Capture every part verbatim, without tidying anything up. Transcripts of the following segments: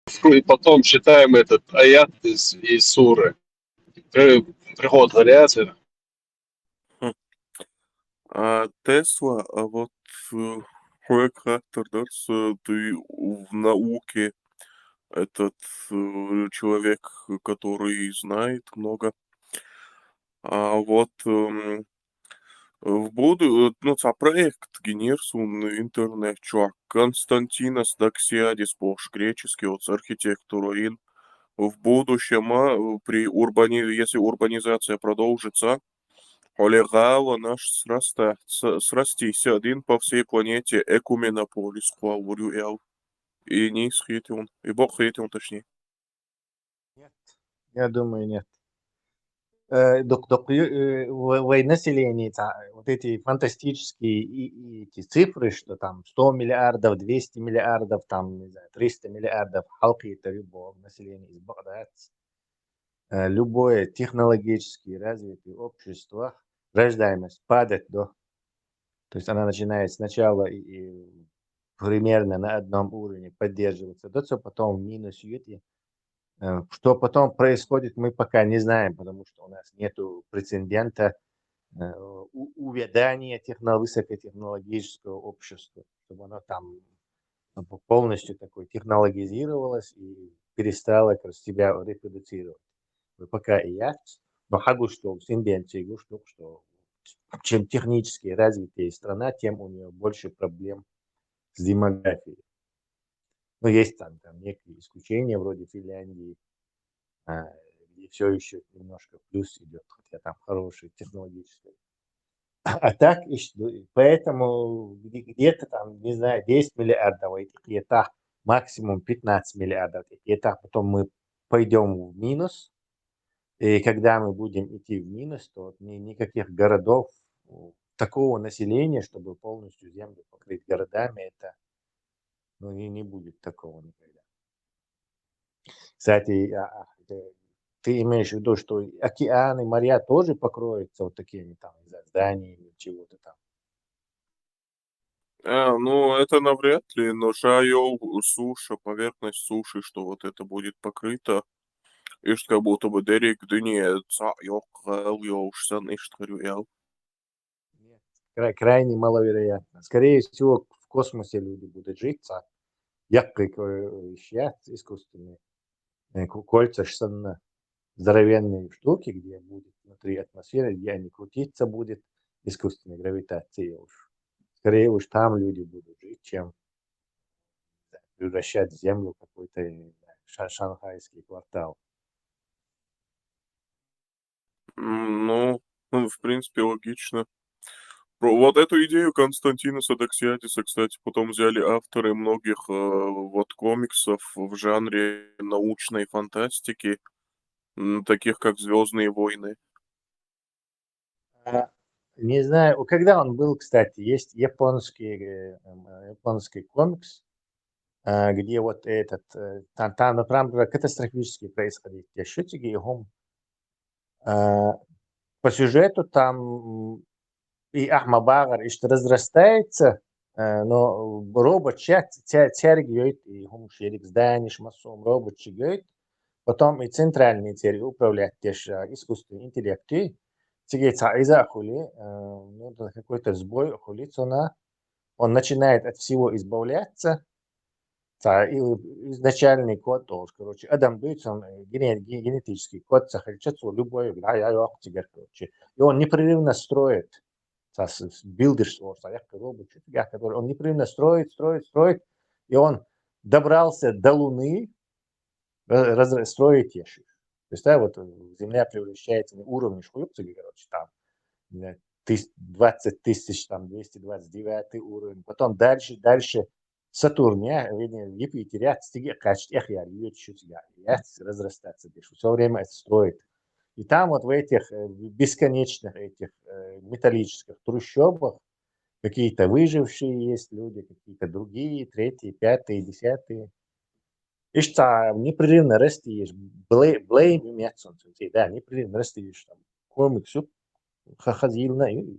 И потом читаем этот аят из, из суры. При- Приход Голиафа. А Тесла, а вот э, Хойк Хаттер Дорс, э, ты в науке этот э, человек, который знает много. А вот эм, в буду, ну, ца проект генерсун интернет чувак Константинос Даксиадис, богӀ греческий вот архитектор ин. В будущем, а, при урбани... если урбанизация продолжится, хьале гӀала наш срастийся один по всей планете Экуменополис кхоалур ю эл. И нийса хийтун, и бокъ хийтун, точнее. Нет, я думаю, нет. Э, док, док, э, в- вой население, та- вот эти фантастические и, и эти цифры, что там сто миллиардов, двести миллиардов, там, не знаю, триста миллиардов халкы, это любого населения из Багдад. Э, любое технологически развитое общество, рождаемость падать до. То есть она начинает сначала и, и примерно на одном уровне поддерживаться, да, что потом в минус идёт, и э, что потом происходит, мы пока не знаем, потому что у нас нет прецедента э, у- увядания техно, высокотехнологического общества, чтобы оно там ну, по- полностью такое технологизировалось и перестало как раз себя репродуцировать. Мы пока и я, но хагу что тенденции, что, что чем технически развитее страна, тем у нее больше проблем с демографией. Но есть там, там некие исключения вроде Финляндии, а, где все еще немножко плюс идет, хотя там хороший технологический. А так, ещё, поэтому где- где-то там, не знаю, десять миллиардов, а где-то максимум пятнадцать миллиардов, где-то потом мы пойдем в минус. И когда мы будем идти в минус, то вот ни- никаких городов, у- такого населения, чтобы полностью землю покрыть городами, это ну, не, не будет такого никогда. Кстати, а, а, это- ты имеешь в виду, что и океаны, моря тоже покроются вот такими там, не знаю, зданиями, чего-то там? А, ну, это навряд ли, но ша йоӀ суша, поверхность суши, что вот это будет покрыто. Иштта как будто бы деррига дуне цхьаъ йоккха гӀала йолаш санна иштта хир ю эл. Нет, кра- крайне маловероятно. Скорее всего, в космосе люди будут жить, а яккы ко- ещё искусственные э, ко- кольца ж санна, здоровенные штуки, где будет внутри атмосферы, где они крутиться будет, искусственной гравитации уж. Скорее уж там люди будут жить, чем превращать Землю в какой-то, не знаю, ша- шанхайский квартал. М, Ну, ну, в принципе, логично. Про- Вот эту идею Константина Садоксиадиса, кстати, потом взяли авторы многих э, вот комиксов в жанре научной фантастики, м, таких как Звездные войны. А, Не знаю, у- когда он был, кстати, есть японский, э, м, э, японский комикс, а, где вот этот, э, там, там, ну, прям катастрофически происходит. Я шутики, и он, а, по сюжету там м, и Ахма Багар, и что разрастается, э, но робот чат тяргиёйт, и хумшерик зданиш массом робот чигёйт, потом и центральный церь управлять теш а, искусственный интеллект, и циге ца иза хули, э, ну, да, какой-то сбой хули, цона, он начинает от всего избавляться, ца и изначальный код тоже, короче, адам дуется, он э, гене- ге- генетический код сохранится, любой, да, я йоах тигер, короче. И он непрерывно строит, ца с- с- билдер, что ца яккы робот, чё-то, который он непрерывно строит, строит, строит, и он добрался до Луны, ра- разра- строит ещё. То есть, да, вот э, Земля превращается на уровне шхуюкцига, короче, там, э, тыс- двадцать тысяч, там, двести двадцать девятый уровень, потом дальше, дальше Сатурн, я, вернее, Юпитер, я, стиги качт, эх, я, я, я, разрастаться дальше. Все время это строит. И там вот в этих э, бесконечных этих э, металлических трущобах какие-то выжившие есть люди, какие-то другие, третьи, пятые, десятые. Ишь, ца непрерывно растешь, блей, блей, да, непрерывно растешь, там, комикс, всё, ха- ходил на, и,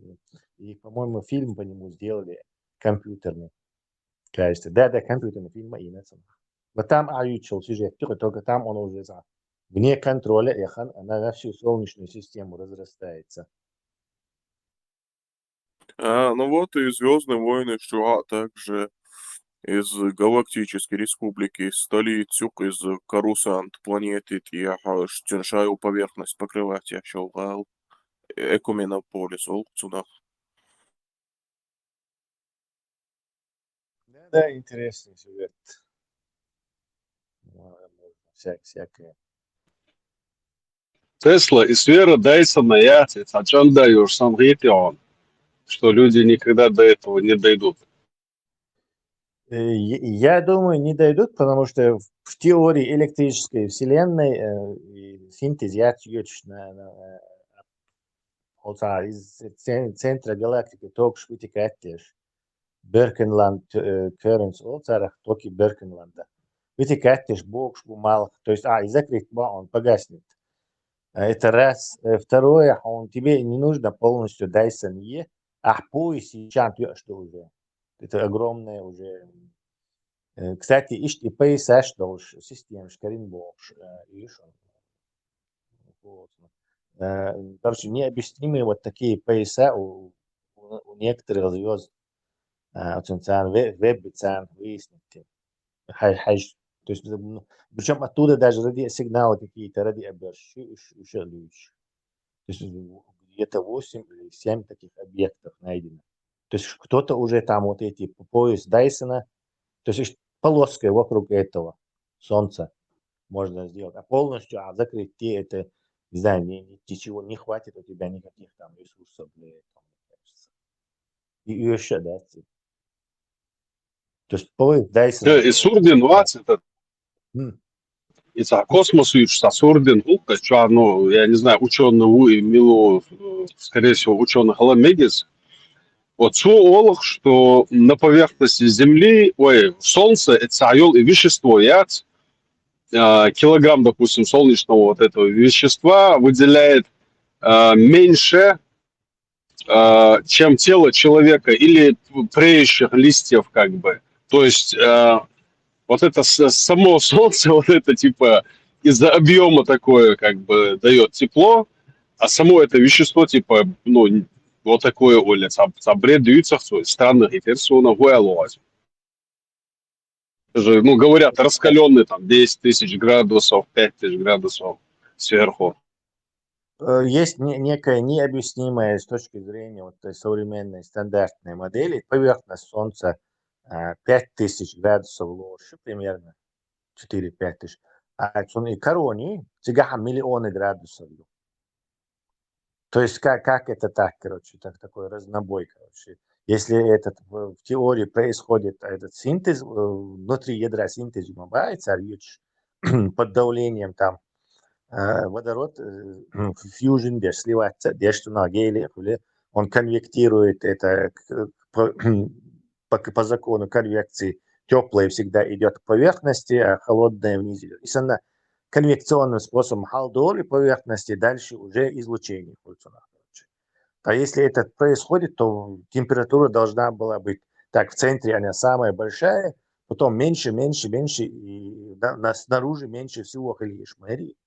и, по-моему, фильм по нему сделали, компьютерный. Кажется, да, да, компьютерный фильм, и на самом Вот там а ючил сюжет, только там он уже за вне контроля, и хан- она на всю Солнечную систему разрастается. А, ну вот и Звездные войны, что а, также из галактической республики, из столиц, юк из Корусант планеты, и ага, цун шаю поверхность покрывать я щелгал. Экуменополис, олг цунах. Да, да, интересный сюжет. Всякое. Тесла и сфера Дайсона, я отец, о чем даешь, сам он, что люди никогда до этого не дойдут. Э, я думаю, не дойдут, потому что в теории электрической вселенной э, синтез я на, на, э, из центра галактики только вытекать лишь. Беркенланд Currents, о, царах токи Беркенланда. Вытекать лишь бокш бумалк. То есть, а, и закрыть, он погаснет. Это раз. Второе, он тебе не нужно полностью Dyson е, а пояс и чант, что уже. Это огромное уже. Кстати, ишт и поясаш долж система шкарин бокш. Ишь. Короче, необъяснимые вот такие пояса у, у некоторых звезд. Оценцан, веб-бицан, выяснить. Хай, хай, то есть, ну, причем оттуда даже ради сигналы какие-то, ради оберщи, еще люди. То есть где-то восемь или семь таких объектов найдено. То есть кто-то уже там вот эти пояс Дайсона, то есть полоской вокруг этого Солнца можно сделать. А полностью а закрыть те это, не знаю, не, ничего не хватит у тебя никаких там ресурсов для этого, мне кажется. И, и еще, да, то есть пояс Дайсона. И Сурдин Вац этот. И цар космос юч, цар Сурдин Вулка, что, ну, я не знаю, ученый Ву и Милу, скорее всего, ученый Халамегис. Вот цо олух, что на поверхности Земли, ой, Солнце, это цар йол и вещество яц, килограмм, допустим, солнечного вот этого вещества выделяет меньше, чем тело человека или преющих листьев, как бы. То есть вот это само солнце, вот это типа из-за объема такое как бы дает тепло, а само это вещество типа, ну, вот такое, Оля, сабредуется в странных и персона гуэлоз. Же, ну, говорят, раскаленный там десять тысяч градусов, пять тысяч градусов сверху. Э, есть не, некая необъяснимая с точки зрения вот той современной стандартной модели поверхность Солнца э, пять тысяч градусов лош, примерно четыре-пять тысяч. А цун и корони, цигахам миллионы градусов. То есть как, как это так, короче, так, такой разнобой, короче. Если этот в теории происходит этот синтез, внутри ядра синтез мабай, царь под давлением там водород, фьюжн, деш сливается, деш на геле, он конвектирует это по, по закону конвекции, теплое всегда идет к поверхности, а холодное вниз идет. И она конвекционным способом халдор и поверхности дальше уже излучение. А если это происходит, то температура должна была быть так, в центре она самая большая, потом меньше, меньше, меньше, и да, на, снаружи меньше всего или шмари.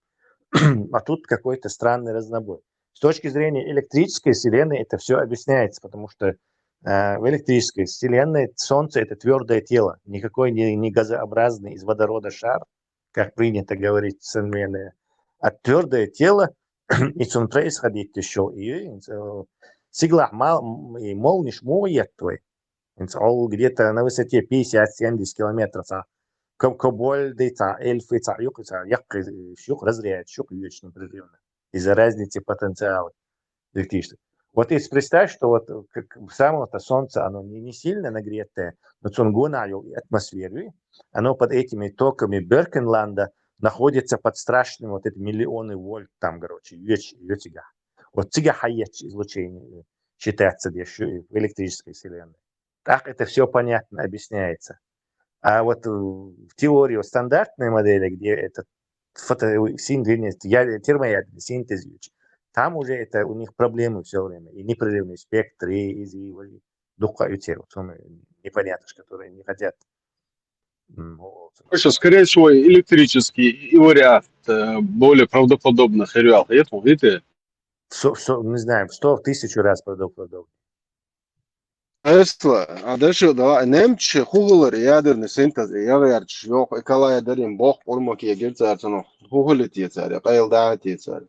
А тут какой-то странный разнобой. С точки зрения электрической вселенной это все объясняется, потому что э, в электрической вселенной Солнце это твердое тело, никакой не, не газообразный из водорода шар, как принято говорить в современное, а твердое тело, и он происходит еще, и э, сигла мал, и молниш моет твой, где-то на высоте пятьдесят-семьдесят километров, а коболь, да, эльфы, юг, юг, разряд, юг, вечно непрерывно. Из-за разницы потенциала электричества. Вот если представь, что вот как, само это солнце, оно не, не сильно нагретое, но цунгуна и атмосферы, оно под этими токами Беркенланда находится под страшным вот эти миллионы вольт там, короче, веч, вечига. Вот цига хаять излучение считается здесь в электрической вселенной. Так это все понятно, объясняется. А вот в теории стандартной модели, где этот фото, синтез, термоядерный синтез, там уже это у них проблемы все время. И непрерывный спектр, и, и, и духовицев, непонятно, которые не хотят М, вот. Короче, скорее всего, электрический и вариант э, более правдоподобно херюал. Нет, видите? Всё, всё, не знаю, сто, в тысячу раз правдоподобнее. Эсла, а дальше давай, немчи хугулар ядерный синтез, я верч, ёх, экалая дарим, бог, урмок, я герцар, цано, хугулит, я царя, кайл да, я царя.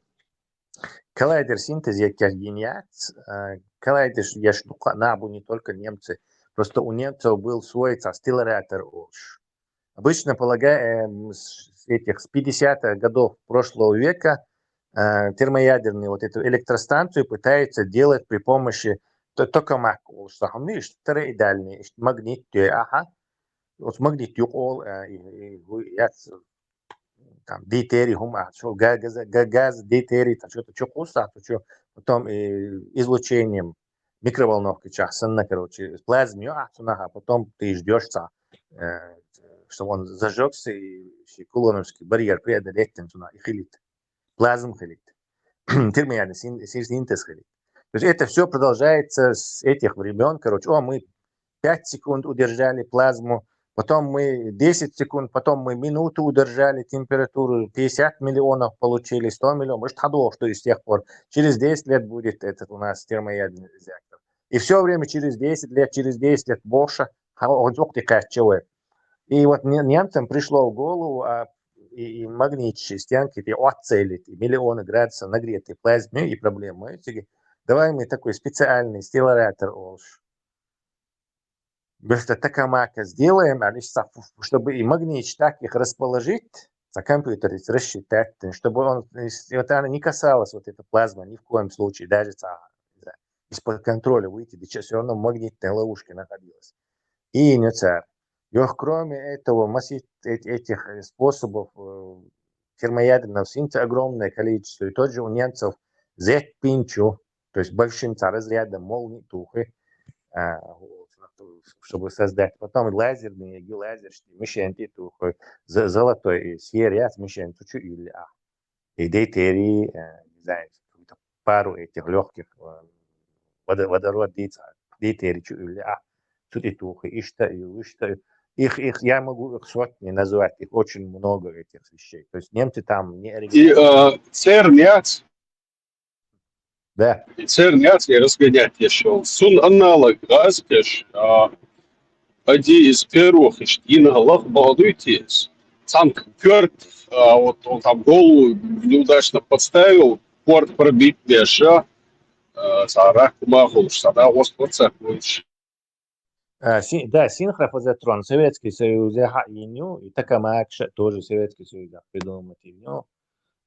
Коллайдер синтез я как гениат, э, коллайдер я штука, на, не только немцы. Просто у немцев был свой ца-, стелларатор уж. Обычно, полагаю, эм, с с этих, с пятидесятых годов прошлого века, э, термоядерную вот эту электростанцию пытаются делать при помощи то-, токамак, уж сахамни, иш, тороидальный, иш, магнит, тё, аха. Вот магнит юк ол, э, и, и, гу-, яц, там, дейтерий хум, а, шо, га-, газа-, га-, газ, дейтерий, там, что-то, что куса, то что, потом, э, излучением, микроволновки чахсанна, короче, плазму, а, цунаха, потом ты ждёшь, ца, э, чтобы он зажёгся, и, и кулоновский барьер преодолеть, там, цуна, и хилит. Плазм хилит. Термоядерный син-, син-, синтез хилит. То есть это всё продолжается с этих времён, короче, о, мы пять секунд удержали плазму, потом мы десять секунд, потом мы минуту удержали температуру, пятьдесят миллионов получили, сто миллионов, может, ходов, что и с тех пор. Через десять лет будет этот у нас термоядерный реактор. И всё время через десять лет, через десять лет больше, ха-, он только качевой. И вот не-, немцам пришло в голову, а, и, и магнитчи стенки, эти оцелить, и миллионы градусов нагретой плазмы, и проблемы. И такие, давай мы такой специальный стелларатор, уж. Просто токамака сделаем, а лишь са-, чтобы и магнитчи так их расположить, за компьютер рассчитать, чтобы он, и с-, и вот она не касалась, вот эта плазма, ни в коем случае, даже ца-, не знаю, из-под контроля выйти, да всё равно в магнитной ловушке находилась. И не царь. Ёх, кроме этого, масса эт-, этих, э, способов, э, термоядерного синтеза огромное количество. И тот же у немцев Z пинчу, то есть большим ца-, разрядом молнии тухы, а, вот, чтобы создать. Потом лазерные, ги лазер, мишень ти тухы, з-, золотой и серия, мишень тучу или, а. И дейтерий, э, не знаю, какую-то пару этих лёгких, э, водо-, водород дейца-, дейтерий чу или, а. Тут и тухы, и что, и что. Их, их, я могу их сотни назвать, их очень много, этих вещей. То есть немцы там не И оригинальные. э, церн яц, Да. и церн яц, и разгонять ещё. Сун аналог газкеш, а, один из первых, иш, ин лах бадуйтис. Сам кёрт, а, вот он там голову неудачно подставил, порт пробить деша, а, сара кумахуш, сара воспроца больше. А, си-, да, синхрофазотрон, Советский Союз, ха, и ню, и токамак ша тоже Советский Союз, да, придумал и ню.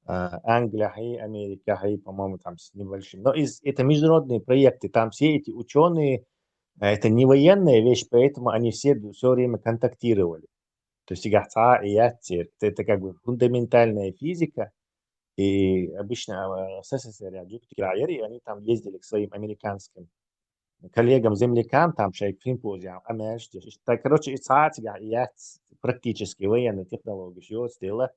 А, Англия, и Америка, и, по-моему, там с небольшим. Но из, это международные проекты, там все эти учёные, а, это не военная вещь, поэтому они все, всё время контактировали. То есть, ига ца-, и я цер-, это, это как бы фундаментальная физика, и обычно, а, СССР, а, Джуктикрайер, и они там ездили к своим американским коллегам, землякам, там, шайк симпозиум, а, знаешь, здесь, так, короче, и ца-, и я ц-, практически военной технологии, всё сделала,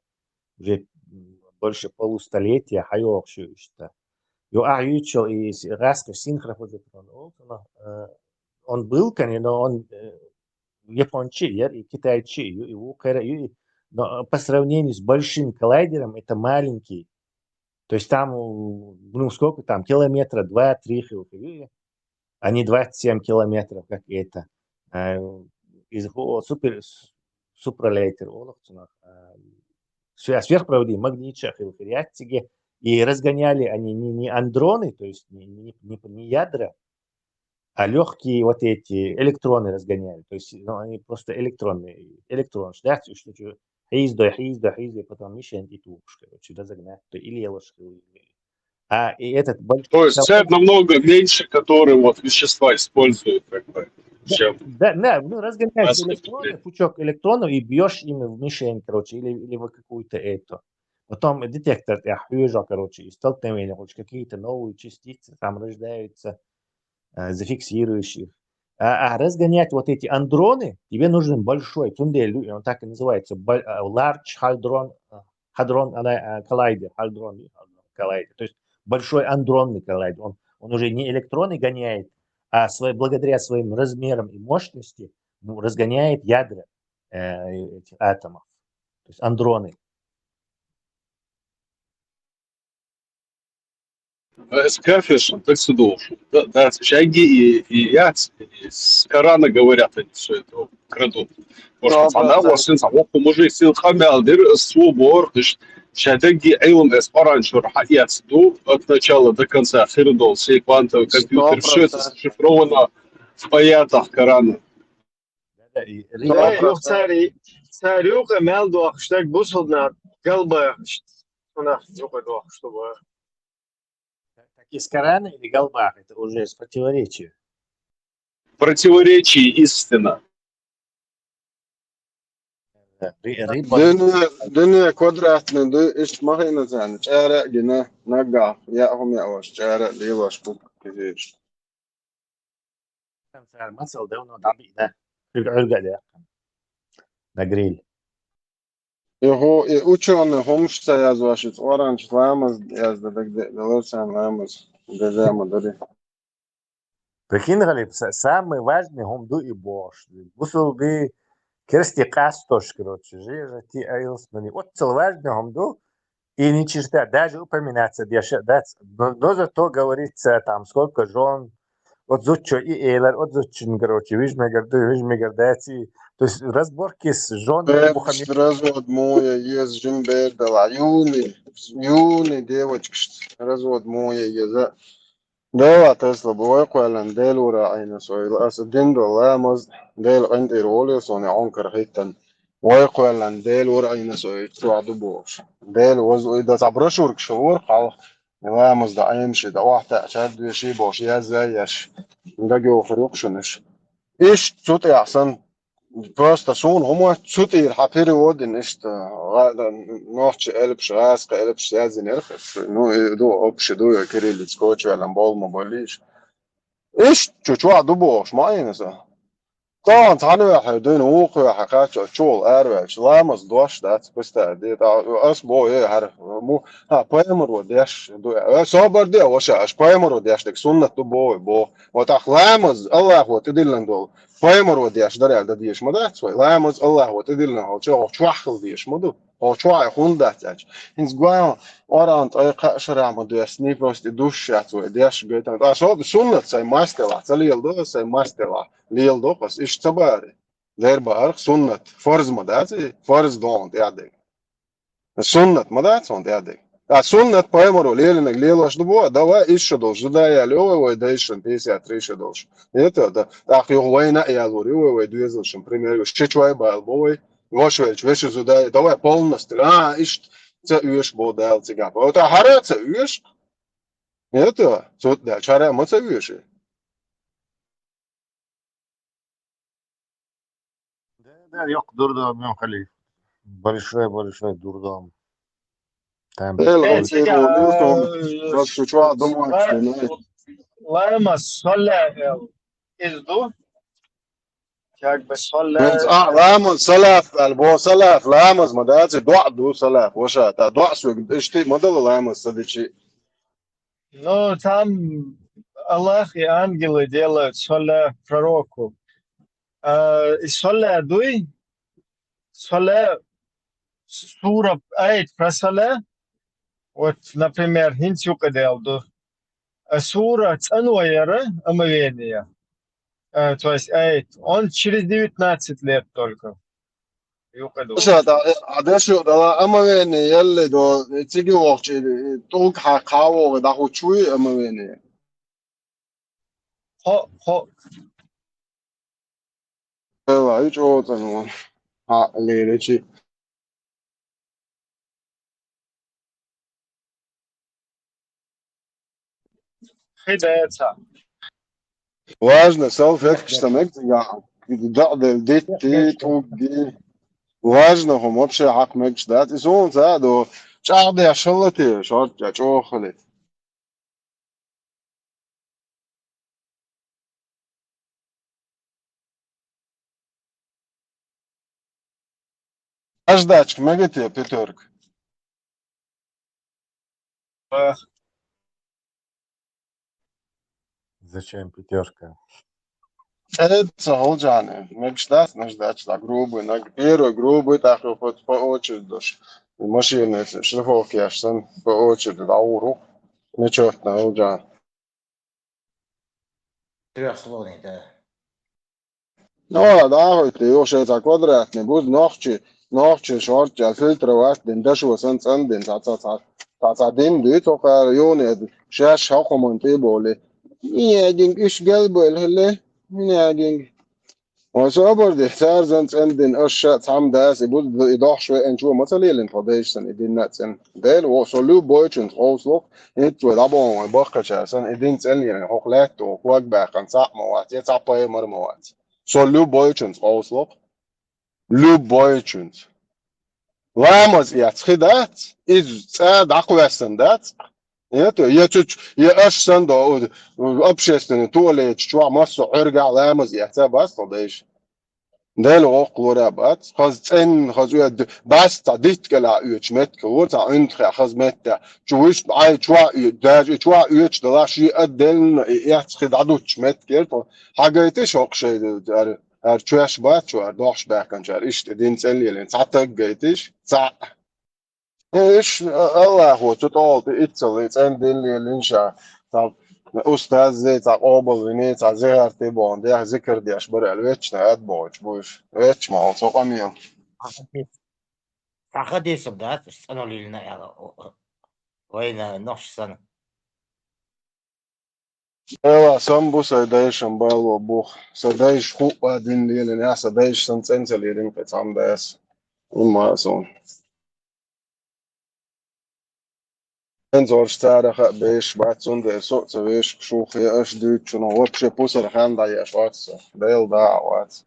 уже, м, больше полустолетия, хаёк, всё это. Ё, а, ючел, и с-, раска синхрофазотрон, он, э, он был, конечно, но он, э, япончи, я, и китайчи, и, и укера, и, и, но, э, по сравнению с большим коллайдером, это маленький. То есть там, у, ну, сколько там, километра два-три, хил-, хил-, а не двадцать семь километров, как это. А, из, о, супер, с-, супралейтер, олохцунах, а, свя-, сверхпроводы, магнитча, хил-, хирятсиге, и разгоняли они не, не андроны, то есть не, не, не, не ядра, а лёгкие вот эти электроны разгоняли. То есть, ну, они просто электронные, электрон, да, что, что, хиздой, хиздой, хиздой, потом мишень и тупш, короче, разогнать, то или лошадь. А, и этот большой... То есть церн намного меньше, который вот вещества используют, как бы, Да, чем да, да, ну, разгоняешь Раз- электроны, пучок электронов и бьёшь ими в мишень, короче, или, или в какую-то эту. Потом детектор, я, хьюжа, короче, и столкновение, хоть какие-то новые частицы там рождаются, э, зафиксируешь их. А, а разгонять вот эти андроны, тебе нужен большой, цундель, он так и называется, бо-, э, Large Hadron, э, Hadron, она, э, Collider, Hadron, Hadron Collider. То есть большой андронный коллайдер. Он, он уже не электроны гоняет, а свой, благодаря своим размерам и мощности, ну, разгоняет ядра. э, этих атомов. То есть андроны. Ас кафеш, так ца дувцаш. Да, да, шаги и, и яц, и с Корана говорят они всё это, крадут. Может, Да, она да, да. Вот син са, вот, может, син къамаьл дир, ас цо бохар, то есть, шадагги Ӏилма ас Къуръан чура хьаяц ду, от начала до конца, хир дола, сей квантовый компьютер, всё это зашифровано в аятах Корана. Да, и Да, Рима юха цари, цари юкъе мел дохуш даг бусалба нах галбаьхаш. Цунах юкъе дохуш ду боху. Так из Корана или галбаха? Это уже с противоречия. Противоречие истина. Да, ри-, риба. Дуьне, дуьне квадратный ду, иштта ма хиъна царна, чӀара а гина, наггахь яа хӀума яош, чӀара а лелош бу кхидерш. Цара масал давно дӀабиъна. Уьрга, уьрга а даьккхина. На гриль. И хӀу, и учёный хӀумаш ца язвеш, и Къуръан чу ламаз яздан дагадеъ далар царна, ламаз деза ма дарий. Прикинь, Галиб, са-, самый важный хӀума ду и бохуш. Бусалби керсти къастош, короче, жижа ти айлс нани. Оццал важный хӀума ду, и ни черта даже упоминаться деш а дац. Но, но зато говорится там, сколько жён, оцу зудчо и элар, оцу зудчун, короче, вижмегар ду, вижмегар дац и. То есть разборки с жёнами Бебаш Мухаммед. развод муха еза, жима бер далахь. Юный, юный девочкаш развод муха еза. Дела Тесла бу, вай кхоьллина Дела вара Ӏийна со, аса дина долу ламаз, Дела къинтӀера волаве суна, и Ӏункар хӀиттана. Вай кхоьллина Дела вара Ӏийна со, и чохь ду бохуш. Дела ваза, и дан цхьа брошюркаш хилла вара хьалха, и ламаз дан Ӏемаш, и дан охьатаьӀча хӀара доьший бохуш, язъяй еш. Дагайохур ю-кх шуна уьш. Иштта цу тӀехь санна, просто суна хӀума цу тӀера хьан перевод дина иштта, гӀа-, нохчи элпаш, гӀазкхи элпаш яздинарх, ну, и ду, общий ду, кириллица кочвеллан болу ма боллийша. Иштта чу чохь ду бохуш, ма Ӏийна сан. Тахана цхьана ваьхье дуьйна, вукху ваьхье кхаччалц чу волу араваьлча, ламаз дош дац, кхуьста де, тӀаккха ас боху, э, хӀара, му, хьан, пайхамаро деш ду, э, собар де, ваша, аша пайхамаро деш дерг суннат ду боху, боху. Вот ахь ламаз, Аллахо тӀедиллина долу, пайхамаро деш дара аьлла дан дезаш ма дац вай. Ламаз Аллахо тӀедиллина хьо чохь, чохь хила дезаш ма ду. Хьо чохь хӀунда дац аьлча. ХӀинца гоьн Къуръан тӀе кхаа шарахь ма доьссина, просто и душ шац вай деш гайтан. Ткъа со суннат сайн мастелахь ца леладо, сайн мастелахь леладо ас, иштта ца бахара. Дера бахарх суннат. Фарз ма дац и, фарз ду хьуна тӀаьхьа дерг. Суннат ма дац хьуна тӀаьхьа дерг. Ткъа суннат пайхамаро лелинарг лелош ду боху, давай исс шо долуш зуда яьлла ю вай, вай дайшна пятьдесят три шо долуш. Это, да, тӀаккха юха вайна а ялор ю вай, вай доьзалшна, пример, ю, ши чой бала бо вай, ваша велча, вешан зуда, давай полностью, а, иштта ца оьшу боху Дала цигахь. Вот, а хӀара а ца оьшу, это, цу тӀа даьлча, хӀара а ма ца оьшу. Да, да, йоккха дурдом ю, Халиф. Большой, большой дурдом. Там Дела Э, къинтӀера волаве суна, как чу чохь ду ма ла-, ламаз, салла, э, из ду? Как бы салла. А, ламаз, салаф аьлла, бо салаф, ламаз ма дац, и доӀа ду салаф, ваша, тӀа доӀа соьга, иштта ма дала ламаз ца дичи. Ну, там Аллах и ангелы делают салла пророку. А, и салла дуй, салла, сура, аят про салла, вот, например, хӀинца юкъа дел ду. А сура цӀанвайара омовение. А, то есть аят, он через девятнадцать лет только. Юкъа ду. Ша, да, а дешо дала омовение ялли до, цига вохчи, тӀулг хьа-, хьавогӀа дӀахучуй омовение. Хо, хо. Эла, и чӀоцӀан вон. Хьа, леричи. Хи деца. Важно, салфеткаш ца мега цигахь. ДаӀдел дитти, тӀугги. Важно, хӀума вообще хьакха мегаш дац. И суна ца а до, чӀагӀдеш хилла те, шортта чӀогӀа хили. Аш дачка мега те пятёрка? Зачем пятёрка? ЦӀеда ца хьулчхьана, мегаш дац, наш дач, да, грубый, наг, первый грубый, тӀаккха по, по очереди дош. И машина, если шлифовка еш санна, по очереди дӀагӀур ву. Нечётно хьулчхьана. Трёхслойный, да. Ну, а, да, хоть ты его шесть квадратный, будь ногчи, ногчи шорт, я фильтровать, дин, дашо сан цӀандин, ца, ца, ца, ца, ца, дин, ди, ца, ца, юни, шеш, хакуман, ты боли. Не, дин, иш гел боли, хле, не, дин. Ой, собар ди, цар зан цӀандин, аш ша, цам дас, и буд, и дохш ве, эн чуо, ма ца лелин, тхо деш сан, и дин на цӀан. Дел, о, со любой чун, ховслох, ит, ва, дабон, ва, бахкача, сан, и дин цӀан лелин, хох лет, о, квак бахан, цап ма вац, я цап пай мар ма вац. Со любой чун, ховслох. Любой чун. Ламаз яц хи дац, из цӀа дӀакхвессан дац. Это, я чуть, я аш сан до, общественный туалет, чуа массо гӀерга ламаз яц, а бас то деш. Дел вокх лора бац, хаз цӀен, хаз уя д-, бас ца дит кала уьч мет кала, ца уьнт хе хаз мет та. Чу виш ай чуа уьч, даже чуа уьч дала ши отдельно и яц хи дадуч мет кер, то хагайты шок шей ар, ар чуяш бац, чу ар дохш бакан чар, иште дин цӀен лелин, ца таг гайтиш, ца. Иш, а, Аллахо, цу тӀолта иццал и цӀен дин лелин ша. Ца устаз зе, ца къобал вини, ца зигар ти бон, дехь зикр деш бар ал вечно ад боч буш. Вечно мал со къамил. Сахадисов, да, цӀано лилина яла. Вайна нохш сан. Эла, сан бу сай дайшан бало бух. Са дайш хуппа дин лелин, я са дайш сан цӀенца лелин кхе цам дас. Имма сон. Эн зорш цараха беш бац, цунде со ца веш шух я аш дуьччуна, вообще пусар хан да я швац. Дел да вац.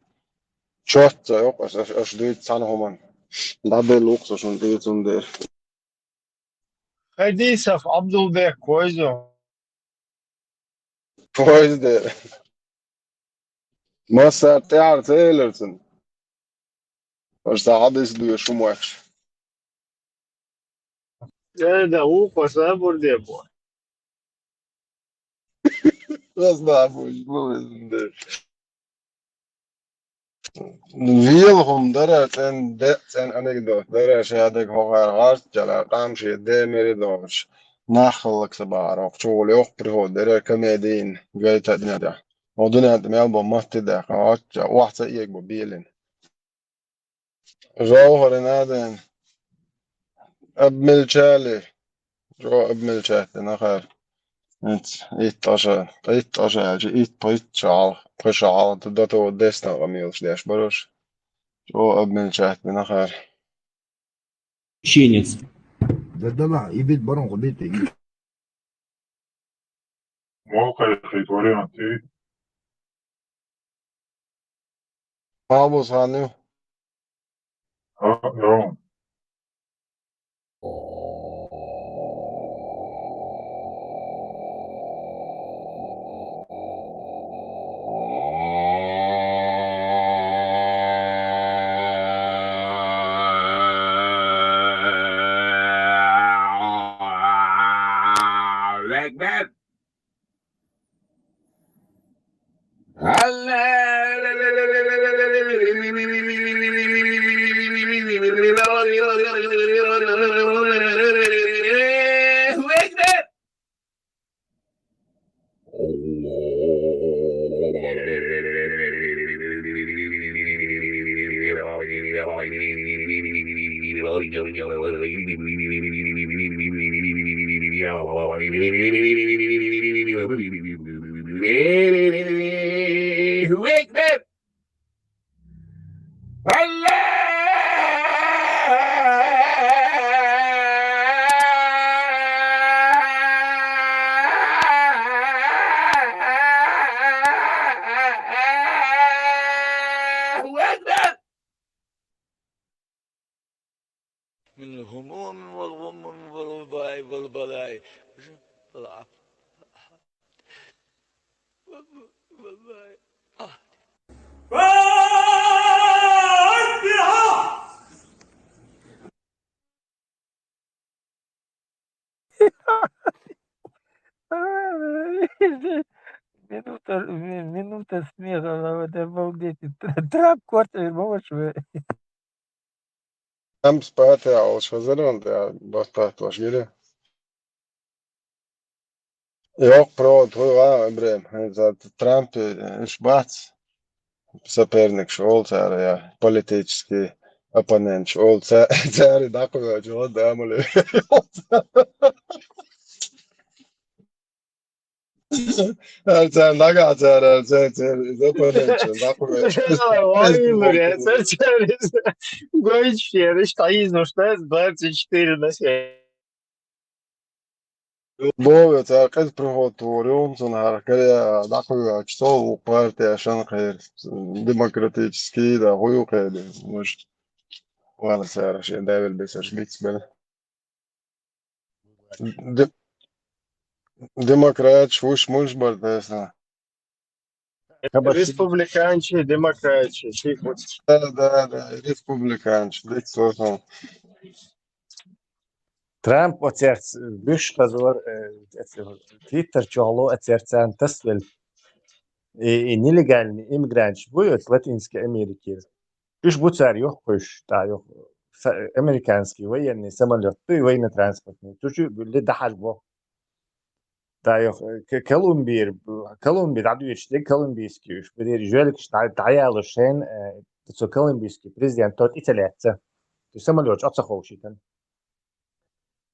Чот ца ёк, аш, аш, аш дуьч цан хуман. Да бел лук со шун ди цунде. Хайдисов Абдулбек, койзо. Поезде. Массар тӀяхьар ца элира цунна. Аш ца хьадис дуьйш хӀума ваьхаш. Э, да, вукхо сабур де бо. Ас нахуй, ну, Вел хӀума дара, цӀен де, цӀен анекдот дара, шадег хӀокхара гӀарт чара, къам шен де мери долуш. Нах хӀаллакса бахьара, чугӀули оху приход дара, комедийна, гайта а дина тӀехь. О дуьнен тӀа мел бо матти даьккха, гӀачча, охьа ца эгабо белина. Жовхарин аден обмельчали, жо обмельчать дина хар. Ит, ит аша, ит аша аьлча, ит, ит шагьал, пхи шагьал, т-, дато десна къамелаш деш бараш. Жо обмельчать дина хар. Чеченец. Да, да, да, и бит барон хубит. Мол кайхит вариант и. Абус ханю. А, ром. من الهموم والغموم والوباء والبلاء. والبلاء. آه. Минута, ми-, минута смеха, вот, обалдеть. Тр-, Трамп корта вир ма ваша вай. Трамп спати а олуш хазар ван, да, бастахтош гири. Йокъ, провод хуй ва, Ибрем. За Трамп, э, иш бац. Соперникш олу цара, я политический оппонентш олу ца-, цара дакъа вачу, да, амали. Ар царна дагахь цара, ар цара, цара, из оппонентш дакъа вачу. Ой, ну, я, цара, цара, гойчу, я, иш таизну, что двадцать четыре на семь. Бо, цара кхеза приход тухур ю, цунна хӀара каре дӀакхуьйгӀачу со вукху партия шан кхайра, демократический да, хӀу ю кхайда, муш. Вала цара шен давил бесаш биц бен. Де-, демократаш вуш муш бар тесна. Республиканчи, демократчи, ши хуц. Да, да, да, республиканчи, дик сосан. Трамп оцерц буьш хазор, э, Твиттер чохло оцерцан тасвел. И, и нелегальный иммигрантш буй оц Латинской Америки. Уьш бу цар йохкуш, та йох, са-, американский военный самолёт, туй военно-транспортный, тучу билли дахаш бо. Та йох, э, К-, Колумбия, Колумбия дӀадуьйчу дерг колумбийский уьш, бедери жуьлгаш дӀа-, дӀаялуш шен, э, цо колумбийский президент тот ицелеца. То самолёт оцаховшитан.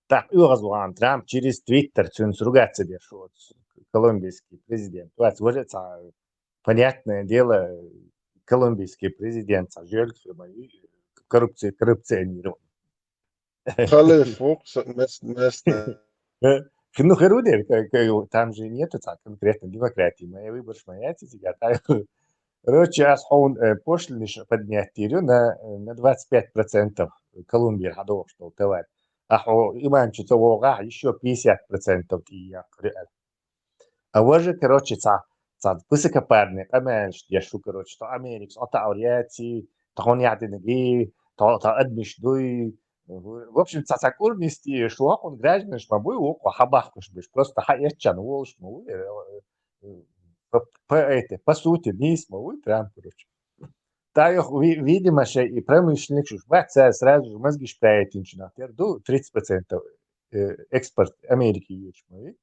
Так, оьгӀаз ван Трамп через Твиттер цуьнца ругаться деш, вот, колумбийский президент. Вац, вожа ца, понятное дело, колумбийский президент, ца жуьлг, коррупция, коррупционирование. Халиф вукху, местный. Э, ну, хир ву дер, к-, к-, там же нету ца конкретно демократии, моя выборш моя цицигата. Короче, ас хьуна, э, пошлинаш поднять дийр ю на, э, на двадцать пять процентов Колумбия хьадогӀуш долу товар. А хьо иманчу ца вогӀахь, ещё пятьдесят процентов тӀе яккхар ю аьлла. А важа, короче, ца, ца высокопарный къамелаш деш шу, короче, то Америкас, о, таӀур яций, то хьуна яхь динагий, то, то адамаш дуй. В общем, ца, ца курнисти шу хьуна гражданаш ма буй, вукхо хьабахкуш беш. Просто хьаэцчан волуш ма ву, э, э, по, по, это, по сути, нийса ма вуй Трамп, короче. Та йох, ви-, видимо, шай и промышленникаш уж бац, цара сразу же мозгиш паьйтинчунах тера ду тридцать процентов, э, экспорт Америки юьйцуш ма вий.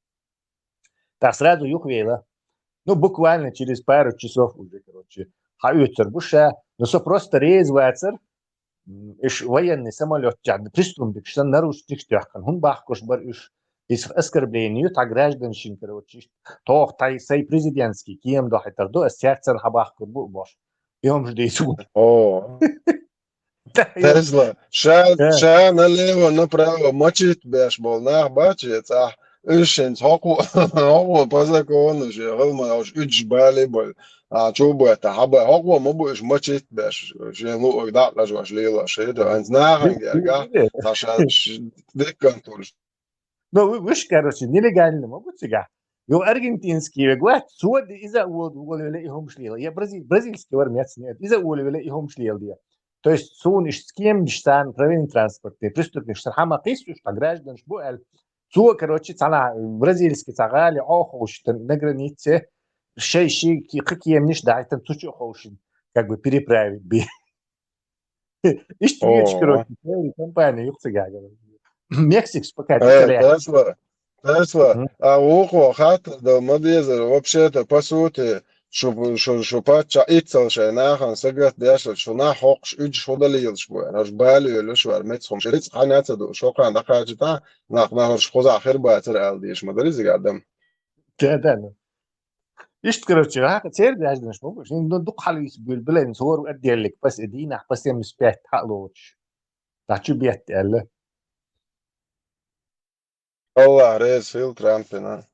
Так сразу юхавейла. Ну, буквально через пару часов уже, короче, хьаоьцур бу ша. Ну, со просто реза вацар, м, иш военный самолёт чарна, преступникаш санна, наручникаш тоьхкана. ХӀун бахкуш бар уьш? Иза оскорбление ю, тха гражданшин, короче, иш тоха тхай сай президентский кема дохьуьйтур ду, ас цаьрца санна хьабахкур бу, бош. И хӀумаш дийцу. О. Тезла. Ша, ша налево, направо мочить беш болу нах бац, я цӀахь. Уьш шайца хӀокхо, хӀокхо по закону же, хӀалма уьш уьдуш бали болу. А, чу бу это, хьаба, хӀокхо ма бу уьш мочить беш, шен луъург дӀакъажош лелош, хӀета, хӀинца нахана гергахь, ца ша ш-, диккан туьлуш. Ну, вы, вуьш, короче, нелегально ма бу цигахь. Йо аргентинский вег вац, цо де иза а волу, волу веле и хӀумаш лела. Я бразиль-, бразильский вар мец нет, иза а волу веле и хӀумаш лела де. То есть, суна иш кеманаш царна правильно транспортный преступникаш цара хьама кхиссуш, ткъа гражданаш бу аьлла. Цо, короче, цхьана бразильский цхьа гӀали Ӏоховшитан на границе, шай ши ки-, кхин кеманаш дайтан цу чу а ховшина, как бы переправить би. Иштта везаш, короче, церан компания юха ца гагара. Мексикас пока Э, церан. Тесла, Тесла, Мгм. А вукхо хаттар дала ма дезара, вообще-то, по сути, шу, шу, шу паччахь иццал шайн нахана сагатдеш, шу нах хӀокхуш уьдуш хӀу далийлаш бу, аш бали йолуш вара, меца хӀума ши рицкъ хьан яца ду, шокхан дӀакхача тӀа, нах нахарш хузахь хир бацара аьлла дийш ма дарий зига адам. Да, да, ну. Иштта, короче, гӀа-, церан гражданаш ма бу, шин ду-, дукха хьалвийса буьйлу, билайн сору отделник, пас-, дийнахь по семьдесят пять хьа а лоцуш. Дачу бетта аьлла. Аллах реза хила Трампина.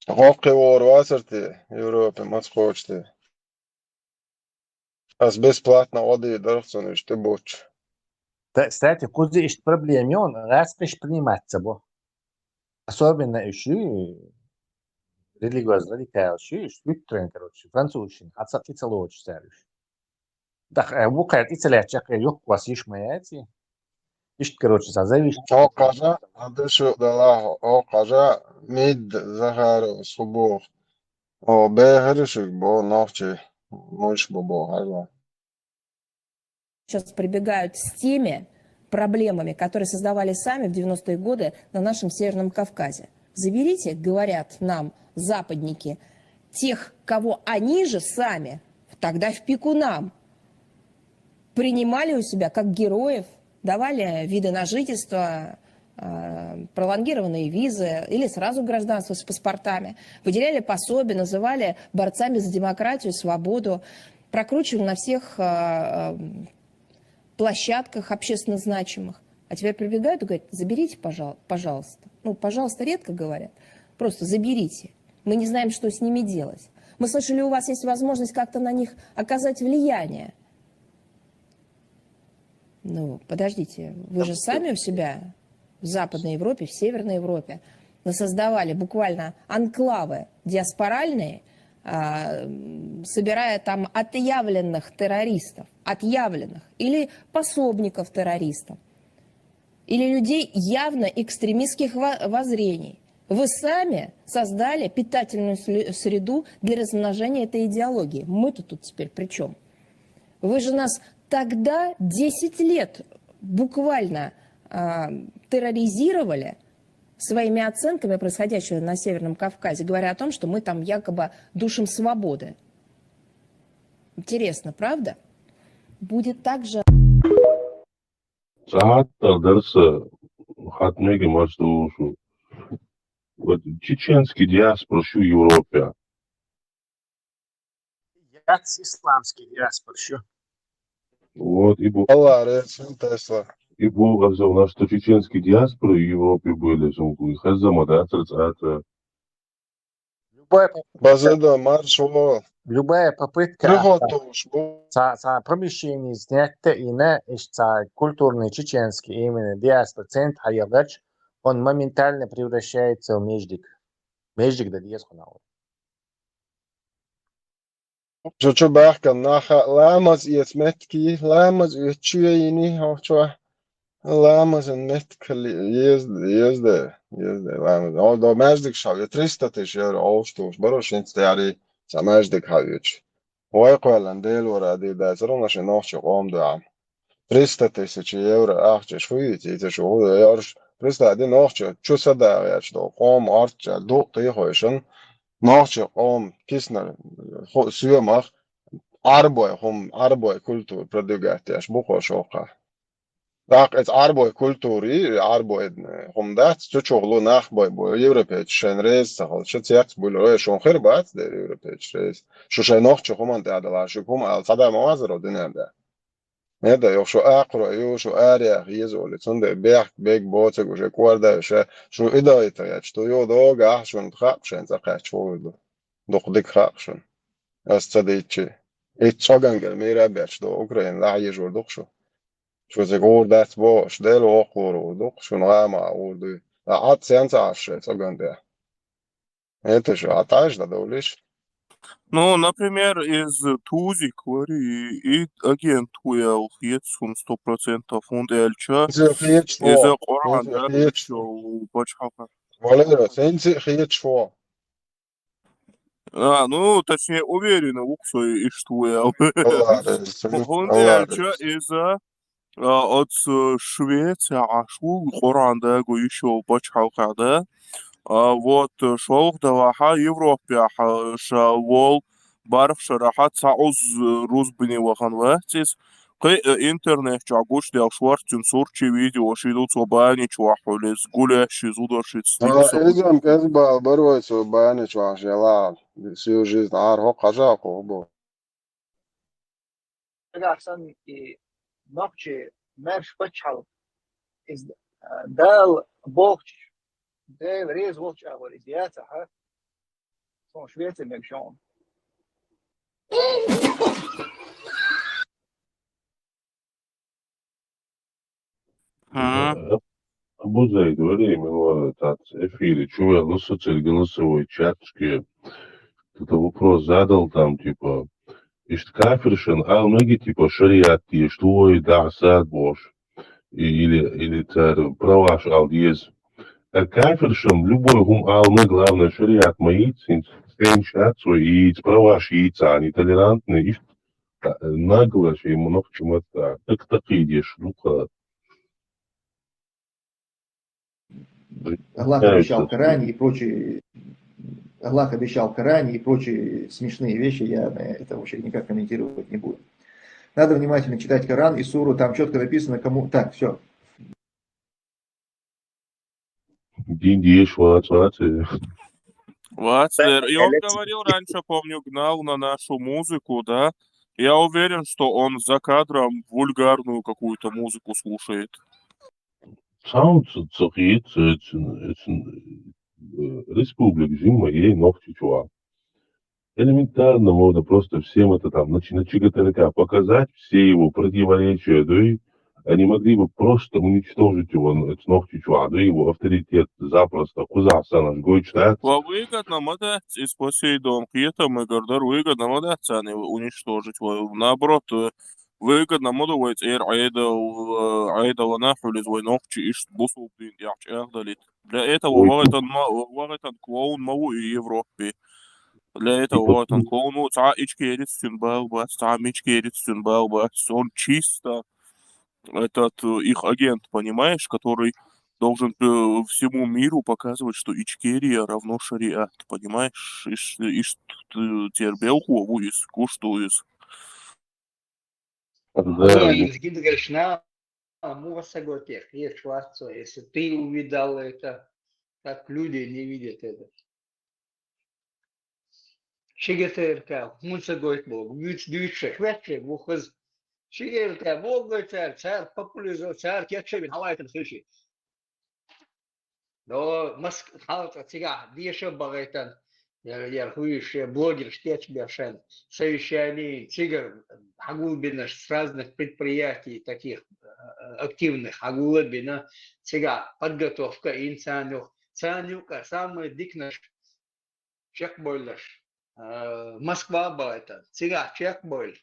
ХӀокхе вора вацар те, Европе, маца кхочу те. Ас бесплатно одийдарх цунна иштта бучу. Та, кстати, кхуза иштта проблема йон, гӀаскхиш принимать ца бо. Особенно уьш, религиозный радикалаш, уьш, уьттаран, короче, французшин, хьаца, хьаца лоцуш цара уьш. Так, э, вукхаьрца и ца лаьцча, кхе, юхквас йиш ма яций. Иштта, короче, сан зависит. ХӀокхажа, хьан дешо дала, хӀокхажа, мид Захаров, субох. О, бехарышек бо нохчи муш бо бо хаза. Сейчас прибегают с теми проблемами, которые создавали сами в девяностые годы на нашем Северном Кавказе. Заберите, говорят нам западники, тех, кого они же сами тогда в пику нам принимали у себя как героев, давали виды на жительство, э, пролонгированные визы или сразу гражданство с паспортами, выделяли пособия, называли борцами за демократию, свободу, прокручивали на всех э, э, площадках общественно значимых. А теперь прибегают и говорят: «Заберите, пожал-, пожалуйста». Ну, «пожалуйста» редко говорят. Просто «заберите». Мы не знаем, что с ними делать. Мы слышали, у вас есть возможность как-то на них оказать влияние. Ну, подождите, вы же сами у себя в Западной Европе, в Северной Европе насоздавали буквально анклавы диаспоральные, а, м, собирая там отъявленных террористов, отъявленных, или пособников террористов, или людей явно экстремистских во-, воззрений. Вы сами создали питательную сле-, среду для размножения этой идеологии. Мы-то тут теперь при чем? Вы же нас тогда десять лет буквально а, терроризировали своими оценками происходящего на Северном Кавказе, говоря о том, что мы там якобы душим свободы. Интересно, правда? Будет так же. Цӏагӏа дарса хатмеги мастушу. Вот чеченский диаспора шу Европе. Яц исламский диаспора шу. Вот и бу Аллах рецен Тесла. и бу обзор, что чеченский диаспора в Европе были, сумку и хазама да цацата. Любая, поп- Базеда маршо. Любая попытка Приход туш бу. Са, са помещение снять и на иш са культурный чеченский именно диаспора центр хьаяргач, он моментально превращается в междик. Междик да диас хунал. Чучу бахкан наха ламаз ец метки, ламаз ец чуяйни, хо чуа. Ламазан меткали езде, езде, езде ламаз. О, до междик шав, я триста тысяч евро, о, что уж, барош инц тяри, са междик хавич. Ой, квалан, дел вара, ди да, срона ши нохчи ком да. Триста тысяч евро, ах, чеш хуи, ти, ти шу хуи, я орш, триста один нохчи, чу сада, я что, ком, арча, ду, ти хойшан, нохчи ком, киснер, ху, сюемах, арбой, хум, арбой культур продвигать, я ш, бухо шока. Так, эц арбой культури, арбой, э, хум дац, чучуглу нах бой, бой, европейч, шен рез, сахал, ша цекс, буль, рой, шон хер бац, дер европейч, рез. Шу шай нохчи хуман тяда ла, шу хум ал, сада мазаро динен да. Не да, йох шу акро, ю шу аря, езоли, цунде, бех, бег, боцег, уже кварда, ша, шу идоита, я, что ю дога, шун хак, шен цакач, войду. Дух дик хак, шун. Ас цадичи. Ит чогангер, мира бяч, до Украин, ла ежур дух шу. Шу зе гур дац бош, дел окур дух, шун гама ур дуй. А ат сенца аше, цоган де. Это же аташ да долиш. Ну, например, из Тузи квари и агент хуял хецун сто процентов фонд эльча. Зе хеч Из фо. Коран Зе да хеч шо пачхака. Валера, сенси хеч фо. А, ну, точнее, уверен, уксой и штуял. Аллах рез, Фонд Аллах эльча рез. из а, от э, Швеция ашу Коран да го ещё пачхака да. А, вот э, шолх да ваха Европе ха ша вол барх шараха цауз э, рузбини вахан вахтис. Кы э, интернет чагуш дел шварцин сурчи видео шидул цо бани чвахулес гулящий зударшиц. А, эзам кез бал барвай цо бани чваш яла. Сю жизнь ар хо кажа ко бо. Нагахь санна и нохчий маьрша паччахьалкхе, иза, а, Дала бохучу, Дела реза волчу агӀор иза яцахь, суна Швеция мегаш ю хьуна. Хм. Абу Зайд, вари, именно этот эфире, чувствовал, ну, социальный голосовой чаточке, кто-то вопрос задал там, типа, ишт кафиршан ал меги, типа, шариат, типа, что и да, сад бош, и, или, или царь, праваш ал диез. А кафиршан любой гум ал мег, главное, шариат маит, синц, Хенчат свой и права шица, они толерантные, и нагло, что ему ногти мат, так, так идешь, ну-ка. Аллах обещал в Коране и прочие, Аллах обещал в Коране и прочие смешные вещи, я это вообще никак комментировать не буду. Надо внимательно читать Коран и суру, там четко написано, кому... Так, все. Дин диеш вац, вац. Вац, и он говорил раньше, помню, гнал на нашу музыку, да? Я уверен, что он за кадром вульгарную какую-то музыку слушает. Саунд цахит, республик жима ей ногти чуа. Элементарно можно просто всем это там, значит, на ЧГТРК показать, все его противоречия, да и они могли бы просто уничтожить его, ну, это ногти чуа, да и его авторитет запросто, кузахсан, гойчтат. Ва выгодно ма дац из Посейдон, кхетам, мегардар выгодно ма дац ани уничтожить, ва, наоборот, э, выгодно ма ду вай цӀер Ӏайда, э, Ӏайда ва нахьулиз вай ногти ишт бусулб дин тӀехь чӀагӀдалит. Для этого вагӀатан ма, вагӀатан клоун ма ву и Европе. Для этого вагӀатан клоун ву, цхьа ичкерицтин бал бац, цхьа мичкерицтин бал бац. Он чисто этот, э, их агент, понимаешь, который должен, э, всему миру показывать, что Ичкерия равно шариат, понимаешь? Иш, иш, э, тербелку ву из, кушту из. Да, Ин гидгашна, мугасаготех, ечвацо, если ты увидал это, как люди не видят это. ЧГТРК, муса гойт бо, вуц дюйче, хвече, вухаз. ЧГТРК, бо гойт цар, цар популизм, цар кече бин, хавайтан хиши. Но Моск-, халкъ цигахь деша багайтан, яр, яр хуйш, блогер штеч бешен, совещание, цигар хагулбинаш с разных предприятий, таких, э, активных, хагулбина, цигахь подготовка инсанух, цанука самый дикнаш чекбойлаш, э, Москва багайтан, цигахь чекбойл.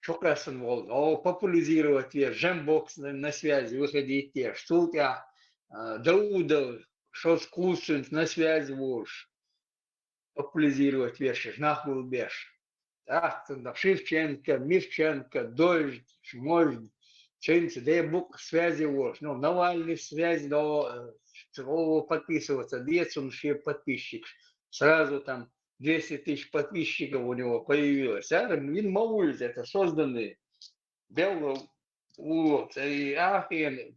Чукъасан волу, о, популяризировать веш, Жамбокс на, на связи выходить еш, цул тӀехь, а, Даудов, шоц кусунц на связи волуш, популяризировать веш, нах гулбеш. ТӀаккха Шевченко, Мирченко, Дождь, Мождь, цуьнца де букъ связи волуш, ну, Навальный связи, но, э, о, подписываться, де цунна шен подписчикаш. Сразу там двести тысяч подписчиков у него появилось. А, вин ма ву иза, это созданный. Белло улло, и ахен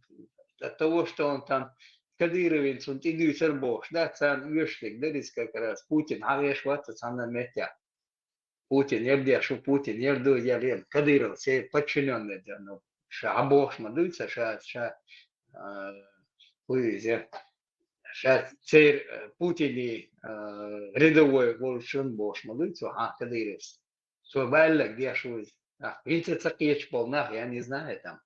от того, что он там Кадыровин цунна тӀедуьйцур бохуш, да, царна оьшург дара иза как раз. Путин хьагӀеш вац цхьана меттехь. Путин яр деш ву, Путин яр ду, яр ян Кадыров, церан подчинённый дер, ну, ша хьан бохуш ма дуьйцу, ша, ша, а, хуй иза, ша церан, э, Путинан, э, рядовой волчун бохуш ма дуьйцу, хьан Кадыровс. Цо баьлларг деш ву иза. ХӀинца ца кхеташ болу нах, я не знаю, там.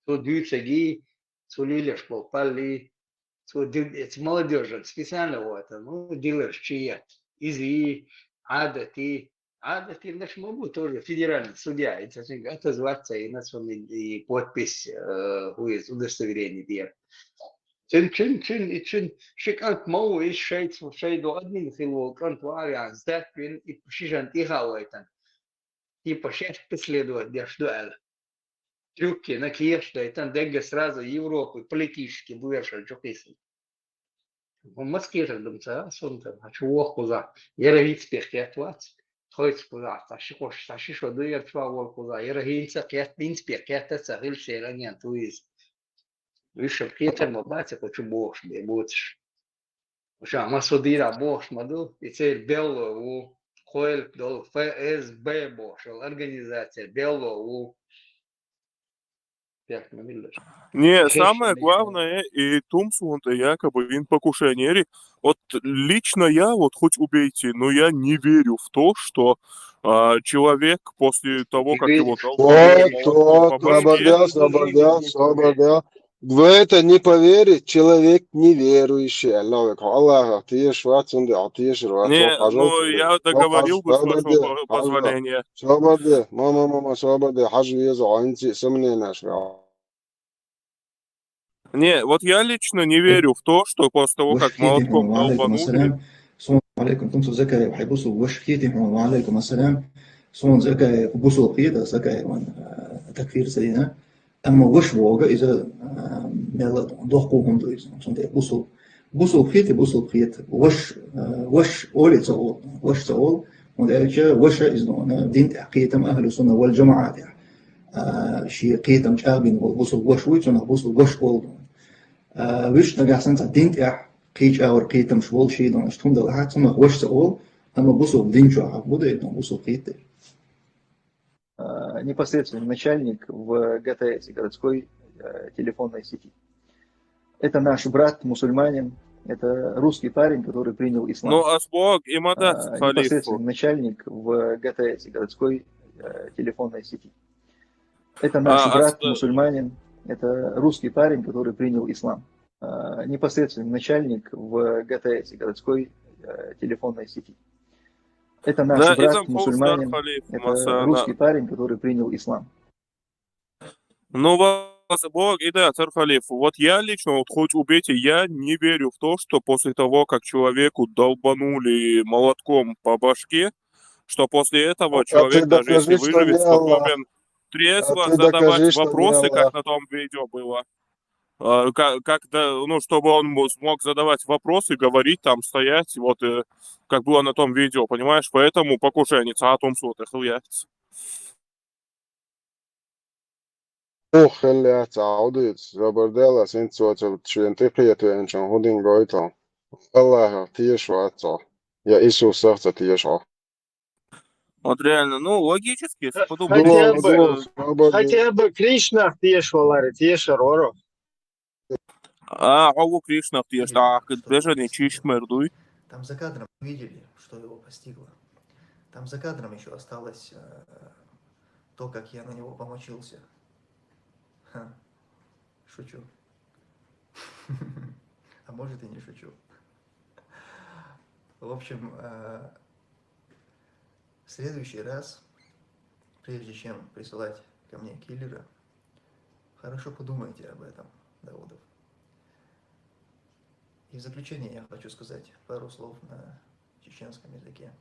Цо дуьйцург, цо лелош болу пал, цо ди-, эца молодёжь специально вот, ну, диларш чиет. Иза, Ӏадати, Ӏадати наш ма бу тоже федеральный судья, и цунга отозваться, и на цунна и подпись, э, хуйс удостоверение дер. Цуьнан, цуьнан, цуьнан, и цуьнан ши кӀант ма ву, иза шайца, шайдо админ хилла волу кӀант ву а веана, сдать вина, и шишан тӀехьа вайтан. Типа шесть преследовать деш ду аьлла. Трюкки на кехаш дайтан, дегга сразу Европы политически буершал чу кхийсина. Хьо маца кхетар ду ца, сон там, хьан чу воху кхузахь, яра хӀинца пехкет вац, тхойца кхузахь, цхьа ши кхош, цхьа ши шо ду яра чу а волу кхузахь, яра хӀинца кхет, хӀинца пехкет а ца хилла шера агент ву иза. Уьш ша кхетар ма бац, кху чу бохуш бе боцуш. Ша ма со дийра бохуш ма ду, и церан белло ву, кхойлуп долу ФСБ бохуш йолу организация белло ву. Пехк ма миллаш. Не, самое главное, и тумсунта якобы ин покушение. Вот лично я, вот хоть убейте, но я не верю в то, что а, человек после того, как его Вот, вот, собарда, собарда, собарда. В это не поверит человек неверующий. Аллах, Аллах, ты ешь вац, он да, ты ешь вац. Не, ну, я договорил бы, с вашего позволения. Собарда, мама, мама, собарда, хьажа веза, а инци сомнение наш. Не, вот я лично не верю в то, что после того, как молотком долбанули, Алейкум, тумсу Закаев, хьай бусул ваша хетий хьона? Ва алейкум ассалам. Суна Закаев бусул хета, Закаеван, а, такфир ца дина. Амма ваша боху иза, а, мелла доккха хӀума ду иза. Цундела бусул, бусул хета, бусул хета. Ваша, а, ваша олий ца олу, ваша ца олу. ХӀунда аьлча ваша иза, ну, дин тӀехь кхетам, ахлу сунна вал джамаӀа тӀехь, а, шен кхетам чӀагӀбина волу бусул ваша вуй, цунах бусул ваша олу. А, вуьш нагахь санна цхьа дин тӀехь кхечу агӀор кхетамаш волу шен долуш, тхундала хьан цунах ваша ца олу, амма бусул дин чохь хьакъ бу дайна, бусул хетта. А, непосредственный начальник в ГТС, городской, э, телефонной сети. Это наш брат, мусульманин, это русский парень, который принял ислам. Ну, ас боху, и ма дац халиф. А, непосредственный начальник в ГТС, городской, э, телефонной сети. Это наш, а, брат, ас-, мусульманин, это русский парень, который принял ислам. А, непосредственный начальник в ГТС, городской, э, телефонной сети. Это наш, да, брат, иза мусульманин, халиф, это, масана, русский парень, который принял ислам. Ну, вас Бог и да, цар халиф. Вот я лично, вот хоть убейте, я не верю в то, что после того, как человеку долбанули молотком по башке, что после этого, а, человек, даже если выживет, способен трезво задавать вопросы, как на том видео было. А, ка-, как, да, ну, чтобы он мо-, смог задавать вопросы, говорить, там, стоять, вот, э, как было на том видео, понимаешь? Поэтому покушение, цхьа а тумсо тӀе хила яц. Ух, хила яц, Ӏовдийца, забардела, синца цо шен тӀе кхетавеанчун хӀун дин гойтал. Аллахах теша вац хьо, я Иисусах ца теша хьо. Вот реально, ну, логически, если подумать. Хотя бы, хотя бы Кришнах теша валаре, теша роро. А, хьо ву Кришнах теша, да, движение чиш мер дуй. Там за кадром видели, что его постигло. Там за кадром ещё осталось, э, то, как я на него помочился. Ха, шучу. А может, и не шучу. В общем, э, в следующий раз, прежде чем присылать ко мне киллера, хорошо подумайте об этом, Даудов. И в заключение я хочу сказать пару слов на чеченском языке.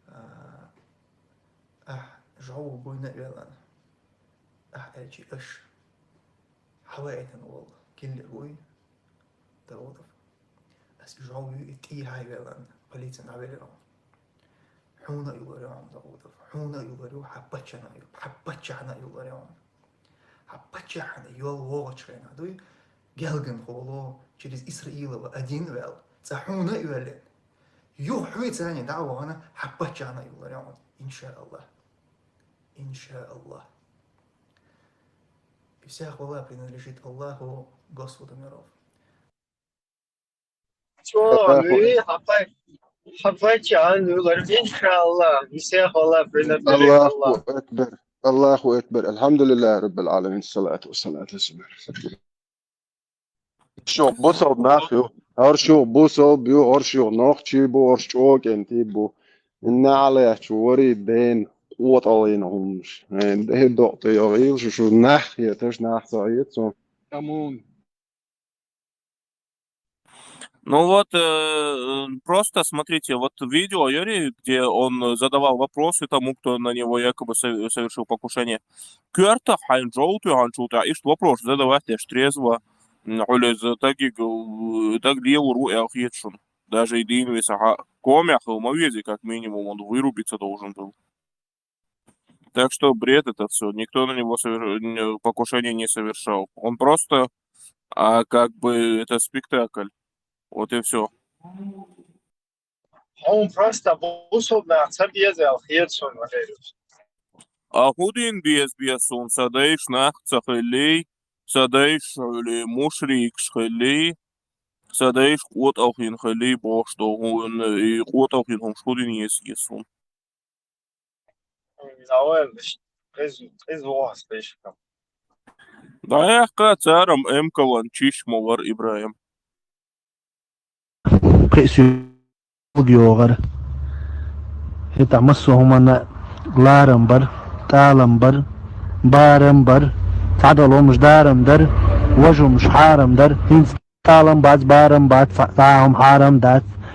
А, ахь жӀов буйна а велан, ахь аьлчи аш хьаваийтина волу киллер вуй, Даудов. Ас и жӀов юй, и тӀехьа а велан, полицина а велира хьуна. Хьуна а юлур ю хьуна, Даудов. Хьуна а юлур ю, хьан паччахьна а ю-, хьан паччахьна а юлур ю хьуна. Хьан паччахьна йол вогӀучу хенахь дуй, гелган холо через Исраилова один вел, цкъа хьуна а йоьллина. Юха хьуьйцани дӀа а вахана, хьан паччахьна а юлур ю хьуна. Иншааллах. Иншааллах. И вся хвала принадлежит Аллаху, Господу миров. Чо, Аллаху, ну и хьан пай-, хьан паччахьна а юлур ю, иншааллах. И вся хвала принадлежит Аллаху Аллаху. Акбар. Аллаху акбар. Алхамдулиллахи раббил аламин. Салату ва салату ва салам. Шух бусалба нах ю. ХӀорш юха бусалба ю, хӀорш юха нохчий бу, хӀорш чӀогӀа кӀентий бу. Инна Ӏалаьчу вари ден къотӀалгӀина хӀуманаш. Э, ден докъ тӀе йогӀийла шу, шу нах хеташ, нах ца хета цунна. Амун. Ну вот, э, просто смотрите, вот видео Юрий, где он задавал вопросы тому, кто на него якобы со-, совершил покушение. Коьртах хьайн жовтуй хьан чул тӀехь иштта вопрос задавать деш трезво, м, хьуьлаза тагиг, э, таг лелур ву аьлла хета шуна. Даже и дийна виса хьа-, комехь хила ма вези, как минимум, он вырубиться должен был. Так что бред это всё. Никто на него совер-, не, покушение не совершал. Он просто, а, как бы, это спектакль. Вот и всё. Хьуна просто бусалба нах ца беза аьлла хета суна, Валерий. А хӀун дина беза беза суна, сан дайша нах ца хиллий, сан дайша, или мушрикаш хиллий, сан дайша къотӀалхина хиллий бохуш долу хӀун, и къотӀалхина хӀумаш хӀун дина еза еза суна? Давай, къиз, къиз вогӀу ас дайшкам. ДӀаяккха царам эмкалан чиш ма вара Ибрахим. Кхин а соьга йогӀара. ХӀетахь массо а хӀуманна ларам бара, тӀалам бара, барам бара, цхьадолу хӀумаш дарам дара, важа хӀумаш хьарам дара, хӀинца тӀалам бац, барам бац, цхьа а хӀума хьарам дац.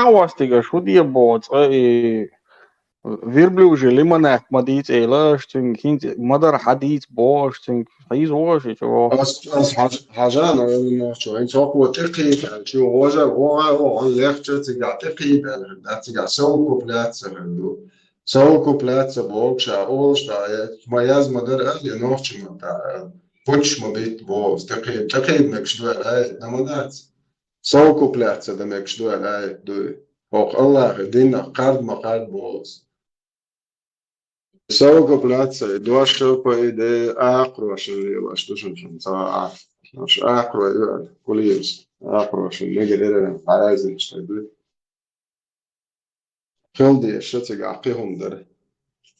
Яхьа вастига шу де бо, цкъа и верблюжий лимонад ма дийца эла, аш цуьнга хӀинца ма дара хьадийца бо, аш цуьнга хьийза вогӀу аш и чу вогӀу. Ас, ас хьаж-, хьажа, но, но, чу, хӀинца хӀокхо тӀекхийда, чу вожа, вогӀа, вогӀа, легча, цига тӀекхийда, да, цига совокупляться хӀара ду. Совокупляться бокша, олуш, да, я, ма яз ма дара, аз, я нохча ма, да, пучш ма битта бо, тӀекхийда, тӀекхийда мегаш дуьра, ай, нама дац. Совокупляться дан мегаш ду аьлла аят ду. ХӀокху Аллахьан динах кхарда ма кхарда боху аса. Совокупляция, дош, по идее, акхарошна лелаш ду шуна, шуна ца а. Аша акхарой ю аьлла, Кулиевс, акхарошна мегар яра аьлла, хьан разница ду. Хила дезаш цигахь кхин хӀума дара.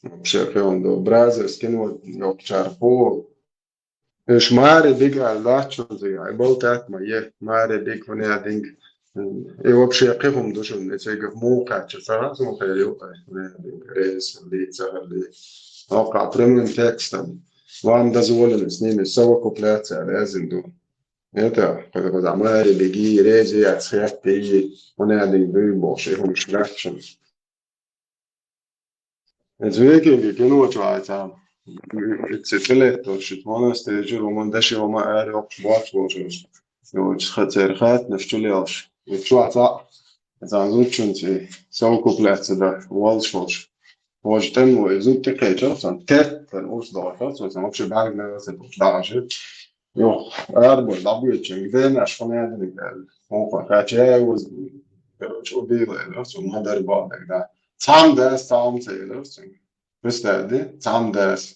Вообще кхин хӀума ду. Бразерс кино йоккхучара хӀу. Уьш маре бига аьлла дац шуна цигахь. И болтат ма е, маре бига хӀунда динга. И вообще кхин хӀума ду шуна, и цигахь муха кхаьчча ца хаьа, цунна хьерий ю кхин, хӀунда динга, реза хилли, ца хилли. ХӀокху прямым текстом. Вам дозволено с ними совокупляться, аьлла, яздина ду. Это, когда, когда маре биги, реза яц хетти, хӀунда динга дуй бохуш, и хӀумаш дац шуна. Иза викинги кино чу айцахь. Ицци тӀелетталуш ши тхона стежир, хӀуман даши хӀума аьрру йоккхуш боцуш волчуьнца. Йолчу ха-, церан хаттанаш чу лелаш. И чохь цхьаъ, цхьана зудчуьнца и совокупляться дан волуш волчу. Вожа тӀемало и зуда тӀекхечира, цунна теттана урс дохура, цо цунна вообще бӀаьрг мелла ца тухуш дӀахьажира. Юха арабой дӀабоьдучуьнга, денаш хӀун яьлла аьлла. ХӀунда кхача яй ваза, короче, убийла аьлла, цо ма-дарра боху дагна. Цхьамма дас, цхьамма ца элира цуьнга. Представь, ди? Цхьамма дас.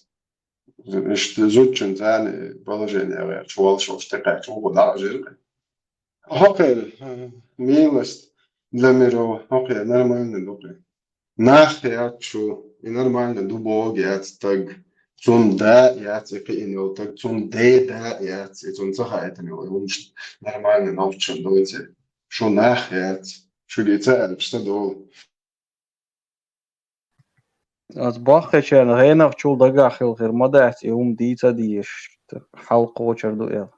Иштта зудчун царна положение гӀерташ, волуш волуш тӀекхаьчча, вукхо дӀахьажира. ХӀокхеран, милость для миров, хӀокхеран нормально ду кхин. Нах яц шу, и нормально ду бохург яц стаг. Цунна да яц и кхиъна йолу стаг, цунна ден да яц, и цунна ца хаийтина йолу хӀуманаш нормально нохчашна доций. Шу нах яц, шуьга и ца аьлча ца долу. Ас боххучарна гӀенахчул дагахь хила хир ма дац, и хӀума дийца а дезаш, хьал кхочур ду аьлла.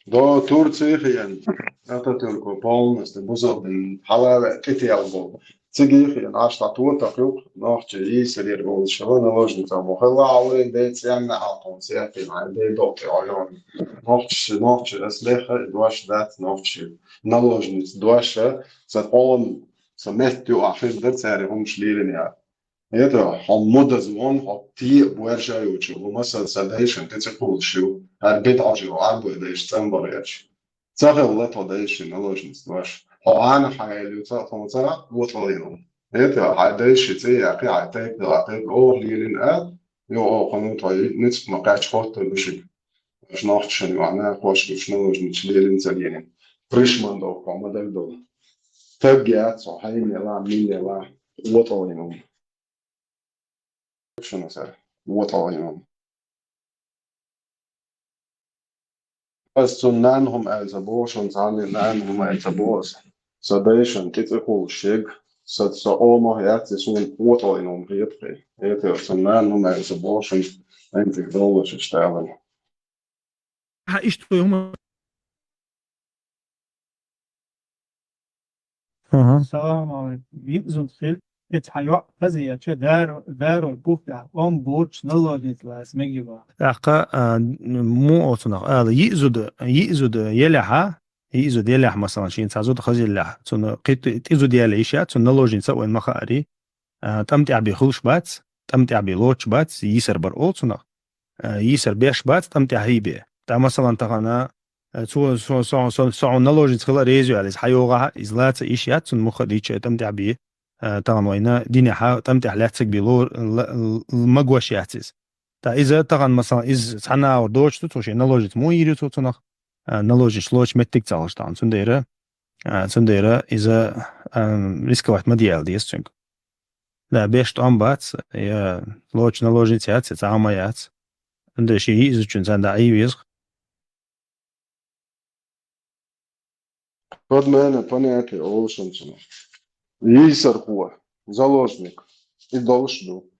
До Турции хиъна, Ататюрко полностью бузалбина хьалаве тӀетелла болу. Цига хиъна, аш дӀа тотах юкъа, нохчий йийсарера волуш хила, наложница мо хилла, хьалаве ден цӀенна Ӏалкхун сехкина, хьайн ден докъе Ӏойон. Нохчий, нохчий, ас леха, и дош дац нохчий. Наложница доша, сан къом, сан метта юкъа хир дара цара хӀумаш лелийна. ХӀета, хьо мудаза вон, хьо тӀе а боьрша йолчу, хӀума сан, сан дайшан тӀе ца кхуллуш ю, хӀара битӀажо Ӏарбой дайша цӀанбахьерча. Ца хилла тхо дайша наложница дош. Хьо Ӏана хьайла ю ца, тхуна ца вотӀалла йина. ХӀета, хьайн дайша цӀе яккхий, хьайн тайпа дала тайпа оха лелийна а, йо, оха хӀума тхо ницкъ ма кхаьчча хоттур ду шуьга. Аша нохчашна юьхьанна кхошкуш наложница лелийна ца лелийна. Пришмандовка ма дагадовла. Стаг яц хьо, хьайна ела, милла ела, вотӀалла йина. Шуна сара, вотӀалла йина. Ас цунна нанна хӀума аьлла ца боху, шуна цхьанна нанна хӀума аьлла ца боху ас. Сан дайшан тӀе ца кхуллуш шега, сан, сан къомах яц, и суна вотӀалла йина хӀума хета кхин. ХӀета, сан нанна хӀума аьлла ца боху, шуна хӀинца доллуш иштта аьлла. Хьан иштта хӀума? Аха. Салам алейкум. Йиъ зуда хила, и цхьа йоӀ хаза еча, даро, даро пухтехь, ом бурч, наложница лаца мегиба. ТӀаккха, а, муха оцунах ала, йиъ зуда, йиъ зуда елехьа, йиъ зуда елехь, масалан, шен цхьа зуда хаза елехь, цунна кхин тӀе зуда яла йиш яц, цунна наложница а вайн ма хаари, а, тӀам тӀехь бен хуьлуш бац, тӀам тӀехь бен лоцуш бац, йийсар бар олу цунах. А, йийсар беш бац, тӀам тӀехь хӀийбе. ТӀа, масалан, тахана, а, цо, со, со, со, со хьуна наложница хила а реза ю аьлла, иза хьайогӀахь, иза лаца йиш яц, цунна муха а дийча, тӀам тӀехь бен, а, тахана вайна динехьа, тӀам тӀехь лаьццаг бен ло-, ла-, ла-, магош яц иза. ТӀа иза тахана, масалан, иза цхьана агӀор доцуш ду, цо шен наложница муха йийр ю цо цунах, а, наложница лоцуш меттиг ца хилча тахана. Цундела, а, цундела иза, а, рисковать ма де аьлла деза цуьнга. Да, беш тӀом бац, я лоцуш наложница яц, я цхьа а ма яц. Цундела шен йиъ зудчун царна дӀа Ӏийвеза. Подмена понятие олу шуна цунах. Йийсархо, заложник, и долуш ду.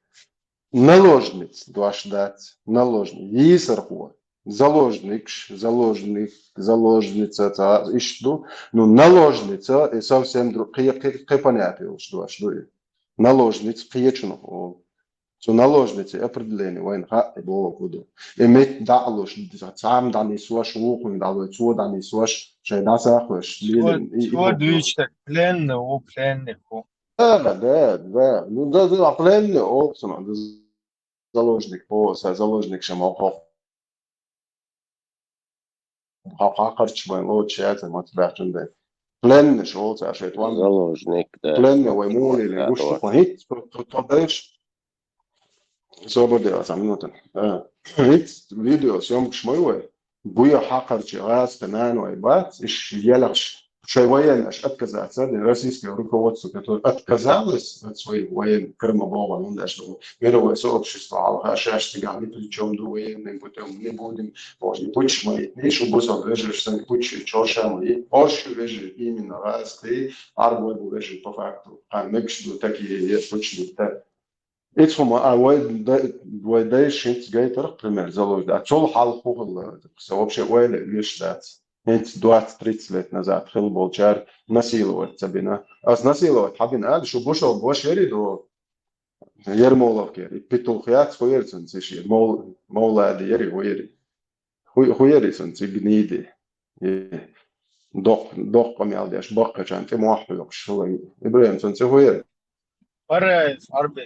Наложница дош дац, наложник, йийсархо, заложникаш, заложник, заложница, ца, иштта ду. Ну, наложница, и совсем друг, кхе-, кхе-, кхе понятие йолуш дош ду и. Наложница кхечунах олу. Цу наложници определение вайна хаьа и бохург ду. И меттиг дӀа а луш, цхьамма дӀанисвеш, вукхунга дӀалой, цо дӀанисвеш, шайн дӀасахвеш, лелийна, и, и Цо хӀума ду. Дуьйцуш дерг пленный ву, пленный ву. Да, да, да. Ну, да, да, пленный олу цунах, да, заложник, по, са, заложник ша ма хо. хьо хьакхарча вайн лоцуш яцара, ма ца баьхчун дай. Пленныш олу цара шайта ван. Заложник, да. Пленный вай муха лелийна, да, гуш да. Хьо хӀинца тхо, тхо, тхо дайша. Собар де, цхьа минута. Э, хӀинца видеосъёмкаш ма ю вай. Буьйхьа хьакхарчий гӀазкхийн наной бац, иш елхаш, шайн военнаш отказаться дина, российское руководство, которое отказалось от своих военных, Крыма богӀун, хӀунда аьлча мировое сообщество хьалха, шаьш цигахь ни при чём ду, военным путём не будем, может, и путч ма йитни, шу бусал вежарш санна путч чоша ма йитни, орши вежарий именно гӀазкхий, Ӏарбой бу вежарий по факту, хан мегаш ду такие, е путч йитта. Ицхума, а вай дай-, вай дайша хӀинца гайтарх пример залуш дац. Цул хьалха хӀун хилла, сан вообще ойла веш дац. ХӀинца двадцать-тридцать лет назад хилла болчара насиловать ца бина. Ас насиловать хьабина аьлла, шу бушал бош яри до Ермоловкера. И петух яц, хӀун яри цунца иша, Мол-, Мовлади яри, хӀун яри. ХӀу-, хӀун яри цунца и гниди? И докх-, доккха мел деш, баккхачан тӀе мохь хьоькхуш хилла. ИбрахӀим, цунца хӀун яри? Бараев Ӏарби.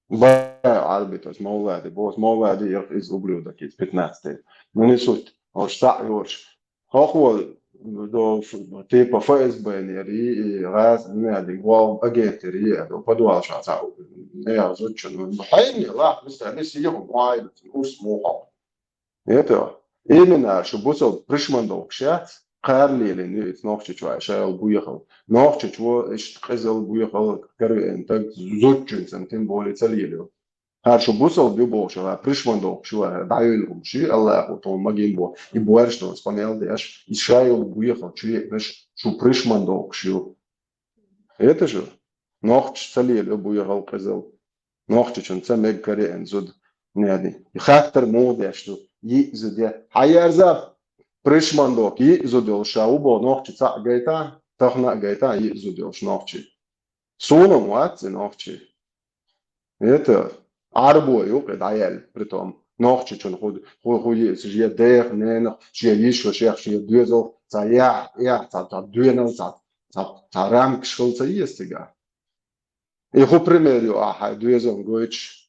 Бараев Ӏарби, то есть Мовлади, босс Мовлади, я из ублюдок из пятнадцатый. Ну, не суть. Ош цхьаъ йош. Хохо, до, типа ФСБ-нери, и гӀаз, не, один, глав агентери, я, до подвал ша цхьаъ. Не, я зучу, ну, хайни, лах, мистер, не сиди, ху, муайна, урс мухал. Это, именно, шу бусал пришмандовкаш яц, кхара лелийна ю иза Нохчийчоь, шайла буьйхал. Нохчийчоь иштта къизал буьйхал каравеана таг зудчуьнца, тем более, ца лелайо. ХӀара шу бусал ю бохуш, хӀара пришмандовкаш ю, хӀара дӀайойла хӀумаш ю, Аллахо тхуна магийна бо, и боьрша долчу къамел деш, и шайла буьйхал чу еънаш, шу пришмандовкаш ю. Это же, нохчаша ца лелайо буьйхал, къизал. Нохчичун ца мега караеана зуда, неди. И хаттар муха деш ду? Йиъ зуда я. Хьаерза, пришмандовка, йиъ зуда йолуш ша ву боху нохчи цхьаъ гайта, тахана а гайта, йиъ зуда йолуш нохчи. Суна-м вац и нохчи. Это, Ӏарбо ю кхе дӀаяьлла, притом. Нохчичун ху, ху, ху йиъ, шен дех, ненах, шен йиш ва шех, шен доьзал, цхьа яхь, яхь, цхьа, цхьа доьнал, цхьа, цхьа, цхьа рамкаш хила ца еза цигахь. И хӀун пример ю ахьа хьайн доьзална гойтуш?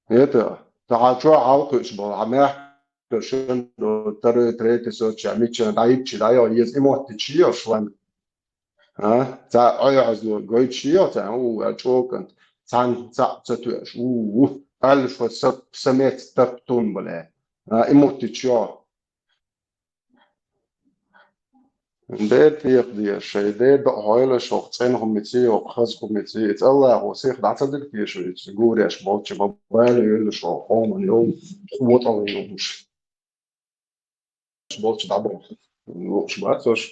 Это, ца хьан чохь хьалакхуьуш болу, хьан мехкара шина до второй, третий сорт ша миччана дӀайитчи дӀайо еза и моттичи йо шланг. А? Ца Ӏойхьазло гойтуш йо, ца, у, а чӀокант, цхьаьна цхьаъ ца тоьаш, у, у, аьлла шо са, са меца таппа тун бале. А, и моттичи йо. Дера тӀехь деза, шайн дера даӀа хьойла шух цӀена хӀумиций, хӀокху хаза хӀумиций, и цӀаллахо сиха дӀа ца дира теша, и гуреш болчу ма бала йойла шух, хьоман йолу, вотӀал йолуш. Болчу дӀабоху. Лууш бац аша.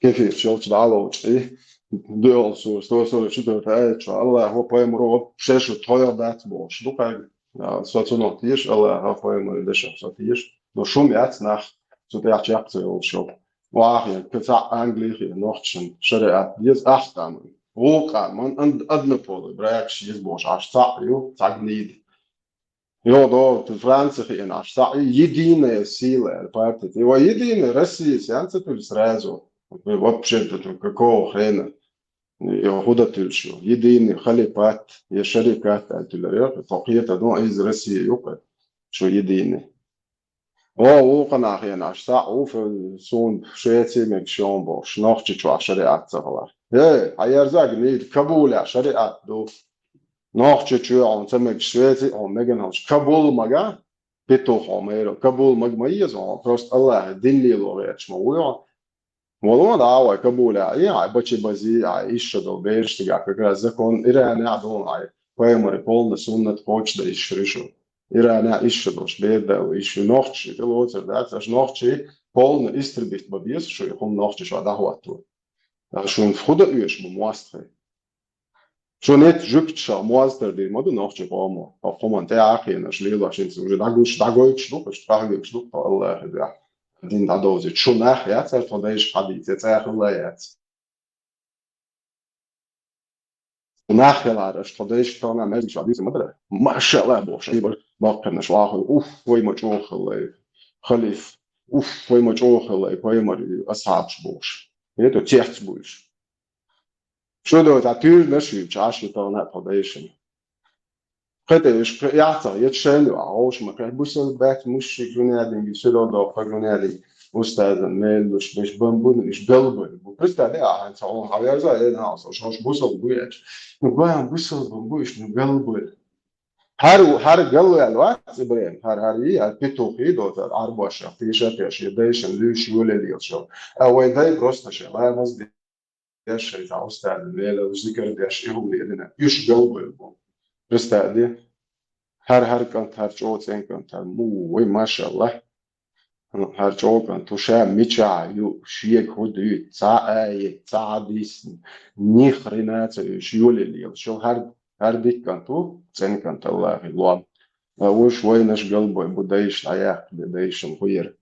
Кефирчу йолчу дӀа а ловчу, и дуьхьал сура, сто сорок четвёртая аят чохь, Аллахо пайхамаро шаьш тхойх дац бохуш ду кхаьга. А, со цунах теша, Аллаха, пайхамаран дешах со теша. Но шуна яц нах, цу тӀехь чекх ца йолуш йолу. Вахьа, кхин цхьаъ Англихе, нохчашна шариат деза, ахтам. Вукъа, ман ан-, однополый бракаш еза бохуш, аш цхьаъ ю, цхьа гнида. Йо, до, Франция хиъна, аш цхьаъ ю, единая сила, аьлла, партия. И ва единая Россия, сян ца туьлу сразу. Вообще, тут какого хрена? Я худа туьлуш ю. Единый халифат, я шарикат, аьлла, туьлура, я, тхо кхета, ну, из Россия ю, кхе, шу единый. О, вукханахь хиъна, аш цхьаъ ву, фу-, суна Швеци мегаш йолу бохуш, Нохчийчохь шариат ца хилар. Э, хьаерзаг нийта Кабулехь шариат ду. Нохчийчоь хьуна ца мегаш, Швеци хьуна меган хьуна. Кабул мага, петух хьо майро. Кабул мага ма еза хьо, просто Аллахе дин лело гӀерташ ма вуй хьо. Валлахьи, да, вай Кабулехь, и, ай, бачи бази, ай, иша долу бераш цигахь, как раз закон Иранехь долу, ай, пайхамаре полна суннат кхочушдан иша ришу. Иранехь иша долуш, бер дала иша, нохчий, тӀе лоцур дац, аша нохчий полна истребить бан беза шу, и хӀума нохчий шу дӀахӀотто. Аша шуна худа оьшу бу мостагӀий. Шуна эцу жуьгташах моз тардийр ма ду нохчий къомо. Хьо хӀуманна тӀе а кхийна, аша лелош хӀинца уже дӀагуш, дӀагойтуш ду, аша тӀаьхьагуьйтуш ду, хьо Аллахьа дуьхьа. Дин дӀадовзийта. Шу нах яц, аша тхо дайша хьадийца, я цӀа хилла яц. Нах хилар, аша тхо дайша тхо нах мезаш хьадийца ма дара. Машалла бохуш, и бар баккхарнаш вахуй. Уф, вай ма чӀогӀа хилла, халиф. Уф, вай ма чӀогӀа хилла, пайхамар, асхьабаш бохуш. Это цец буйш. Шу до цхьа туьйранаш ю, чаш ю тахана тхо дайшина. Кхеташ, кхе яцахь, я шайна ю, а хьовш ма кхе, бусал бац, мушшик гунядинги, сиро доккха гунядинги. устазан мел луш, беш бамбун, иш галбар. Представь, а, хьан ца хьо хьаверза, э, на, со, шош бусал буяч. Ну, гуям бусал бамбуиш, ну, галбар. Хьар, хьар галвел вац, Ибрем, хьар, хьар и, хьар петух и, до, та, арбаша, пиша, пиша, дайшан, луш, юле, лил, шо. А вай дай просто ше, ла, маз, деш, шай, та, устазан мел, зикр, деш, и, ху, ледина. Иш галбар, бу. Представь, ди. Хьар, хьар кант, хьар чӀоцӀен кант, хьар му, вай, машаллах. ХӀара чӀокӀан ту ша мичахь ю, шега хӀу дуьйцу, цхьа а ца хьадийсина, ни хрена ца йоьшу, йоле лела. Шел хӀара, хӀара диккан ту, цӀенкан таллахи лом. А уж вайнаш галбой бу дайшна, дӀаяккха бе дайшна хӀу яра.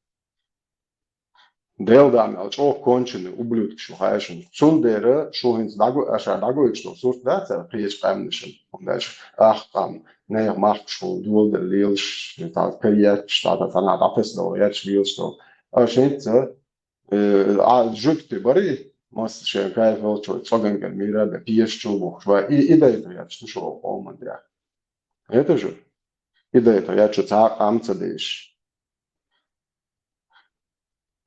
Дел да мел чӀогӀа конченый ублюдкаш ю хьаьшна. Цундела шу хӀинца дӀаго-, аша дӀагойтуш долу сурт дац, кхечу къаьмнашна, хӀунда аьлча ах къам, нехан махкаш волу доладелла лелаш, цхьа караетташ, цхьа, цхьа, цхьа дӀапасдала гӀерташ лелаш долу. Аша хӀинца, э, а, жуьгти барий, масса шен кайф волчу, цӀогангара мийра бе, пешачу бухуш, ва и, и дайта гӀерташ ду шу къоман тӀехь. Это же. И дайта гӀерташ цхьа а къам ца деш.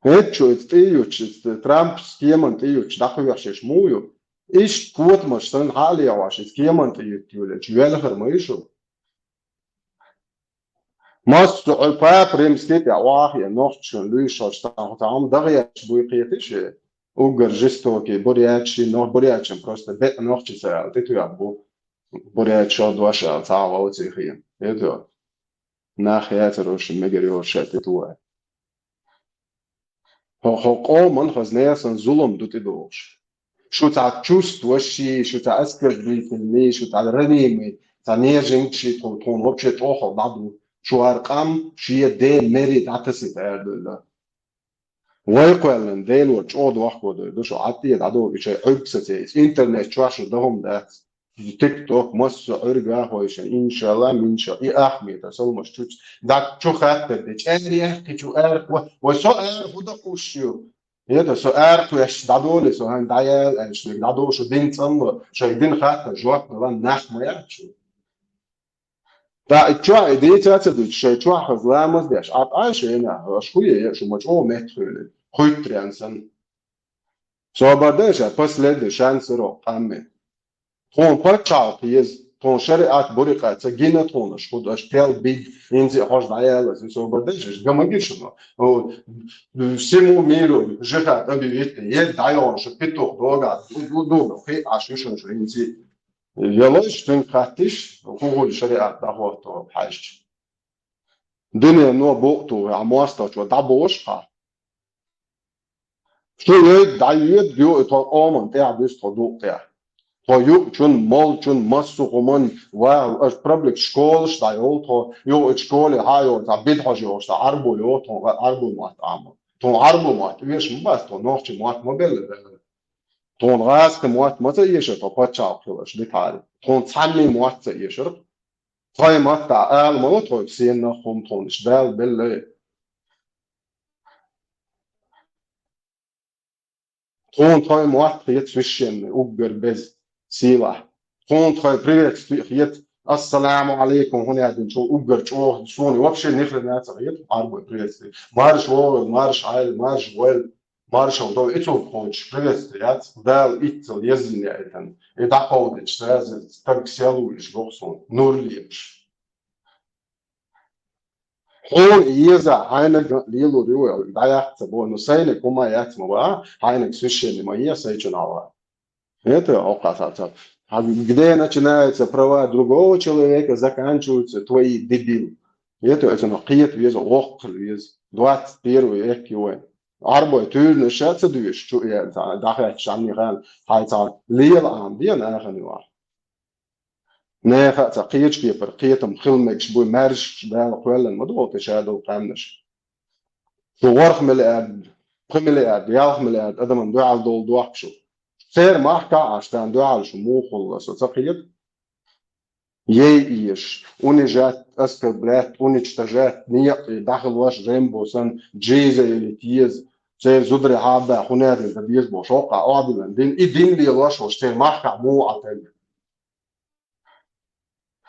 ХӀетчу иза тӀеюьтуш, иза Трамп схеман тӀеюьтуш дӀакхоьхьуш еш муха ю? Иштта котамаш санна хьа а лехьош, иза схеман тӀеюьтуш, велхар ма ю шу. Массо а Папа Римский тӀе охьа а, нохчашна луьйш, шош цхьа хӀума дагӀа еш буй кхетий ше? Уггар жестокий буряташ, нох-, буряташна просто бекъ нохчи ца аьлла, тӀетоьхна бу. Буряташ шо дош аьлла, цхьа а вовций хиъна. ХӀетоьхна. Нах яцар оша мегар йоцуш шаьш тӀетоьхна. Хьо, хьо къоман хаза несан зулам ду тӀедогӀуш. Шу цхьа чувствующий, шу цхьа оскорбительный, шу цхьа ранимый, цхьа неженка ши тхуна, тхуна вообще тӀохал дӀаду. Шу хӀара къам шен ден мери дӀатасита аьрдуьлла. Вай кхоьллина Делора чӀогӀа дохко дойр ду шу, Ӏад тӀе дӀадогӀу и шайн Ӏуьрг сацийса. Интернет чохь шу даха хӀума дац. ТикТок, массо а Ӏуьрга хойшина, иншалла, миншалла, и ахметар, салмаш чуц, дак чу хаттар де, чӀаьрий аьхкхи чу аьркхо, вай со аьрху дакхуш ю. ХӀета со аьркху еш дӀадоле, со хӀан дӀаял аьлча, дӀадолу шу дин цӀанло, шайн дин хаттар жоп дала нах ма яц шу. ТӀаккха и чохь и дийца а ца дуьйцуш, шайн чохь хаза ламаз деш, Ӏад Ӏай шайна, аша хӀу е, шу ма чӀогӀа меттахуьйлу, кхуьйттрен санна. Собар дай ша, последний шанс ро къамме. Тхуна пачхьалкх еза, тхуна шариат бурикъа ца гина тхуна, аша хӀу аша тел биг, инзи а хьожа дӀаяллаза, собар дай ша, гама гира шуна. О, всему миру жихад объявить, е дӀайогӀуна шу петух догӀа, ду, ду, ду, хи, аш ю шуна шу инзи. Ялойш цуьнга хаттиш, хӀу хуьлу шариат дӀахӀотто хьаьжча. Дуьнено букъ туху, а мостагӀчо дӀабош хьа. Шу йойда, дӀайоьда, юкъа тхо къоман тӀехь дуьсу тхо дукъ тӀехь. Тхо юучун, молчун, массо а хӀуман, ва, аша проблема школаш дӀайолу тхо, юкъа школе хьа а йолу, цхьа бидхьожа йолуш, цхьа Ӏарбо йоху, тхо Ӏарбо мотт Ӏамо. Тхо Ӏарбо мотт оьшу ма бац, тхо нохчи мотт ма белла. Тхуна гӀазкхи мотт ма ца эшар тхо пачхьалкх хиларш дитхьари. Тхуна цхьанний мотт ца эшар. Тхайн маттахь ала ма ло тхойга сеннах хӀума тхуна иштта Дала беллай. Тхуна тхайн мотт хета священный, уггар беза, сийлахь. Тхуна тхайн приветствие хета, ассаламу алейкум, хӀун яздинчул уггар чӀогӀа, суна вообще ни хрена ца хета, Ӏарбой приветствие. Марш вогӀийла, марш Ӏайла, марш войла. Маршалла до, и цунах кхочуш приветствие яц, Дала иццал еззина яйтан. И дӀакховдича, сразу стаг сел вуьйлуш гоху суна, нур лепаш. Хьуна еза, хьайнаг лелур ю вай, дӀаяхца бо, ну сайнаг хӀума яц ма ваха, хьайнаг священный ма е сайчун Ӏалла. Это окхаса ца. А где начинаются права другого человека, заканчиваются твои, дебил. Это, это ну кхета веза, воккхал веза. Двадцать первый век ю вайн. Ӏарбой туьйранаш ша ца дуьйш, чу э, дӀахаьтташ Ӏанни хан, хьай цхьа лела Ӏам бен ахана ю ахь. Нехан а цхьа кхечу кепара кхетам хила мегаш буй, маьршачу Дала кхоьллина ма догӀу те ша долу къаьмнаш. Шу ворхӀ миллиард, пхи миллиард, ялх миллиард адаман дуьхьал долу дохку шу. Церан махкахь Ӏаш, царна дуьхьал шу муха хуьлу, со ца кхета? Ей еш, унижать, оскорблять, уничтожать, некъа тӀе дӀахилош, Рэмбо санна, джиза или теза, церан зударий хьарда, хӀун яздина дан деза бохуш, хӀокху Ӏодиллина дин, и дин лелош волуш, церан махкахь муха Ӏа таг?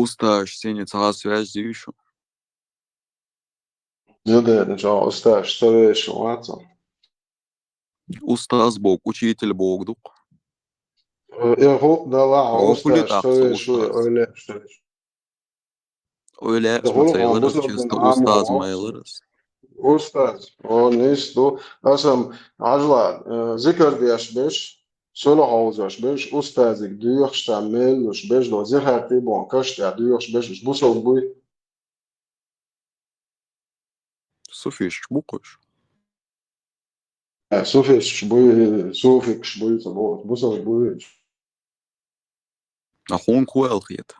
Устазаш сене цхьа связь дийшу? Зилдерна чӀоагӀа устазаш ца вешан вац. Устаз боху, учитель боху ду-кх. Э, э, хӀу, да ла, хьо Хьо хули устазаш тӀаккха ца со вешан, устаз? Ойла еш. Ойла еш, ма ца елара, чисто устаз ма елара. Устаз, о, нийса ду. Аса-м, хьажал, э, зикар деш берш, сунна хьовзош берш, устазиг доьхуш цхьа мел луш берш, до зихар тӀе боху каш тӀехь доьхуш берш, уьш бусалба буй? Суфисташ бу-кх уьш. Э, суфисташ буй, суфикаш буй, ца боху, бусалба буй уьш. А хьуна хӀун аьлла хета?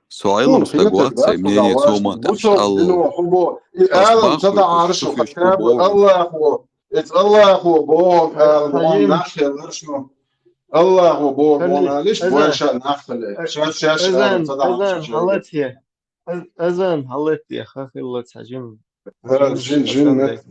Со Ӏилма стаг вац, сай мнение цо ма тӀе аша аьлла. И Ӏалам ца дахьара шу, хотя бы Аллахо, иза Аллахо боху аьлла, вон нах хилла шу. Аллахо боху вон аьлла, иштта вайша нах хилла. Шаьш, шаьш Ӏалам ца дахьара шу. Азан хьалатте, ха хилла цхьа жим. Жим, жим мет.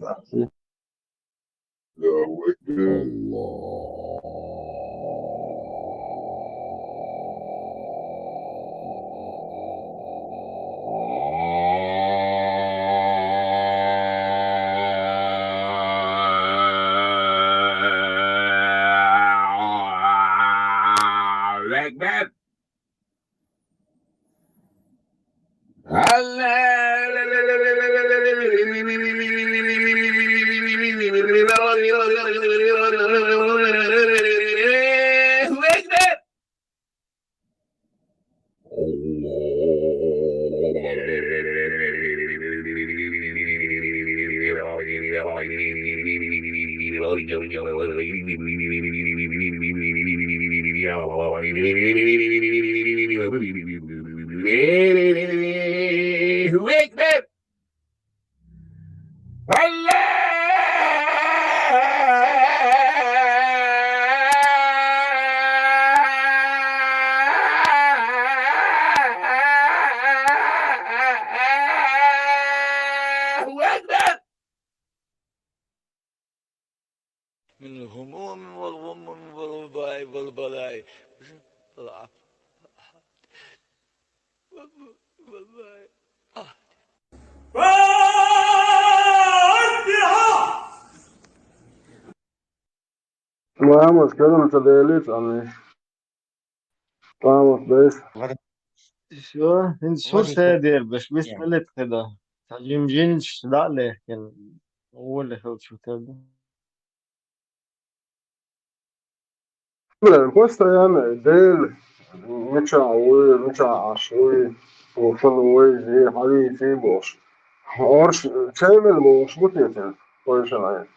من الهموم والغموم والوباء والبلاء. والبلاء. آه. Ламаз кхидӀа ца делица, амма. Ламаз дайша. Всё, хӀинца сур садер беш, бис мелет хеда. Цхьа жим-жимчаш дӀа а лехкина, гӀоли хилча хӀу тера ду. Блин, постоянно Дела мичахь вуй, мичахь Ӏаш вуй, ву шуна вайзи, хьавийций бохуш. Орш чевел бохуш бу те церан, вай шалай.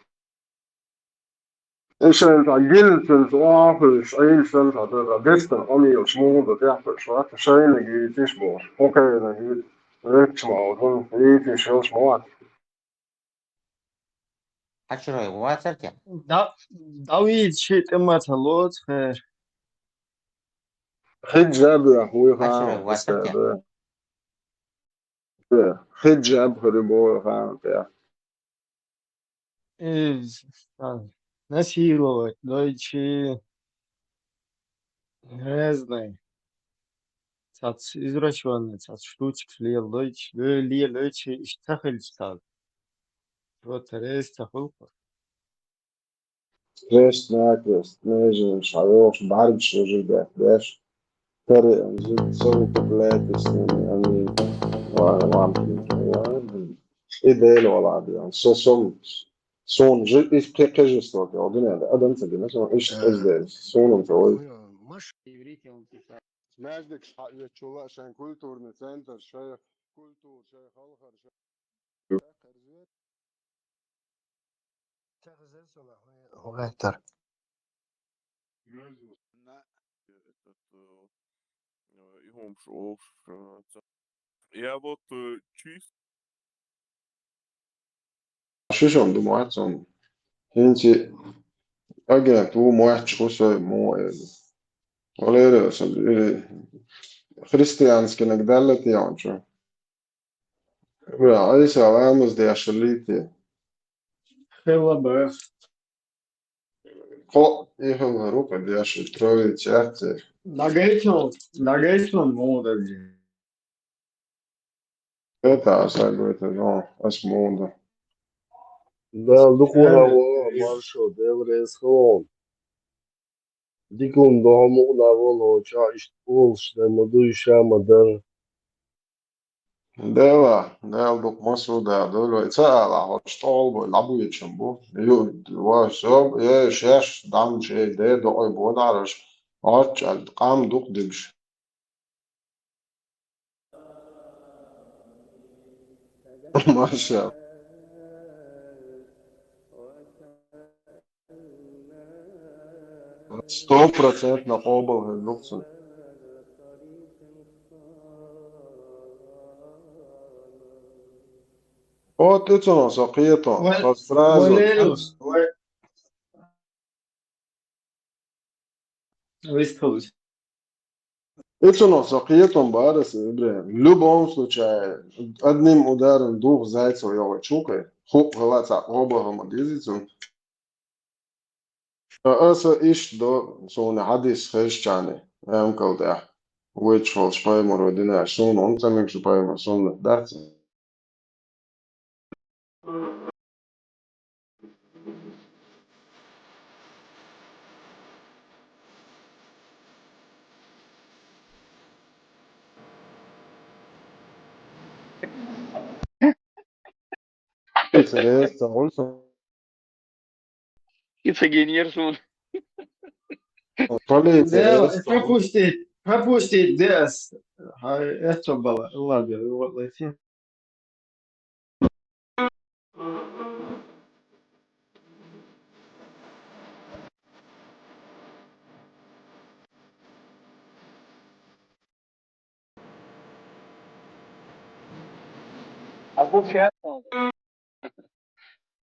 И шайна цхьа гилла цуьнца охьахуьлуш, Ӏийла санна цхьа дара, дестар къамелаш муха ду тӀехь хуьлуш вац, шайниг вийцийш бохуш, хӀокхайниг вийца, векча ма ву, вийцийш йолуш ма вац. Хьачурой вацар те? Да, давид ши тӀе ма ца лоцу хер. Хиджаб яхуй хан. Хиджаб хир бу хан тӀе. Из, а, насиловать дойчи, разный. Цац извращённый, цац штучкаш леладойчи, ле-, лелойчи, иштта ца хилча цаьрга. Вот реза ца хуьлу-кх. Крест-накрест, меженаш хьайохуш, бӀаьргаш вежарий бехк беш, каре анзит, со витуплетис ними, ани, ва-, вампир, и Дела вала бен. Со, со, суна жи-, и кхи-, кхи жестокий, о, дуьнен тӀе адам ца гина, со иштта эздел, суна ца вай. Маьждигаш хьаоьцучул а шайн культурный центр, шайх культура, шайх халхар, шайх Ца хезира со нах, хӀун гӀеттара? На, этот, э, э, и хӀумаш олуш, э, ца-, я вот, э, чис- Шишон ду мац он. ХӀинца агент ву, моьттуш ву со, мо эли. Валерий, со, э, христианский наг далла тӀе он чу. Бра, Ӏийса ламаз деш хиллий те? Хилла бара. Кхо и хилла рукъа деш, троица яц церан. Нагайчон, нагайчон молодец. Это особенно, это, ну, ас мунда. Да, дукура ва маршо, деврес хон. Дикун дому на воло, ча ишт улш, да муду иша мадар. Дела, дел дук масуда, дулва. Ца ала хоч толбу, лабу ичун бу. Ю, ва соб, е шеш, дам че, де, до ой бу дараш. Хоч ал, къам дук дибш. Маша. Сто процентов на обал хеллуксун. От ицуно со кьетон, Вай, со сразу. Валерий, вай. Выступил. Ицуно со кьетон барас, Ибрагим. В любом случае, одним ударом двух зайцев йога чукай. Хук гала ца оба гама дизицун. Аса иш до суна хадис хешчани, эмкал да. Вич холш пайма родина, суна он самим шу пайма суна дац. Интересно, он сам. Ица генерсун. Полиция. Да, пропустить, пропустить, да. Ай, это было. Ладно, вот лайфи. А гуш яшон.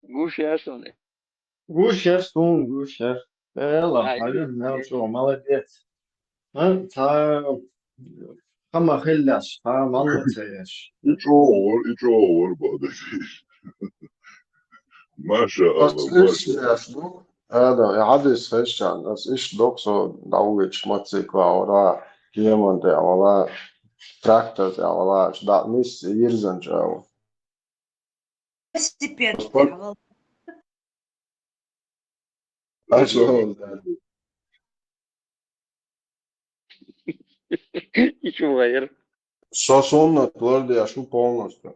Гуш яшон. Гуш яшон, гуш яш. Эла, Ай, Алим, ай. Мелчо, молодец. А, та, хама хелляш, та, молодец. Ичо вар, ичо вар бадашиш. Маша Ас Алла, иш маша. яш ду. Ада, я хадис хешчан, ас иш доксо давич мацик ваура, кеман те вала, трактор те вала, да мис ирзан чау. Велосипед. Спор- Ачо. Ичу вайр. Сосунна твердый ашу полностью.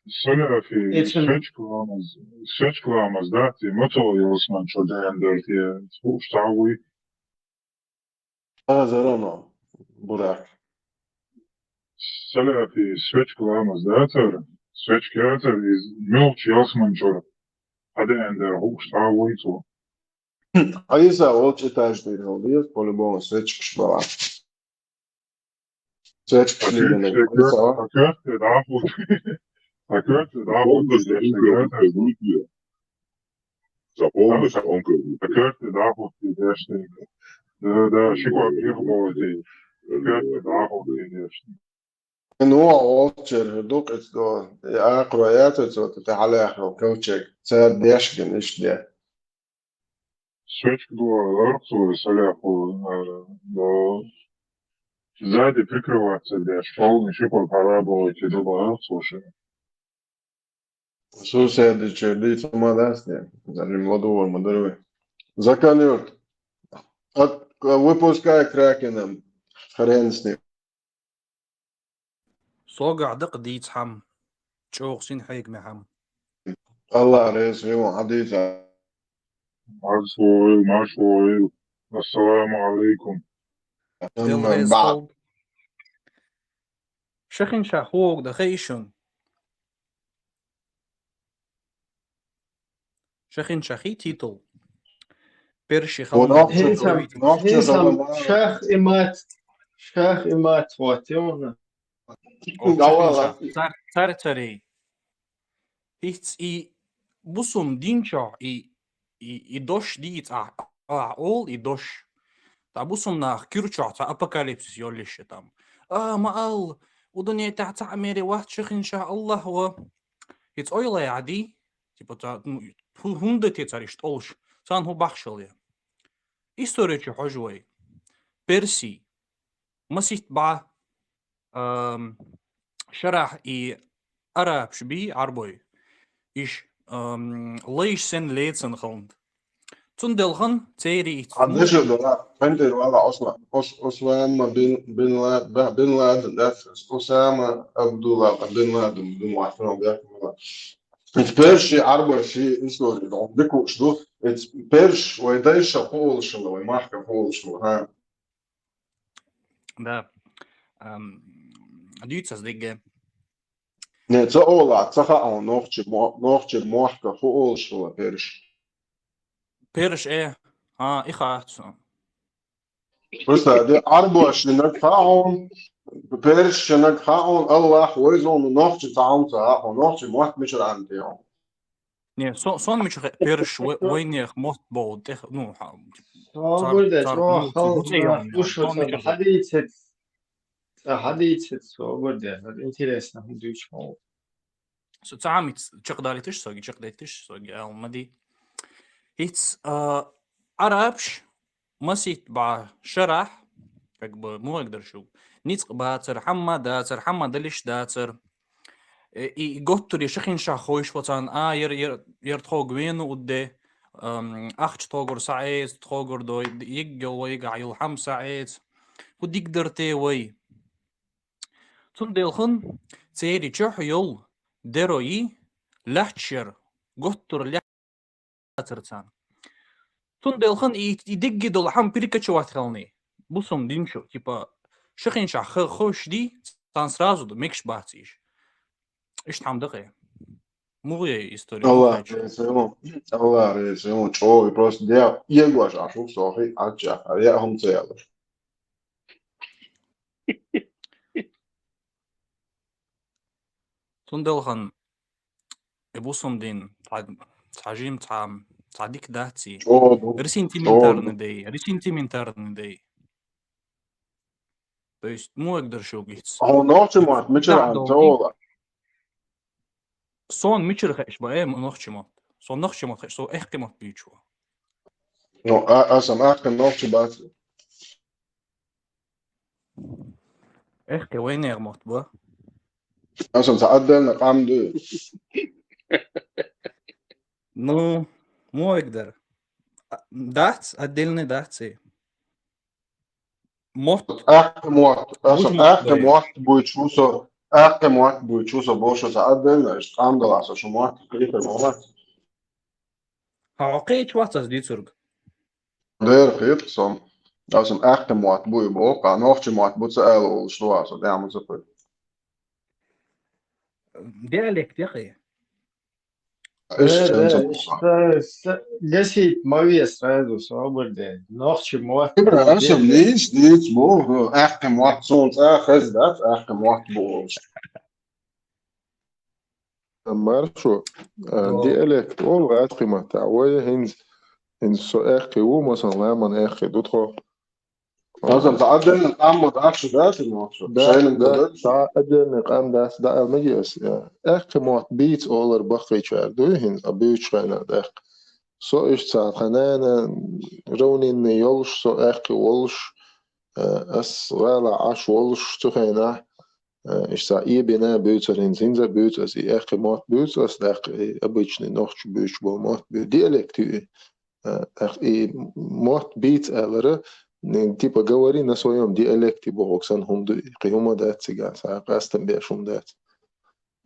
Саляфи, Эцен- свечка ламаз, свечка ламаз, да, ти мото йолсман чо дендер, ти уштавуй. А, зароно, бурак. Саляфи, свечка ламаз, да, тер, свечка тер, из мелч йолсман чо. А дендер уштавуй ту. А если вот этаж ты говорил, по-любому свечка шла. Свечка шли на него. Алиса, А как ты, да, вот. А как ты, да, вот, Полностью здесь, он да, как будто. За полностью он как будто. А как ты, да, вот, здесь, да, да, шиквар, я в голове. Как ты, да, вот, здесь. Ну, а овчер, дук, это, я кроя, это, это, это, халяхал, ковчег, це дешкин, ишде. Свечка была, арцу, саляху, э, да. Сзади прикрываться, да, полный шиквар, пора было идти, да, арцу, Суседи чердица мадасне, зарим ладувар мадарви. Заканюрт. От, выпускай Кракена. Хрен с ним. Сога дакъ дийцхьам. ЧӀоагӀ син хьегмехьам. Аллах рес вима хадиса. Маршойл, маршойл. Ассаламу алейкум. Делгьез халд. Шахинша хӀуг да хай ишун. Шахинша хи титул. Перши халд. Хисам, хисам, шах имат, шах имат хватилна. Давала. Цар-царей. Хиц и бусум динчо и, и, и дош диц а, а, ол и дош. Та бусум нах кирчо ца апокалипсис йоллише там. А, ма ал, удуне та ца мере ват шахинша Аллах ва. Хиц ойла яди. Типа та, ну, ху-, хунда те цариш толш. Сан ху бахшал я. История чи хожуй. персий, масийтта бӀаь, ам, шарахь и арабаш бий, Ӏарбой, иш, ам, лайш санна лецна хилант. Цундела хан церий итт А дешир дара, хантер вала Осма-, Ос-, Осама бин, бин Ла-, ба-, бин Ладен, да, Осама Абдулла бин Ладен, бин Ладен, да. Эт перш Ӏарбаш истори, да, дикуш ду. Эт перш вай дайша хулшала, вай махка хулшала, ха. Да. Ам, дийцас дигге. Не, ца ола, ца хаон, нохчи мо-, нохчи мохка хулшала перш. Перш, э, а, и хац. Просто де Ӏарбашинаг хаон, першинаг хаон, Аллах вайзон нохчи цаун ца хаон, нохчи мохк мичар анте он. Не, со-, сон мича хе-, перш вай-, вайнех мотт бовл, тех, ну, ха-, Собар де, цар, чо ну, хал, буце ян, ушу сон ца мича хе-, хадийцет, ца хадийцет, собар де, интересно, ху дюч хол. Со цамит чакъдалитиш, соги чакъдалитиш, соги ал мади. Итс, а, арабш, масийтта бӀаь шарахь, как бы, мугӀегдар шу. Ницкъ бацар, хӀамма дацар, хӀамма далиш дацар. Э, и, и готтури шахинша хойш вацан, а, ер, ер, ер тхог вену удде, ам, ахча тхогур саӀец, тхогур дой, д-, йиггел вайга хьайул хӀам саӀец. Ху дигдар те вай. Цундела хан цери чохь йол, деро йи, лаьччер, готтур лаьччер. Царцан. Цундела хан и, и дигги долу хӀама перекочевать хилни. Бусум динчу, типа, шахинчахь ха-, ховш ди, цан сразу ду, мегаш бац иш. Иштта хӀама дакъе. Мугъ яй история, Аллах мугъ яй чу. Реза ю, Аллах реза ю, чӀогӀа просто де, егош а шу сохи, а ча, а я хӀум ца ялаш. Цундела хан, э, бусум дин, цхьа, цхьа жим, цхьа, цхьа дика дац и. ЧӀогӀа ду, Ресентиментарный чӀогӀа ду. Дай, ресентиментарный дай. То есть, мугӀегдар шу гиц. Хьо нохчи мотт мичара Да, ан да, цола? Сон мичара хеш ба, э, нохчи мотт. Сон нохчи мотт хеш, сон эхки мотт бичу. Ну, а, а сам ахка нохчи бац. Эхке вайнех мотт ба. Асан ца отдельно къам ду. Ну, мугӀегдар. А, дац, отдельный дац и. Мотт. Ахка мотт, асан Буж мотт ахка бай. Мотт буйчу со, ахка мотт буйчу со, бо шо ца отдельно, иш къам дала со, шу мотт, кайфа мотт. Хьо кхечу вац ас дицург? Дера кхетта сон. Асан аьккхи мотт буй боху, а нохчи мотт бу ца ала олуш ду аса, дӀа ма ца хуьлу. Диалект яхъе? Иштта Э, чен ца э, боху. Иштта, с-, гасить ма ве сразу, собар де. Нохчи мотт Ибра, бу аса диалект. Нийс, нийс бу, аьккхи мотт, сон цӀа хаза дац, аьккхи мотт бу олуш. Маршо, а, О. Диалект олу аьккхи маттахь. Вай хӀинца, хӀинца со аьккхи ву, масала, ламан аьккхи ду тхо. Масала, ца отдельно къам ма дац шу дац, но шу Да, шайна да, ма дац. Ца отдельно къам дац, да, ма гес, я. Аьккхи мотт бийца олар баккхийчар дуй хӀинца, а буьйчу хенахь аьккхи. Со иштта ца ханана равнинный йолуш, со аьккхи волуш, а, ас гӀала Ӏаш волуш цу хенахь, Э, иштта эбина буьйцур хӀинца, хӀинца буьйцу ас, и аьккхи мотт буьйцу ас, тӀаккха и обычный нохчи буьйцу бо мотт буьйцу, диалект ю и. Э, тӀаккха и мотт бийца алара, не, типа, говори на своём диалекте бохург санна хӀума ду и, кхин хӀума дац цигахь, сан къастам беш хӀума дац.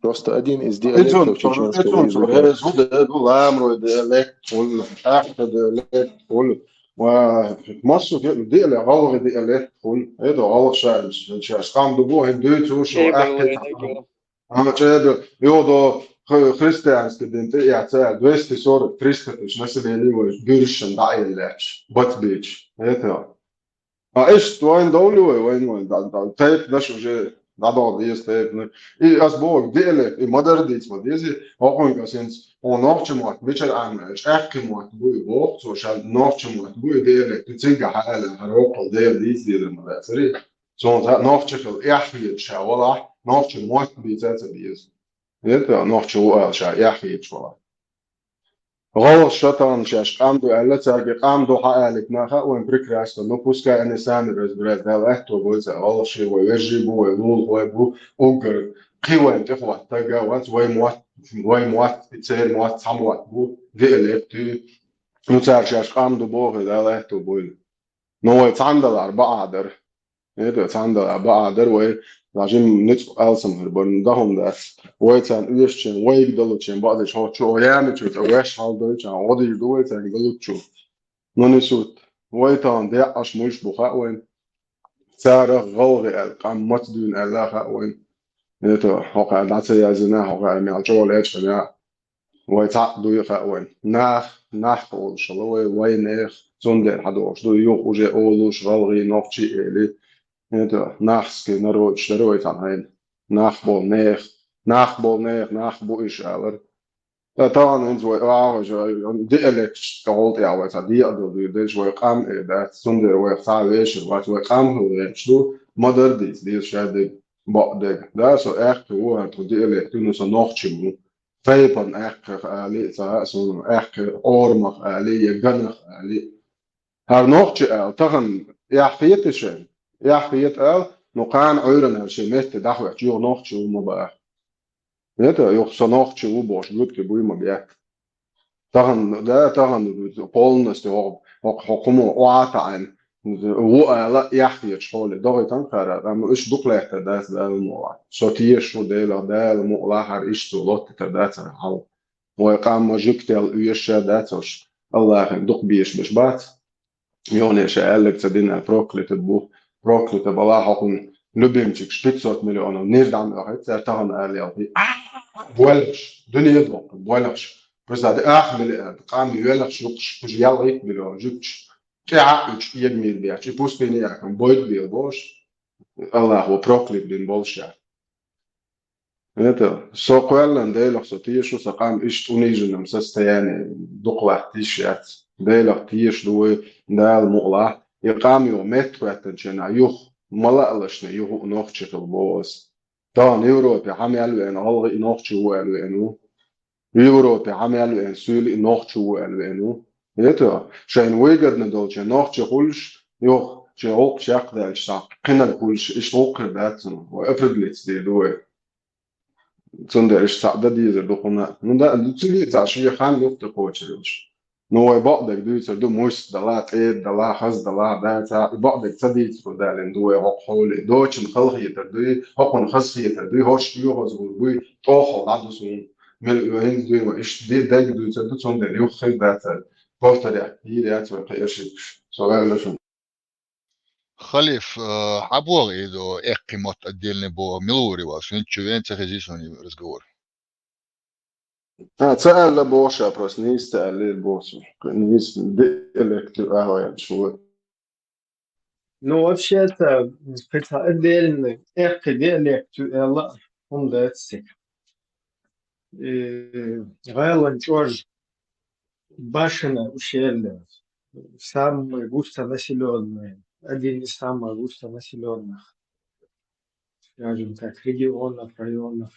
Просто один из диалектов чеченского языка. Ламрой диалект хуьлу, аьккхи диалект хуьлу. Ва массо а диале, гӀалгӀа диалект хуьлу. ХӀета гӀалгӀа шаьрца, шаьш къам ду бу, хӀин дуьйцу шу, аьккхи. Ана чӀеда, йодо христианский дин тӀе яц, двести сорок, триста тысяч население вай, буьршшан дӀа а еллаьч, бац бечу. ХӀета. А иштта вайн довлий вай, вайн, вайн, да, да, тайпанаш уже дӀадала деза тайпанаш. И ас боху, диалект, и ма-дарра дийца ма деза, хӀокхуьнга ас хӀинца, хьо нохчи мотт мичара Ӏамма аьлча, аьккхи мотт бу и боху, цо ша нохчи мотт бу и диалект, и цигахь аьлла, хӀара воккхал Дела дийца дезар ма дацаре. Цунна ца нохчи хила эхь хеташ ша валахь, нохчи мотт бийца а ца беза. ХӀета нохчи ву ала ша эхь хеташ валахь. ГӀалгӀаша тахана шаьш къам ду аьлла, цаьрга къам ду хьаалийта наха вайн прекрасно. Ну, пускай они сами разбираются, Дала аьтто бойла царна. ГӀалгӀаши вай вежарий бу, вай лулахой бу, уггар кхин вайна тӀехӀотта стаг а вац, вай мотт, вай мотт, церан мотт цхьа мотт бу, диалект ю. Ну, цара шаьш къам ду бохий, Дала аьтто бойла. Ну, вай цхьана далахь бакъахьа дара. ХӀета, цхьана далахь бакъахьа дара вай, даже ницкъ алсам хир бара, ну, даха хӀума дац. Вай царна оьшучарна, вайга далучарна бакъдеш хӀоттачу, о, яьмичу цӀа ваьш хьалдойчарна, гӀо дийр ду вай царна галучу. Ну, не суть. Вай тахана декъаш муьлш бу хаьа вайна. Царах гӀалгӀай аьлла, къам маца дуьйна аьлла хаьа вайна. ХӀета, хӀокхаьрна дӀа ца яздина, хӀокхаьрна мел чӀогӀа лечкъина. Вай цхьаъ дуй хаьа вайна. Нах, нах олуш хилла вай, вай нех, цундела хьадогӀуш ду, юха уже олуш, гӀалгӀай, нохчий эли. ХӀета, нахский народаш дара вай цхьана хьайна. Нах болу нех, нах болу нех, нах бу иш алар. Ткъа тахана хӀинца вай охьа, диалекташца гӀолла тӀехь вай цхьа декъадала дуьйр дерш вай къам э дац, цундела вайх цхьа а вешар вац, вай къам хила гӀерташ ду, ма-дарра дийца деза шадерг, бакъдерг. Да, со аьккхи ву, хӀара тхо диалект ю, ну, со нохчи ву. Тайпан аьккхих али, ца хаьа суна, аьккхих орамах али, я ганах али. ХӀара нохчи ала, тахана эхь хета шайн? Эхь хета ала, ну, кхана Ӏуьйранна хӀара шен метте дӀахӀоьттича, юха нохчи ву ма баха. ХӀета, юха со нохчи ву бохуш, гуьтки буй ма бетта. Тахана, да, тахана полностью хӀокху, хӀокху, хӀокху хӀума охьа а таӀийна, ву ала эхь хеташ хьоле, догӀуьйтан кхара, амма уьш дукха лаьттар дац Дала мукъалахь. Со тешаш ву Делах, Дала мукъалахь хӀара иштта цо лоттуьйтур дац хӀара хьал. Вай къам ма жуьгтел оьшуш а дац уьш, АллахӀан дукха бешаш бац. Йоне ша аьлларг ца дина, проклятый бу, проклятый бала хьокхун любимчикаш пятьсот миллионов нир дӀа ма оьхуьйту цара тахана ала ялхий. А, боьлхуш, дуьне доккху, боьлхуш. Просто ди ах миллиард, къам йоьлхуш юккъуш, уж ялхитта миллион жуьгташ. ТӀаьхьа а уьдуш, эгамийра бехча, и пустыне яхкан бойда бела бохуш, АллахӀо проклят бина болуш яр. ХӀета, со кхоьллина Делах со тешаш ву, сан къам иштта униженном состоянии дукха латта йиш яц. Делах тешаш ду вай, Дала мукъалахь, и къам юха меттахӀоьттинчу хенахь юха, ма лаалашна, юха а нохчи хила боху ас. Тахана Европе хьа мел веана, гӀалгӀа и нохчи ву аьлла веана ву. Европе хьа мел веана, суьйли и нохчи ву аьлла веана ву. ХӀета, шайна выгодно долчу нохчи хуьлуш, юха шен гӀуллакх чекхдаьлча схьа кхинарг хуьлуш, иштта гӀуллакх хир дац цунна. Вай определиться дийр ду вай. Цундела иштта цхьаъ дан дезар ду кхунна. Ну, да, ну, цига цхьа шен хан юхту кхочур йолуш. Ну, вай бакъдерг дуьйцур ду, муьста дала, тӀеда дала, хаза дала, да, цхьа и бакъдерг ца дийцаро далийна ду вай хӀокху хьоле. Доцчунна хала хетар дуй, хӀокхунна хаза хетар дуй, хӀорш оьгӀаз гӀур буй, тӀохал дӀа ду суна. Мел хӀинца дуй вай, иштта де-, дерг дуьйцур ду, цундела юххе дацар. Повторять дийр яц вай кхин ошибкаш. Со ваьлла шуна. Халиф, э, хьан боху и до эккхи мотт отдельный боху, мила вури вал, хӀинца чу вен ца хези суна разговор. А, ца аьлла боху ша, просто нийса ца аьллера боху со. Нийса диалект ю ахьа ваьлча ву. Ну, вообще-то, кхин цхьа отдельный эккхи диалект ю аьлла, хӀума дац цига. Э, гӀалан чӀож, Башенное ущелье, самое густонаселённое, один из самых густонаселённых, скажем так, регионов, районов.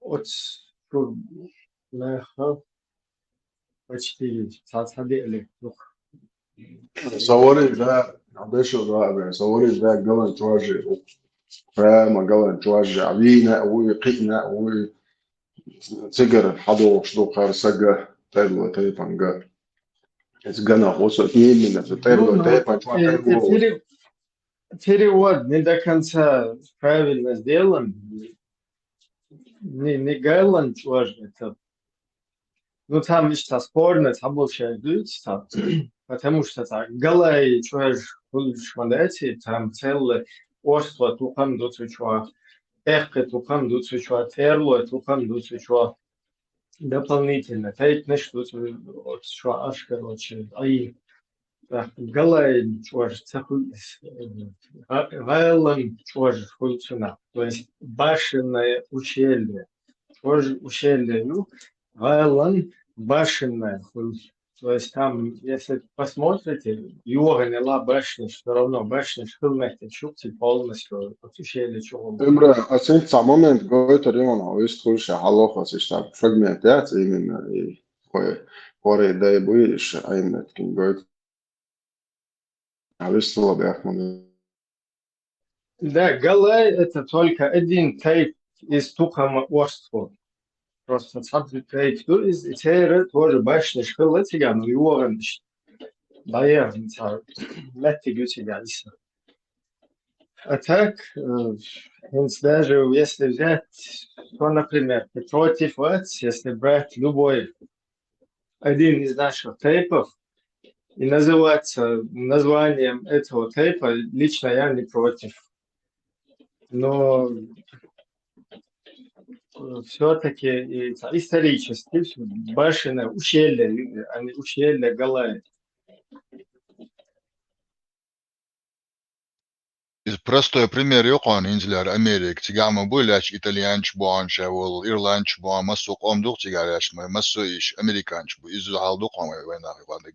От Чур-, Леха почти цхьа, цхьа диалект, ну, Сан валид да, Ӏабдешил да, Ӏабе, сан валид да ГӀалан чӀожа. Прямо ГӀалан чӀожа. Вийна а вуй, кхиъна а вуй. Цигара хьадогӀуш ду хӀара сага тӀерло тайпанга. Иза ганах ву со именно, со тӀерло Ну, ну, тайпан чохь э, тӀерло ву. Пере-, перевод не до конца правильно сделан. Не, не ГӀалан чӀожа, это Ну, там иштта спорно цхьаболчара дуьйцу цхьа, потому что цхьа ГӀалай чӀож хуьлуш ма дац, там целый орстхой тукхам ду цу чохь, эккхий тукхам ду цу чохь, тӀерлой тукхам ду цу чохь. Дополнительно тайпанаш ду цу, оцу чохь, короче, ай, ГӀалай чӀож ца хуьлу, ГӀа-, ГӀалан чӀож хуьлу цунах. То есть башенное ущелье. ЧӀож ущелье ю, ГӀалан башенное хуьлу. То есть там, если посмотрите, югъанала башня, всё равно башня хилла моттиг шу, типа, полностью, вот, ущелье чу гӀо. Имра, а сен цхьа момент гойтар йоӀ, вист хуьлуш хьалохас иштта фрагмент яц именно, и хой, хори дай буй иш айннат кин гойтар. А вист лаб яхман. Да, галай — это только один тайп из тукхама орстхо. Просто цхьа тайп ду из, и церан тоже башня хилла цигахь, ну, югъанаш. Даяр, цхьа моттиг ю цигахь иса. А так, э, хӀинца даже если взять, что, например, ты против вац, если брать любой один из наших тейпов и называться названием этого тейпа, лично я не против. Но все-таки и исторически башня ущелья, а не ущелье Галай. Из простой пример ю кхуна, инзлер Америка. Цигахь ма буй лаьтташ итальянчу бохьан ша волу, ирландчу бохьан, массо а къом ду-кх цигахь лаьтташ, ма-, массо а иш американчу бу. Иза хьал ду кхуна вай, вай нах, вай нах.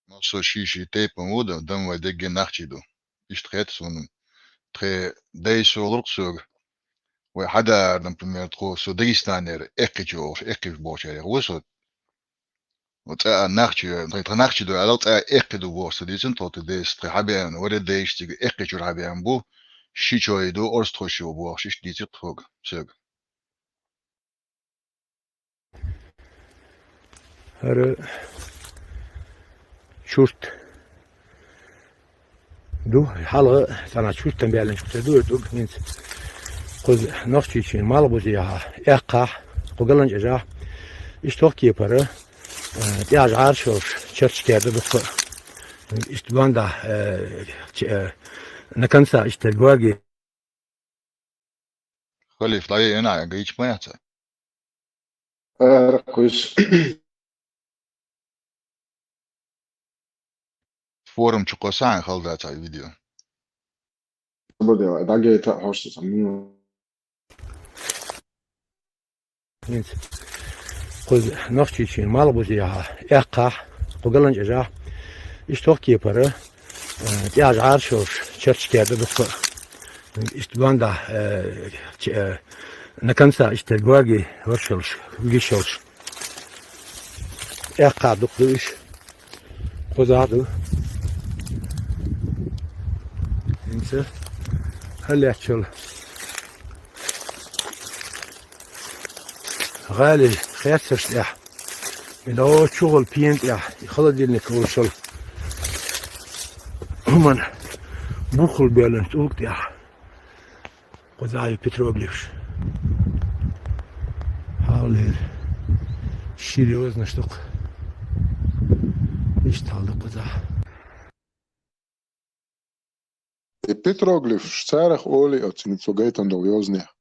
Массо а ший-ший тайпан ву дан, дан вай дегге нахчий ду. Иштта хета суна. Тхе дайсолург соьга. Вай хьадаара, например, тхо со Дагестанера эккхичу олуш, эккхивш бохучарех ву со. Ва цӀа а нахчи, тхо нахчи ду аьлла, цӀа а эккхи ду бохуш ца дийцина тхо, тхо дайша, тхо хьабеана, варе дайша цига эккхичуьра хьабеана бу, ши чой ду, орстхо ши ву бохуш, иштта дийцира тхога, соьга. ХӀара чурт ду, хьалха цхьана чуртан баьллинчух ца ду, ду хӀинца кхуза Нохчийчоьнан малхбузехьа, эккхахь, кху галанчӀожахь, иштта хӀокху кепара, э, тӀехь жӀараш йолуш, чарташ керда дукха. Иштта банда, э, ч-, э, на конца иштта гоги. Халиф, дӀавеана, гайча ма яц. Ара кхуьйсу. Форум чу кхо сахьа хала дац хьан видео. Бадела, дагайта хьошту сан. ХӀинца кхуза Нохчийчоьнан малхбузехьа, эккхахь, кху галанчӀожахь, иштта хӀокху кепара, э, тӀехь жӀараш йолуш, чарташ керда дукха. Иштта банда, э, ч-, э, на конца иштта гоги варш йолуш, гиш йолуш. Эккхахь дукха ду уьш. Кхузахь ду. ХӀинца хӀаллеччул гӀали херцарш тӀехь. И дӀо чухула пена тӀехь, и холодильник олуш йолу хӀуманна буххула бевллачу тӀулга тӀехь. Кхузахь ю петроглифш. Хьаллера. Серьёзнаш ду-кх. Иштта хьал ду кхузахь. И петроглифш, царах олий оцу цо гайтина долу йозанехь?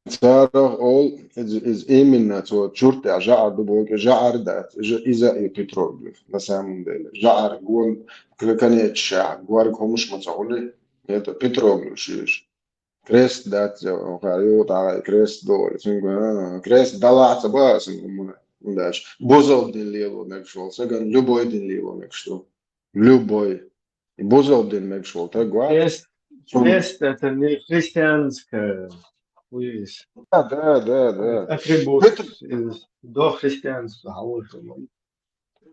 Царах олу, иза, иза именно цо чурт тӀехь жӀар ду боху, жӀар дац, иза, иза и петроглиф, на самом деле. ЖӀар, гон, к-, конеччахь, горга хӀумаш ма ца хуьлий, это петроглиф шуьйш. Крест дац, ю, кхара ю, тӀаккха крест ду, цуьнга, а, крест далахь ца баха сан, м, м, даш. Бузалба дин лело мегаш волу, сагана любой дин лело мегаш ду. Любой. Бузалба дин мегаш волу таг вац. Крест, крест — это не христианская вывеска. Да, да, да, да. Атрибут из дохристианского, а вот он.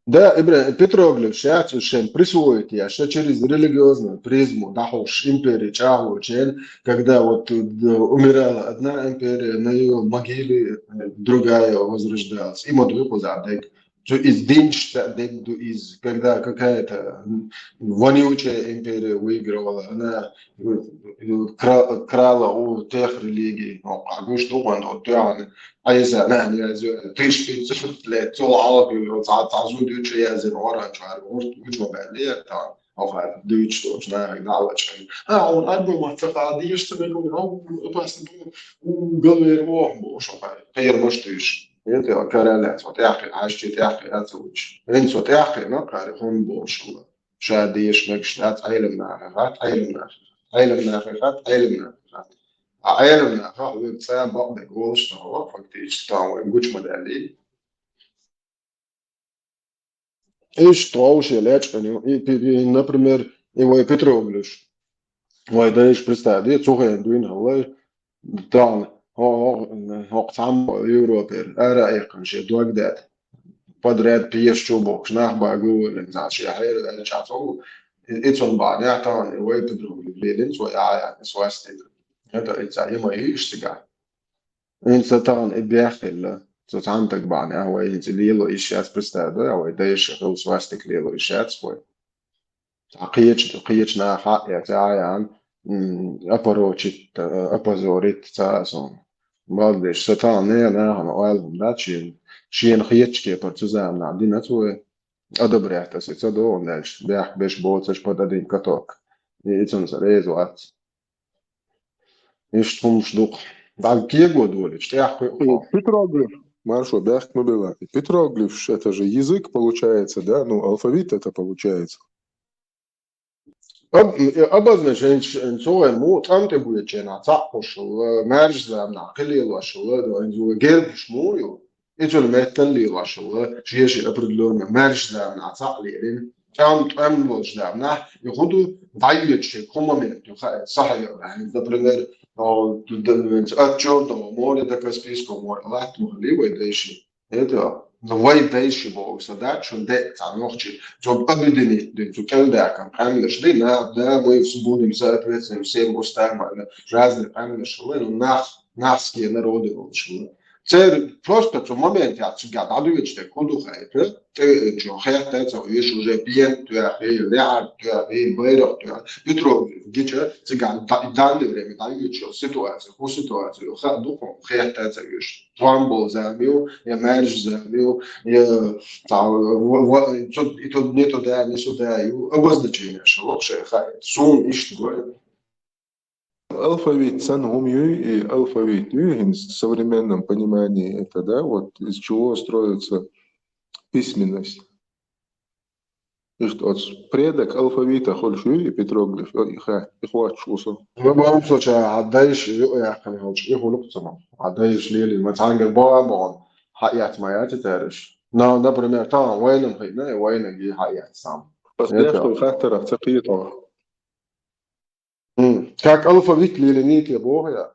Да, Ибрахим, петроглиф сейчас шен присвоить я, что через религиозную призму, да, уж империи чахлучен, когда вот, э, умирала одна империя, на её могиле, э, другая возрождалась. И мод выпадает. Цу из динчу ца дегду из, когда какая-то, м, вонючая империя выигрывала, она, м, кра-, крала у тех религий, ну, а гуш ду ван, вот, да, она, а если она не развивает, тысяч пятьсот лет, цо алгы, вот, ца-, ца зуд ючу язын, оранчу, а, вот, учу бен, лет, там, а, вот, дыч, точно, да, вот, а, он, а, ну, вот, ца, а, диш, ца, ну, опасно, ну, у, галвер, о, боже, а, хер, может, иш. Нет, я короля, вот я хи-, аж чуть я хи-, я цуч. Рин, вот я хи-, ну, кари, он бошла. Ша деш мегаш дац Ӏелам нахах, Ӏелам нахах, Ӏелам нахах, Ӏелам нахах. А Ӏелам нахах вуьйцу ца бакъдерг волуш нахах, фактически, там вайн гучмадали. Иштта вовше лечкъина ю. И, и, и, например, и вай Петроглиф. Вай дайша представь де, цу хенахь дуьйна хилла, тахана хӀо-, хӀо-, хӀокху цхьаммо Европера ара а эккхина шен дог даьтта. Подряд пьесу чу бохуш, нах багу валин, цхьа шен хьера аьлла чӀагӀо. И, и цунна бахьанехь тахана и вай Петроглиф лелина, цо яхьа яхьа свастика. ХӀета и цхьа йима йиш цигахь. ХӀинца тахана и бехк хилла. Цу цхьана стаг бахьанехь вай хӀинца лело йиш яц представь де, вай дайша хилла свастика лело йиш яц вай. Цхьа кхечу, кхечу наха хьаъ яц, а ян, м, опорочить, э, опозорить ца а суна. Бакъдеш, са тахана нахана ойла хӀума дац шена, шена хетачу кепара цу заманахь дина цо, одобрять аса ца догӀун дальше, бехк беш боцуш под один каток. И, и цунна сан реза вац. Иштта хӀумаш дукха. Дан кего долуш, тӀехь кхуьу И хьо. Петроглиф, Маршо, бехк ма била. И петроглиф, это же язык получается, да? Ну, алфавит это получается. Об-, э, обозначение, э, цо вайн му, цӀам тӀе буьйчена, цхьаъ хӀуш хилла, маьрша заманахь кхин лелош хилла, ну, э, цо гербаш му ю, и цуьнан меттан лелош хилла, шен-шен определённо маьрша заманахь цхьаъ лелина, цӀам, цӀам болчу заманахь, и хӀун ду, дӀайоьдуш шега хӀун момент ю хаьа, сахьа ю, например, о, д-, д-, д-, от Чёрного моря до Каспийского моря, латта ма хили вай дайши. Это, ну, вай дайши боху, сан дац, шун де, цхьа нохчи, цо объединить дина, цу кӀелдаккхана къаьмнаш дина, да, мы с-, будем соответствовать всем устам, а, разные къаьмнаш хилла, ну, нах, нахские народы волуш хилла. Церан просто цу моментехь цигахь дӀадоьдуш дерг хӀун ду хаьа, тӀе, чу хетта ца вуьш уже пен тоьхна, лаьхьар тоьхна, байракх тоьхна, Петров гича, цигахь да-, данное время дӀайоьдуш йолу ситуация, хӀун ситуация ю, хаа ду хьуна, хетта ца вуьш. Тхьамбол зама ю, я маьрша зама ю, я, цхьа, ва-, ва-, цу-, и ту-, не туда, не сюда ю, обозначение ша лохуш хаьа. Суна иштта гойту. Алфавит санна хӀума юй, и алфавит юй, хӀинца в современном понимании это, да, вот из чего строится письменность. Иштта оцу предок алфавита хуьлуш юй и петроглиф, и ха-, и хоттуш ву со. Ну, в любом случае, хьан дайша юкъа яьккхина хилча, и хуьлу-кх ца ма. Хьан дайша лелийна, ма цхьаьнгара богӀан-богӀан хьаэцна ма яц и цаьраш. Но, например, тахана вайнам хиъна, и вайнаг и хьаэцна. Ас деш долу хаттарах ца кхета хьо. М, как алфавит лелийна те боху я?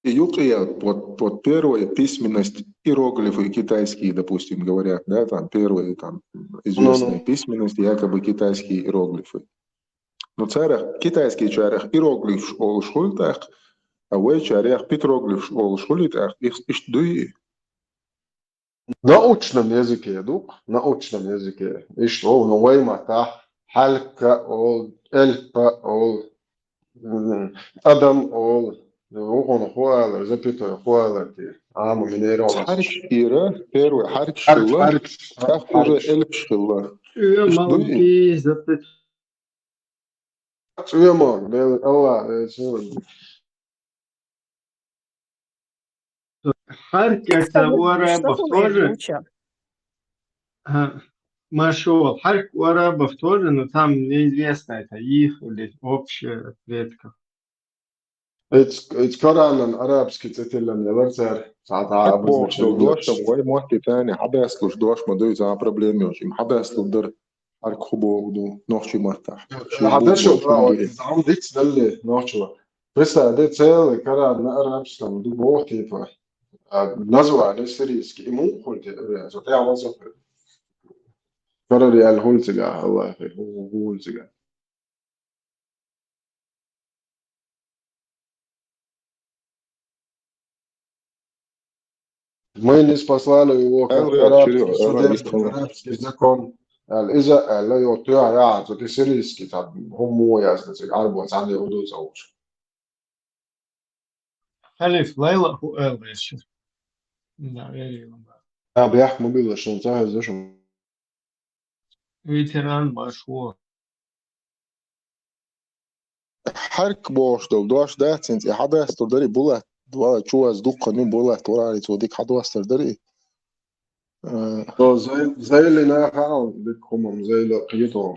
И юкъе, вот, вот первая письменность, иероглифы китайские, допустим, говорят, да, там первые там известные Ну-ну. письменности, якобы китайские иероглифы. Ну, царах, китайский чарах иероглиф олуш хуьлу тӀаккха, а вай чарах петроглиф олуш хуьлу тӀаккха, их, иштта дуй? Научном языке ду-кх, научном языке. Иштта олу, ну, вай маттахь хьалка олу, эльпа олу, м, адам олу, вукхунна хӀун алар, запятой хӀун алар те. Ама минера олу. Хьаркаш кира, первый хьаркаш Хьарк-, хилла, хьаркаш, тӀаккха уже хьаркаш. Эльпаш хилла. Иштта дуй? Цуьман кий, запят-, Цуьман, бел-, Аллах, э, цуьман. Харк это у арабов тоже. Ага. Маршо, харк у арабов тоже, но там неизвестно, это их или общее предков. Эц-, эц Коранан арабский цӀе тиллина ялар цара, цхьа дӀа Харк бохуш долу дош, вай мотти тани хьабаьстуш дош ма дуй, цхьа проблема йолуш, им хьабаьстур дара, харк хӀун боху ду, нохчий маттахь. Хьан дешо боху ду. Зам диц далли, нохчо. Представь, де целый Коран на арабском ду боху, типа, а, название сирийский, и муха хуьлу те, э, со тӀаьхьа ван со хуьлу. Коран яьлла хуьлу цигахь, Аллах, ху-, ху-, хуьлу цигахь. Мы ниспослали его как Ага, арабский чуьра, ага, судебный, ниспослали. Арабский закон. Аьлла, иза аьлла, йо, тоьхна яхьа, цо те сирийский, цхьа хӀумма яздо цига, Ӏарбо цхьаьна йо ду ца вуш. Халиф, лайла хӀу аьлла иша. Да, вери. А, бехк ма билла, шун ца хеза шу. Ветеран баш ву. Харк бохуш долу дош дац, хӀинца и хьабаьстур дарий, Булат, вала чуваз дуккха ю, Булат, вала цо дика хьадостар дарий. Э, То зай-, зайли наха а дика хӀумам, зайла кхетам.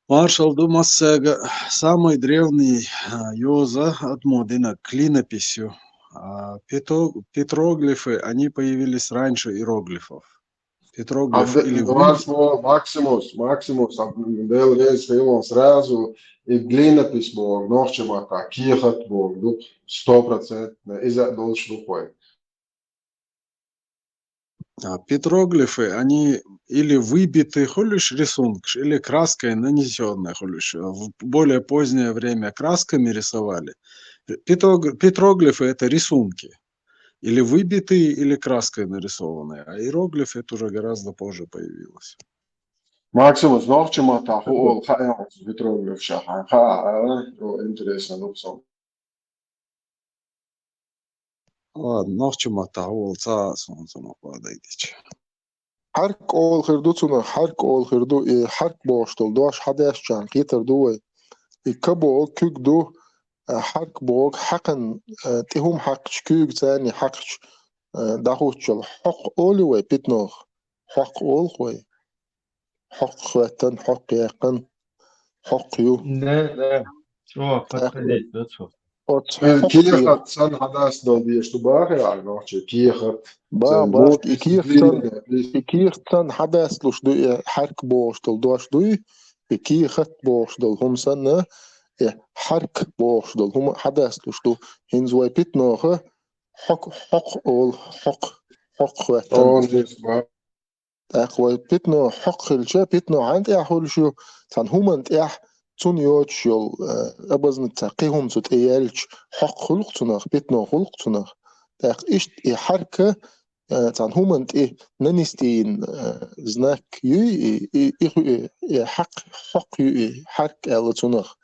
Маршалла ду массаьрга. Самый древний, а, йоза адамо динарг клинопись ю. А пето- петроглифы, они появились раньше иероглифов. А Петроглиф или два вы- слова, Максимус, Максимус, а, Дела веза хилон сразу и клинопись боху, нохчийн маттахь кехат боху, ду, сто процентов, иза долуш ду хой. А петроглифы, они или выбиты хуьлуш рисункаш, или краской нанесённые хуьлуш. В более позднее время красками рисовали. Петрог- петроглифы — это рисунки. Или выбитые, или краской нарисованные. А иероглифы — это уже гораздо позже появилось. Максимус, нохчийн маттахь хӀун олу, хаьий хьуна петроглиф шаьш, хаьий, а? О, интересно, ну, сон. Ладно, нохчийн маттахь хӀун олу, ца суна, суна падайтича. Хьарк олу хир ду цунах, хьарк олу хир ду, и хьарк бохуш долу дош хьадаьшчарна кхетар ду вай. И ка боху куьг ду, а, хьарк боху хьакхан, а, тӀе хӀума хьакхча, куьйга царний хьакхча, а, дӀахуттуш йолу. Хьокх олу вай питанах? Хьокх олу вай. Хьокх хӀоьттина, хьокх яьккхина, хьокх ю. Да, да. Чего подходить, да, что? Оцу Э, хьокх ю. Кехат санна хьадас долу деш ду бахьа, а, нохчи, кехат. Ба, Сан ба, боху, и кехат санна, и кехат санна хьадас луш ду, и хьарк бохуш долу дош дуй, и кехат бохуш долу хӀума санна, и хьарк бохуш долу хӀума хьадас луш ду. ХӀинца вай питаноха хьокх, хьокх олу, хьокх, хьокх хӀоьттина. Тонус, ба. ТӀаккха вай питано хьокх хилча, питано хьанна тӀехь хуьлуш ю, цхьана хӀуманна тӀехь, цунна йоцуш йолу, э, обозначение, цхьа кхин хӀума цу тӀе яьлча, хьокх хуьлу-кх цунах, питано хуьлу-кх цунах. ТӀаккха иштта и хьарк, э, цхьана хӀуманна тӀе нанести йина, э, знак юй и, и, и ху-, и, и хьакх, хьокх ю и хьарк аьлла цунах.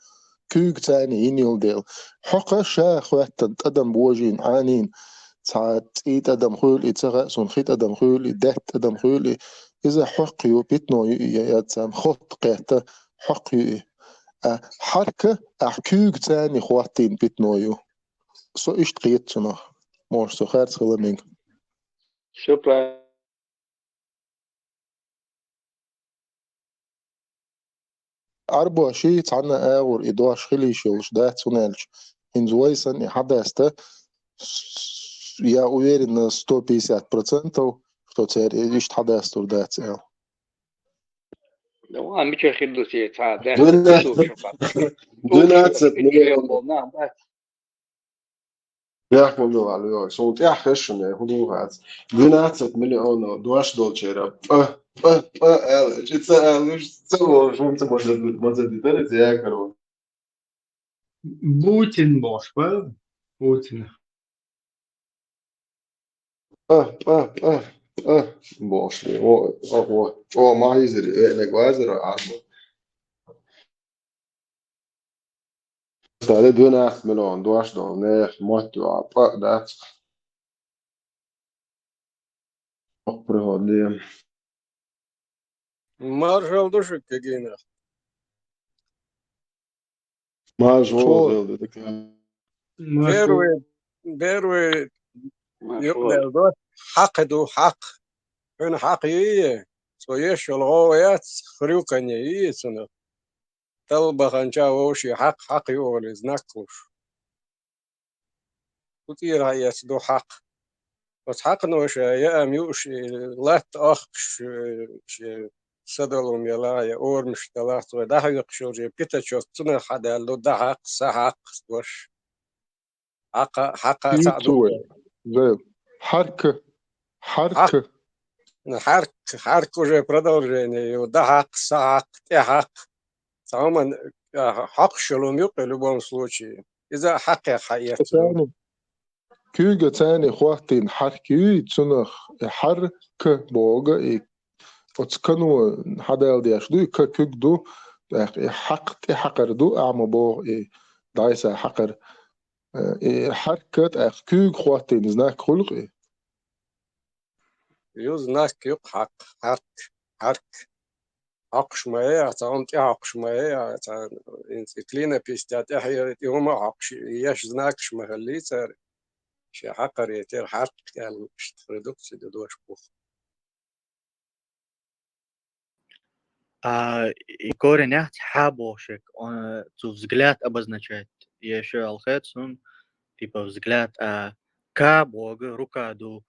Куьйга царний йина йолу дела. Хьокха ша хӀоьттина, тӀадам божийна, Ӏанийна, цхьа цӀий тӀадам хуьлу и, ца хаьа суна, хи тӀадам хуьлу и, даьтта тӀадам хуьлу и, иза хьокх ю, питано ю и, я, я царна хотта кхетта хьокх ю и. А хьарк ахь куьйга царний хӀоттийна питано ю. Со иштта кхета цунах. Может, со харц хила мега. Всё правильно. Арбоший цхьанна агӀор и дош хила йиш йолуш дац, хӀунда аьлча хӀинца вай санна и хьадаста, с-, я уверен на сто пятьдесят процентов, что церан и иштта хьадастур дац аьлла. Да ладно, мича хир ду те, цхьа, да, Дуьненахь, хир ду, шо фа. двенадцать Мича хир миллионов. ду, на, да. Яхмуду валю, сон тӀехь хешна, хӀун ду хац. Двенадцать миллионов дош долчера. П, п, п, эл, чи ца, эл, уж ца, уж ца, может, может, да, я, короче. Бутин бохуш, ба? Бутин. П, п, п, п, бохуш. О, о, о, о, ма изери, э, не глазера, а, бо. Стали двенадцать миллион дош долу нехан мотт ю, а, п, дац. Ох, приходи. Маршал ду шуьга, кегийнах. Маршал Чо? хилла ду, така. Маршал. Первый, первый юкъа ду, хьакха ду, хьакха. Хьуьнан хьакха юй? Цо еш йолу гӀо яц, хрюканье юй цунах. Талбаханча вовший хьакха, хьакха ю олий, знак луш. Кху тӀера хьаэцна ду хьакха. Оцу хьакханоша яам юуш, и латта охкуш, э, шен садалум ялахь я орамаш далахь, цо дӀахьоькхуш йолчу пятачок, цунах хьадаьлла ду дӀахьакха, схьахьакха дош. Хьакха, хьакха цхьаъ ду. Зел. Хьарк. Хьарк. Ну, хьарк, хьарк уже продолжение ю. ДӀахьакха, схьахьакха, тӀехьакха. Цхьа хӀуманна, а, хьокхуш йолу хӀума юкъа, в любом случае. Иза хьакхех хьаэцна ду. Царна, куьйга царний хӀоттийна хьарк юй, цунах и хьарк боху и оцу кано хьадала деш ду, и ка куьг ду, тӀаккха и хьакх тӀехьакхар ду, ахьа ма боху и дӀасахьакхар. Э, и хьарк тӀаккха куьйга хӀоттийна знак хуьлу-кх и. Ю знак ю-кх хьакх, хьарк, хьарк. Хьокхуш ма яй, цхьа хӀума тӀехьокхуш ма яй, цхьа хӀинца и клинопись тӀехь тӀехьа тӀе хӀума а хьокхуш, еш знакаш ма хиллий цара. Шен хьакхар етера хьарк аьлла, иштта редукция ду дош бух. А, и корень яц хьа бохуш, он, цу взгляд обозначает. Я ещё алхецун, типа взгляд, а, Кхаъ боху, рука ду.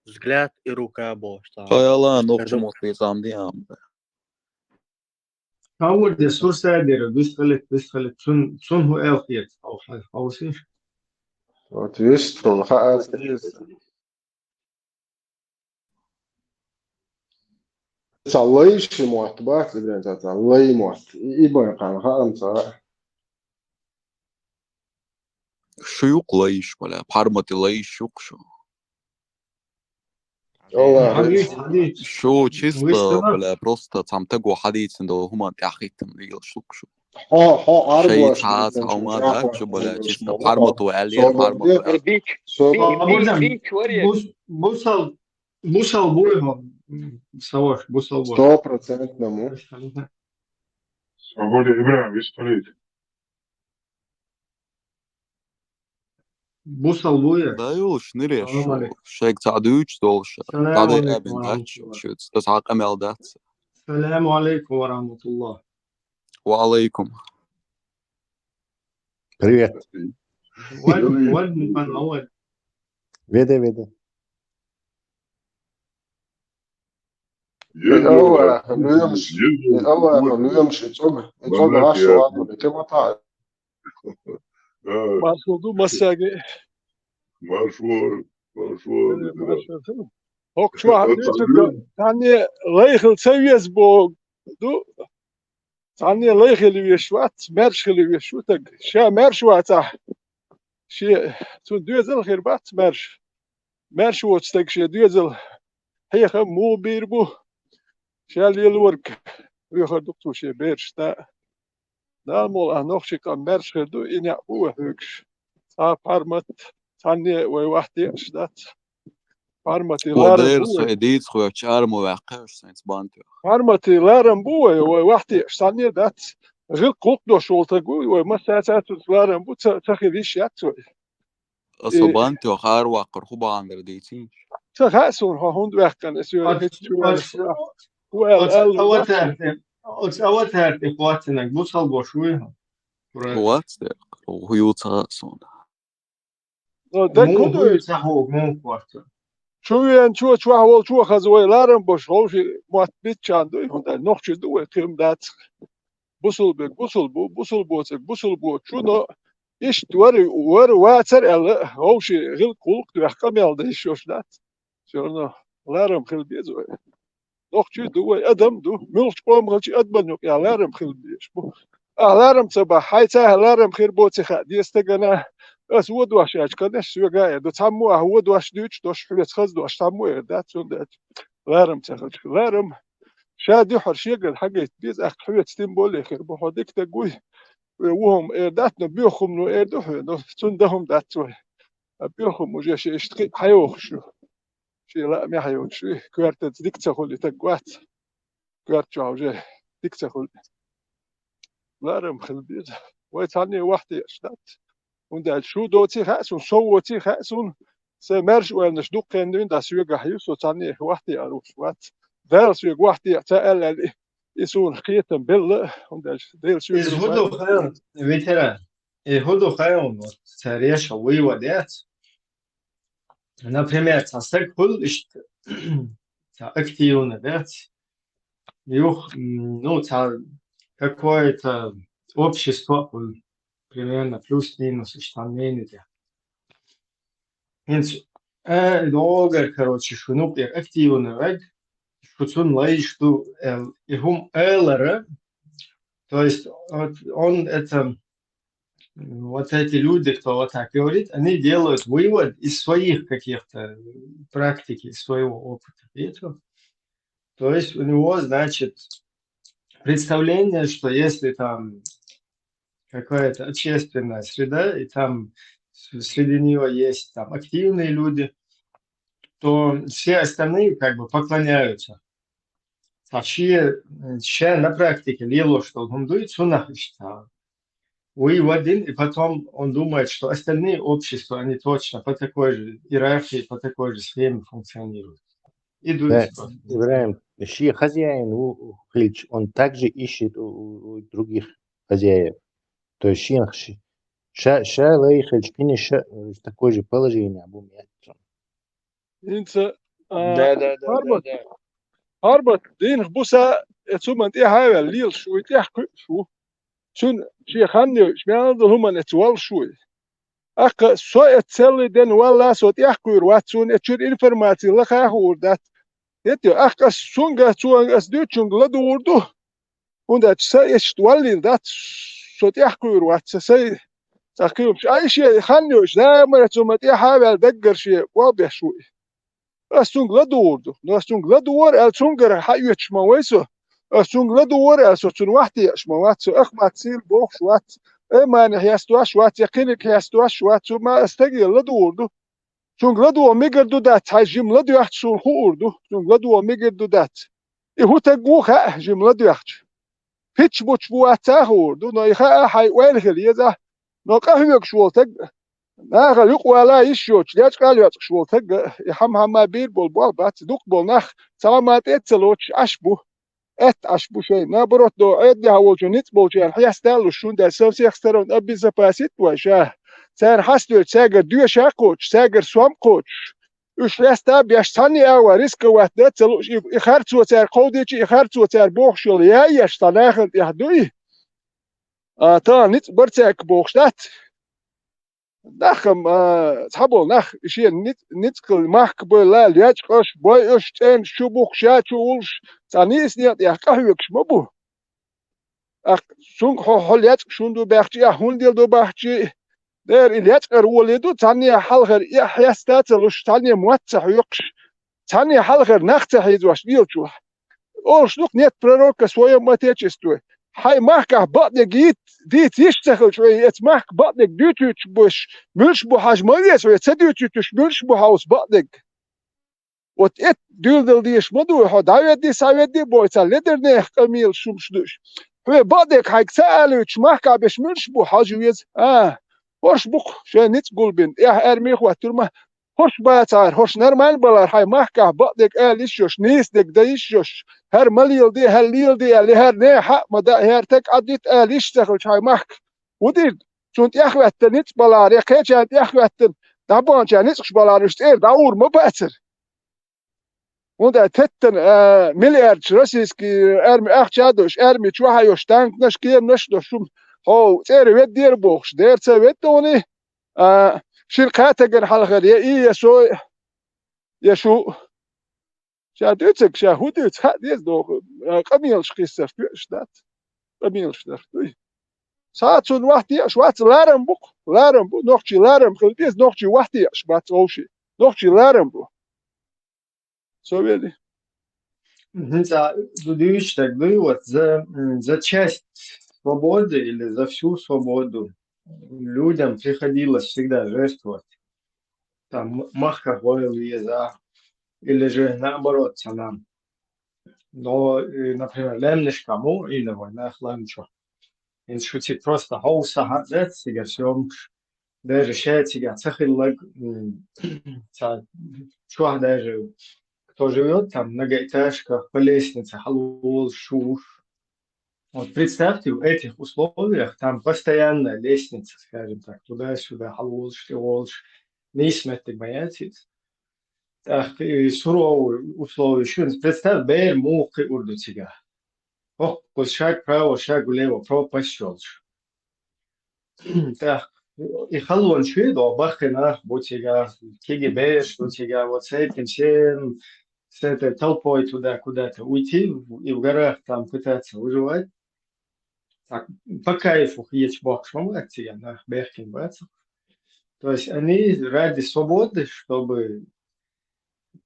Взгляд и рука боху. Хаяла, нохча мотт бе цӀам диам. Хьан вур де сурсадира, вистхилит, вистхилит, цун, цун хӀу эл хета, хьо-, хьо-, хьовсиш? Вот вистхул, хаа ас хеза. Ца лайши мотт бац, Ибрахим, ца, ца лай мотт. И, и бан кхан хаам ца. Шу юкъ лайш, бала, пармати лайш юкъ шу. Шу чисто, бала, просто цамтаго хьадийцин до хӀуман тӀехиттам вигал шу шу. Хьо, хьо, аргош. Шай ца, ца хӀума дач, бала, чисто пармату аллер, пармату. Бич, бич, бич, бич, варе. Бус-, бусал, бусал буй хьо, саваш, бусал буй. Сто процентов му. Свобода Ибрахим, вистхилит. Бусал буй я. Да, юлш, ниреш, салам алейкум. Шайг ца дуч долш. Салам алейкум ва рахматуллах. Шуц, тас хьакъа мел дац. Салам алейкум ва рахматуллах. Ва алейкум. Привет. Валь, валь, мукан, валь. Веде, веде. Аллах, луьмаш, Аллах, луьмаш, цӀог, цӀог вашу аду, те мата. Маршал ду массаге. Маршал, маршал. Хокчва, танне лайхил ца вез бо ду. Цхьанне лай хила веш вац, маьрша хила веш ву стаг. Ша маьрша вацахь, ше, цунна доьзал хир бац маьрша. Маьрша воцу стаг ше доьзал хьеха муха бийр бу? Ша лелорг хьоьхур ду цо шен бераш да. Дала мол, ахь нохчий къам маьрша хир ду, и некъ бу вай хьоьгуш. Цхьа пармат, цхьанне вай вахь деъаш дац. Пармати ларам бу вай. Со дийца хьоьгуш, чӀара ма ваьккхи, аш сайца бантоьх. Пармати ларам бу вай, вай вахь деъаш цхьанне дац. ГӀилкх гӀуллакх дош волу стаг ву, вай массаьрца цуьнца ларам бу, ца, ца хила йиш яц вай. Аса бантоьх ара ваккхар хӀу бахьанара дийцийша? Ца хаьа суна, хьо хӀунда ваьккхина, аса йора хӀетта чу ваьлла. Оцу аватар тӀе, оцу аватар тӀе хӀоттинарг бусалбош вуй хьо? Вац декъ, хӀу ю ца хаьа суна. Но даггу муха дуй? Ца хьо муха вац. Чу веанчо, чохь волчо хаза вай ларам бош вовши мотт биччан дуй, хӀунда аьлча нохчий ду вай, кхин дац. Бусулберг бусулбу, бусулбоцерг бусулбочу, но иштта вара, вара вацара аьлла, вовши гӀилкх гӀуллакх доьхна къамел дан йиш йолуш дац. Всё равно ларам хила беза вай. Нохчий ду вай, адам ду, муьлхачу къоман хилча адаман юкъа ларам хила безаш бу. Ахь ларам ца бахь, хьайца ахь ларам хир боций хаьа, деза стагана, ас вон дош аьлча, конечно, соьга а эр ду, цхьаммо ахь вон дош дуьйцуш долуш, хьоьца хаза дош цхьаммо эр дац, цундела ларам ца хилча. Ларам ша дуьххьара шегара хьагайта беза, ахь хьоьца тем более хир бу, хьо дика стаг вуй, ву хӀума эр дац, но боьха хӀумано эр ду хьоьга, но цунна дан хӀума дац вай. Ткъа боьха хӀума уже шен иштта кхин а хьайохуш ю. Шен лаамехь йолчу, коьртанца дика ца хуьлу и стаг вац. Коьрта чохь уже дика ца хуьлу. Ларам хила беза. Вай цхьанне вахь деъаш дац. ХӀунда аьлча шу доций хаьа суна, со воций хаьа суна. Сайн маьрша ойланаш дуккха хенна дуьйна, дӀа соьгахь ю, со цхьанне вахь деъар вуш вац. Дала соьга вахь деъа ца аьлла аьлла, и, и суна кхетам белла, хӀунда аьлча Дела соьга. Иза хӀун ду хаьа, ветеран? И хӀун ду хаьа, цара еш вывод яц? Например, цхьа стаг хуьлу иштта, цхьа активна дац. Юха, м, ну, цхьа какое-то общество хуьлу, примерно плюс-минус иштта мнение тӀе. ХӀинца, э, догар, короче, шу нукъ яр активна вег, шу цунна лайш ду, э, и хӀума элара, то есть, вот он это, вот эти люди, кто вот так говорит, они делают вывод из своих каких-то практик, из своего опыта. Видите? То есть у него, значит, представление, что если там какая-то общественная среда, и там с-, среди нее есть там активные люди, то все остальные как бы поклоняются. А все, э, все на практике лело, что он дует, цунах иштта. Вывод дина, и потом он думает, что остальные общества, они точно по такой же иерархии, по такой же схеме функционируют. И дует. Да, просто. Ибрахим, шен хозяин у, у хилча, он также ищет у, у, у других хозяев. То есть шен ши-, Ша, ша лайхача къиношта, э, такое же положение бу меттан. ХӀинца, а, Да, да, да, да, Харбат, да. Харбат, дийнах буса, э, цу ман тӀехьа ваьлла лелаш ву, тӀехь кхуьуш ву. Цуьнан шен хан йойуш, мел долу хӀуманца волуш ву. Аккха со эццалли ден валла, со тӀехкхуьйр вац, суна эцу чуьра информаци лаха а хуур дац. ХӀетте, аккха ас цуьнга, цо ас дуьйцучуьнга ладугӀур ду. ХӀунда аьлча са иштта валлийла дац, со тӀехкхуьйр вац, са сай цхьа кхин хӀумаш. Ай, шен хан йойуш, даимара цу ма тӀехьа а ваьлла даггара шен болх беш ву и. Ас цуьнга ладугӀур ду. Но ас цуьнга ладугӀур аьлла, цуьнгара хьаоьцуш ма вай со. Ас цуьнга ладугӀур аьлла, со цунна вахь теӀаш ма вац, со ахмат сийла бохуш вац, эмани хьестош вац, я кхиниг хьестош вац, цу ма ас стаге ладугӀур ду. Цуьнга ладугӀа мегар ду дац, хьайн жима ладоьгӀча суна хуур ду, цуьнга ладугӀа мегар ду дац. И хӀун таг ву хаьа жима ладоьгӀча. Пич-буч бу вац а хуур ду, но и хаа хьайн ойла хила еза. Но къахьоьгуш волу таг, нахана юкъа вала йиш йоцуш, лечкъа а лоьцкъуш волу таг, и хьама-хьама бийр болу болх бац, дукха болу нах цхьа ма тӀе а ца лоцуш Ӏаш бу. Аьтта Ӏаш бу шайн. Наоборот, до Ӏедалехь волчу ницкъ болчарна хьеста а луш, хӀунда аьлча совсех сторон обезопасить вай ша. Царна хьастоьчу, цаьргара доьша а кхочуш, цаьргара сом а кхочуш. Уьш хьеста а беш, цхьанне а ван рисковать дан а ца лууш, и, и харцо цара кховдийча, и харцо цара бохуш йолу яй еш цхьа нахана тӀехь дуй. А, тахана ницкъ бара цаьрга бохуш дац. Нах-м, а, цхьаболу нах, и шена ниц-, ницкъ махка бевлла, лечкъаш, бойуш, цӀенош чу бухкуш, ша чу вуллуш, цхьа нийса некъа тӀехь къахьоьгуш ма бу. Ахь цуьнга хьо, хьо лечкъаш хӀунда ду баьхчи, ахь хӀунда дела ду баьхчи, дера и лечкъара волий ду, цхьанне хьалхара и хьеста а ца луш, цхьанне мотт ца хьоькхуш, цхьанне хьалхара нах ца хьийзош лелачохь. Олуш ду-кх: нет пророка в своём отечестве. Хьайн махкахь бакъдерг йийца, дийца йиш ца хилча, вай эца махка бакъдерг дуьйцуьйтуш беш, муьлш бу хьажа ма веза, вай ца дуьйцуьйтуш, муьлш бу хьовса бакъдерг. Вот эт дуьйладала дезаш ма ду, хьо дӀаведди, схьаведди боху, цхьа ледара нехан къамелаш хӀумаш ду уьш. Хьоьга бакъдерг хьайга ца алуьйтуш, махкахь берш муьлш бу хьажа веза? А, хӀорш бу-кх шайн ницкъ гулбина, тӀехь аьрми а хӀоттур ма. ХӀорш бацахьара, хӀорш нормально балахьара, хьайн махкахь бакъдерг ала йиш йолуш, нийса дерг дан йиш йолуш, хӀара ма леладе, хӀара леладе аьлла, хӀара нехан хьаъ ма даъа, хӀара таг Ӏаддита ала йиш ца хилча, хьайн махка хӀун дийр ду? Цунна тӀехветтина ницкъ балахьара, я кхечарна тӀехветтина дӀабаханчарна ницкъаш балахьара, уьш цӀера дӀагӀур ма бацара. ХӀунда аьлча теттина, а, миллиардаш российский аьрми ахча а долуш, аьрми чохь а йолуш, танканаш, кеманаш а долуш, хӀума хьо цӀера веддера бохуш, дера ца ведда хьуна, а, шина кхаа тагана хьалхара я и, я со, я шу. Ша дуьйцург ша хӀун дуьйцу хаа деза доху, а, къамелаш кхиссарх тоьаш дац. Къамелаш дарх дуй. Схьа цунна вахь теӀаш вац, ларам бу-кх, ларам бу, нохчий ларам хила беза, нохчий вахь теӀаш бац вовший. Нохчий ларам бу. Со вели. Мгм, цхьа ду дуьйцуш дерг дуй, вот за, м, за часть свободы или за всю свободу людям приходилось всегда жертвовать. Там м-, махках ойла еза, или же наоборот, цхьа нах. Но, э, например, лаьмнашкахь ма ву Ӏийна вай нах лам чу. ХӀинца шу цига просто хьовса хьаъ дац, цигара съёмкаш. Даже ша цигахь ца хилларг, м, цхьа чохь даже, кто живёт там в многоэтажках, по лестнице хьалаволуш, чувуш. Вот представьте, в этих условиях там постоянная лестница, скажем так, туда-сюда, хьалаволуш, тӀеволуш, нийса меттиг ма яц иза. ТӀаккха и суровый условия шу, представь, бер муха кхиур ду цигахь. ХӀокхуза шаг вправо, шаг влево, пропасть йолуш. ТӀаккха и халонаш ю, баккхий нах бу цигахь, кегий бераш ду цигахь, вот с этим всем, с этой толпой туда куда-то уйти и в горах там пытаться выживать. Так, по кайфу хеташ бохкуш ма бац цигахь нах, бехкина бац. То есть они ради свободы, чтобы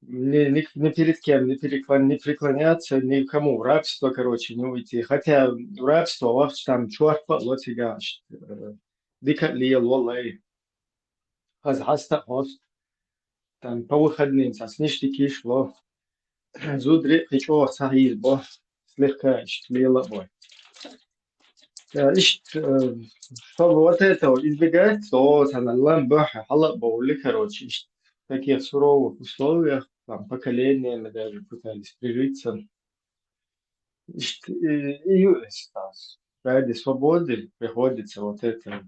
ни, ни, ни перед кем не переклон-, не преклоняться, никому в рабство, короче, не уйти. Хотя в рабство вообще там чорпа ло цигахь, э, дика лело лай. Хаза хьаста а хьост. Там по выходным цхьа ништяк йиш ло. Зударий кхин чӀогӀа ца хьийзабо. Слегка иштта лела а бой. Э, иштта, э, чтобы вот этого избегать, то цхьана лам бохьа хьала а бовли, короче, иштта в таких суровых условиях, там, поколениями даже пытались прижиться. Иштта, э, и ю-, ради свободы приходится вот это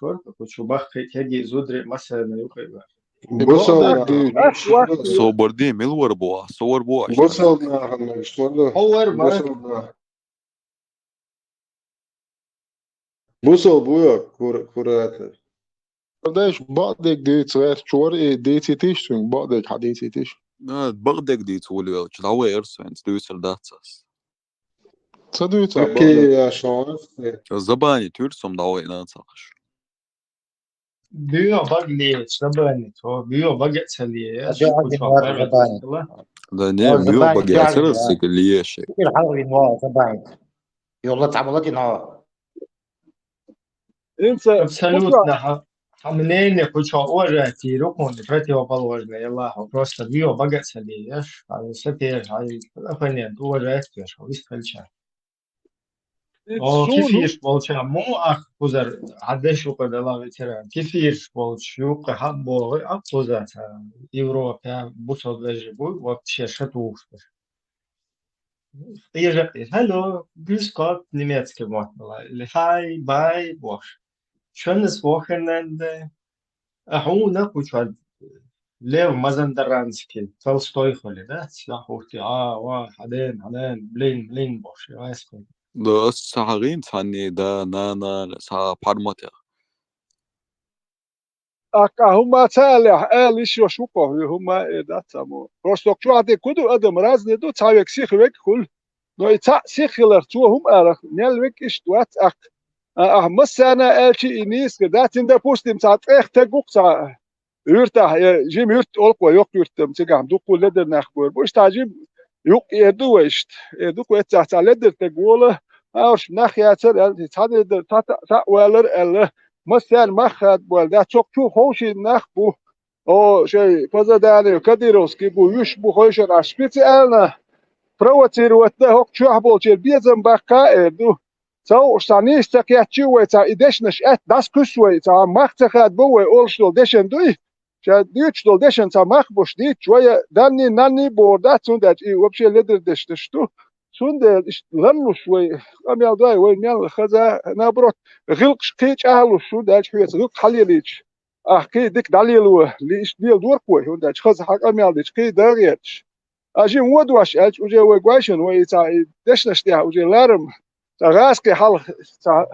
вара, кху чу бахкхий кегий зударий массарна юкъе вара. Бусалба нах. Собар де, мила вар бу, собар бу. Бусалба нахана мегаш вар. Хьо вар, ма. Бусалба. Бусалба бу йо, кур-, куратар. Дайш бакъдерг дийца гӀерташ вар, и дийцитиш цунга, бакъдерг хьадийцитиш. А, бакъдерг дийца волавелча, дӀаваьр со, хӀинца дуьйцур дац аз. Ца дуьйца Окей, бакъдерг. Я шо. Забани туьр сом дӀаваьр нацахаш. Буьйо бага леца, забани, то, буьйо бага ца ле, Аде, аде, муар забани. Да не, О, буьйо забани, бага я, яцара я. Сага лешек. Фикир хьалвин ва забани. Йолла цхьа болатин хьо. Инца Абсолютно, хьа, хьа мнение куча уважать йир, кхунна противоположное, Аллаху, просто буьйо бага ца ле, еш, хьа, сатер, хьа, оппонент уважать еш, хьа, вист хилча. О, кефирш болча, му ах кхузара, хьадеш юкъа дала ветеран. Кефирш болча, юкъа хьаббогӀи, ах кхуза, ца, Европа, бусалба вежа бу, вообще ша тухуш. Къежа къе. Hello, grüß Gott, немецкий мотт бала. Или hi, bye, бош. Schönes Wochenende. А хьуна куча Лев Мазандаранский, Толстой хули, да? Цла хурти, а, ва, хьаден, хьаден, блин, блин, бош, вайс хули. Да, ас ца хьагӀин цхьанне, да, на, на, ца пхьарматех. Аккха хӀума ца алехь, ала йиш йолуш ву-кх хьо, хӀума эр дац цхьаммо. Просто чохь де ку ду адам разный ду, цхьа век сиха век хуьлу. Но и цхьаъ сиха хиларх цо хӀума аларх, мел век иштта вац аккха. А, ахь массарна аьлчи и нийса дац, цин, допустим, цхьа тӀех таг ву-кх цхьа юьртахь, я жима юьрт олу-кх вай, йоккха юьрт-м, цигахь дуккха ледара нах бу-кх. Иштта жима юккъе эр ду вай иштта. Эр ду-кх вай цхьа ледара таг волу, хьауш нах яцара аьлла, цхьа ледара, цхьа таӀ, таӀ валара аьлла. Массарна мах хадабойла дац, цо чу ховшийна нах бу. О, шай, Пазаданов, Кадыровский бу, вуьш бу, хойшар аш специально провоцировать дан, хӀокху чохь болчеран безам баккха а эр ду. Ца хууш, цхьа нийса ца кхеттачи вай, цхьа и дешнаш аьтта дӀасакхуьссу вай, цхьа мах ца хадабо вай, олуш долу дешан дуй? Ша дуьйцуш долу дешан цхьа мах болуш дийцча, вай данний, нанний бохур дац, цундела и вообще ледара дешнаш ду. Цундела иштта ларлуш вай, къамел дой, вай мел хаза, наоборот, гӀиллакхаш кхин а чӀагӀлуш, цундела хьоьца гӀиллакх хьалелийча, ахь кхин а дика дӀалело, ли иштта леладора-кх вай, хӀунда аьлча хаза хьан къамел дича, кхин а дан гӀерташ. А жима вон дош аьлча, уже вай гойшина, вай и цхьа и дешнаш тӀехь уже ларам, цхьа гӀазкхи хьалха, цхьа,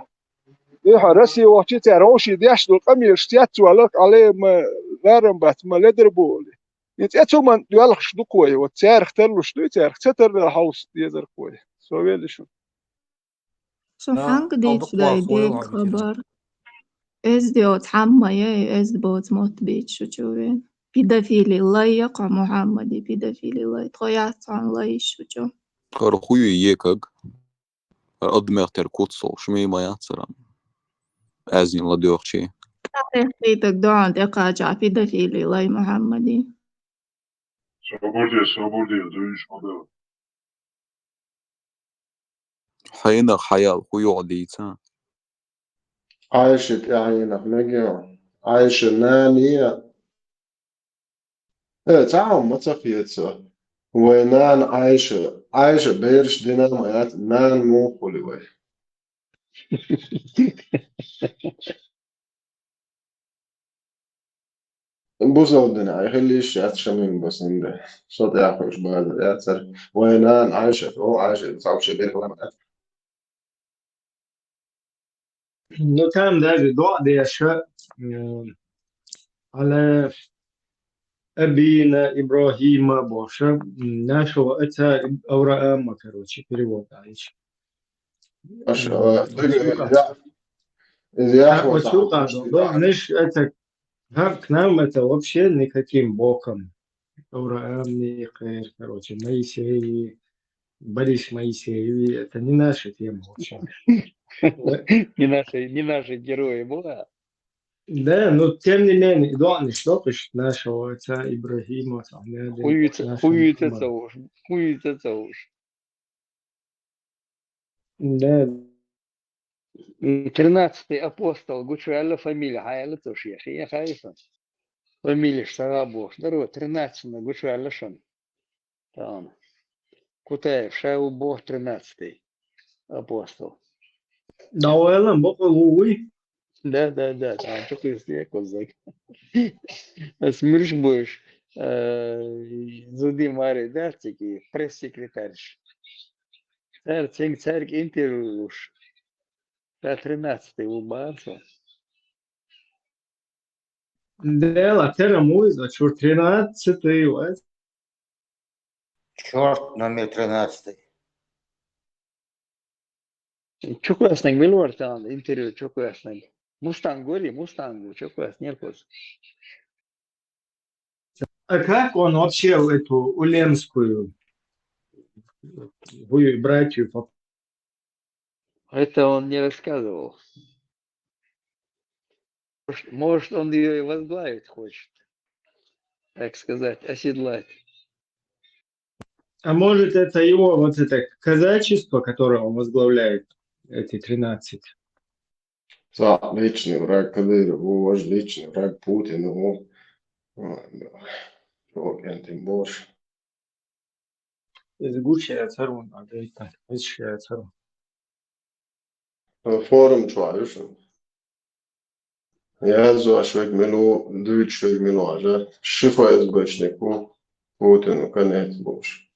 дуьхьа Россия вахчи цара вовший деш долу къамелаш цецваларх, Ӏале ма ларам бац, ма ледара бу олий. И цӀе цу ман доьлхуш ду-кх вай, вот царах тарлуш дуй, царах ца таррал хьовса дезар-кх вай. Со велли шу. Со хьанга дийцу дай дега хабар? Эзди оцу хьамма яй, эзди боцу мотт бийца шу чу вен. Педофили лай я кхо Мухьаммади, педофили лай. Тхо яц цхьана лай шу чу. ХӀара хуй екаг. ХӀара адамех тера куц солуш, мий ма яц цара. Аьзин ладоьгӀчий. Тахехкийтаг доьгӀна тӀекхачахь педофили лай Мухьаммади. Собар де, собар де, дуьйш ма бевлла. Хьенах хьаял хӀу юкъа дийца? Ӏайша тӀаьхьенах мегио. Ӏайша нана я. Э, цхьа хӀума ма ца хетац. Вай нана Ӏайша. Ӏайша бераш дина ма яц, нана муха хуьлу вай? Бусалба дина Ӏай хила йиш яц, Шамил, бусалба дина. Со тӀаьхьа хуьлуш базар яцара. Вай нана Ӏайша, о, Ӏайша, цхьа вообще бераш хила ма яц. Ну, там даже доӀа деша, э, Ӏала абийна Ибрахима бохуш, м, нашого отца Иб-, Авраама, короче, перевод, а, ещё. Аша, М, э, вот я, я, я, а, вот вот так, так, да, так. Знаешь, это, как к нам это вообще никаким боком. Авраам, Михаил, короче, Моисей, Борис Моисеев, это не наша тема вообще. Не наши, не наши герои была. Да, но тем не менее, главное, что пишет нашего отца Ибрахима, там, я думаю, хуюца, нашего хуюца Мухаммада. Цауш, хуюца цауш. Да. И тринадцатый апостол, гучуяьлла фамилия, хьаяьлла цо шех, я хайса. Фамилия шагӀа бохуш, даро тринадцать гучуяьлла шун. Тан. Кутаев, ша ву боху тринадцатый апостол. Да, вайлан, бакъал ву вуй. Да, да, да, там такой свет козак. Ас мирш будешь, э, зуди маре, да, таки пресс-секретарь. Цар, цинг царг интервью луш. Ша тринадцатый ву бацо. Дела, тера муйза, чур тринадцатый вай. Чёрт номер тринадцатый. Чукъоьснаг мила вара тахана, интервью чукъоьснаг? Мустанг вари, Мустанг ву, чукъоьснера кхуза. А как он вообще в эту Улемскую, в братью поп- Это он не рассказывал. Может, может, он её и возглавить хочет, так сказать, оседлать. А может, это его, вот это казачество, которое он возглавляет, эти тринадцать? Цхьа личный враг Кадыров ву, важа личный враг Путин ву. Ой, да. Шо кӀентий бош. Иза гучаяц хӀарун, а гайта, иза шаяц хӀарун. Форум чохь ю шуна. Язъеш верг мила ву, дуьйцуш верг мила ву, аьлла, ши ФСБшник ву, Путину конец болуш.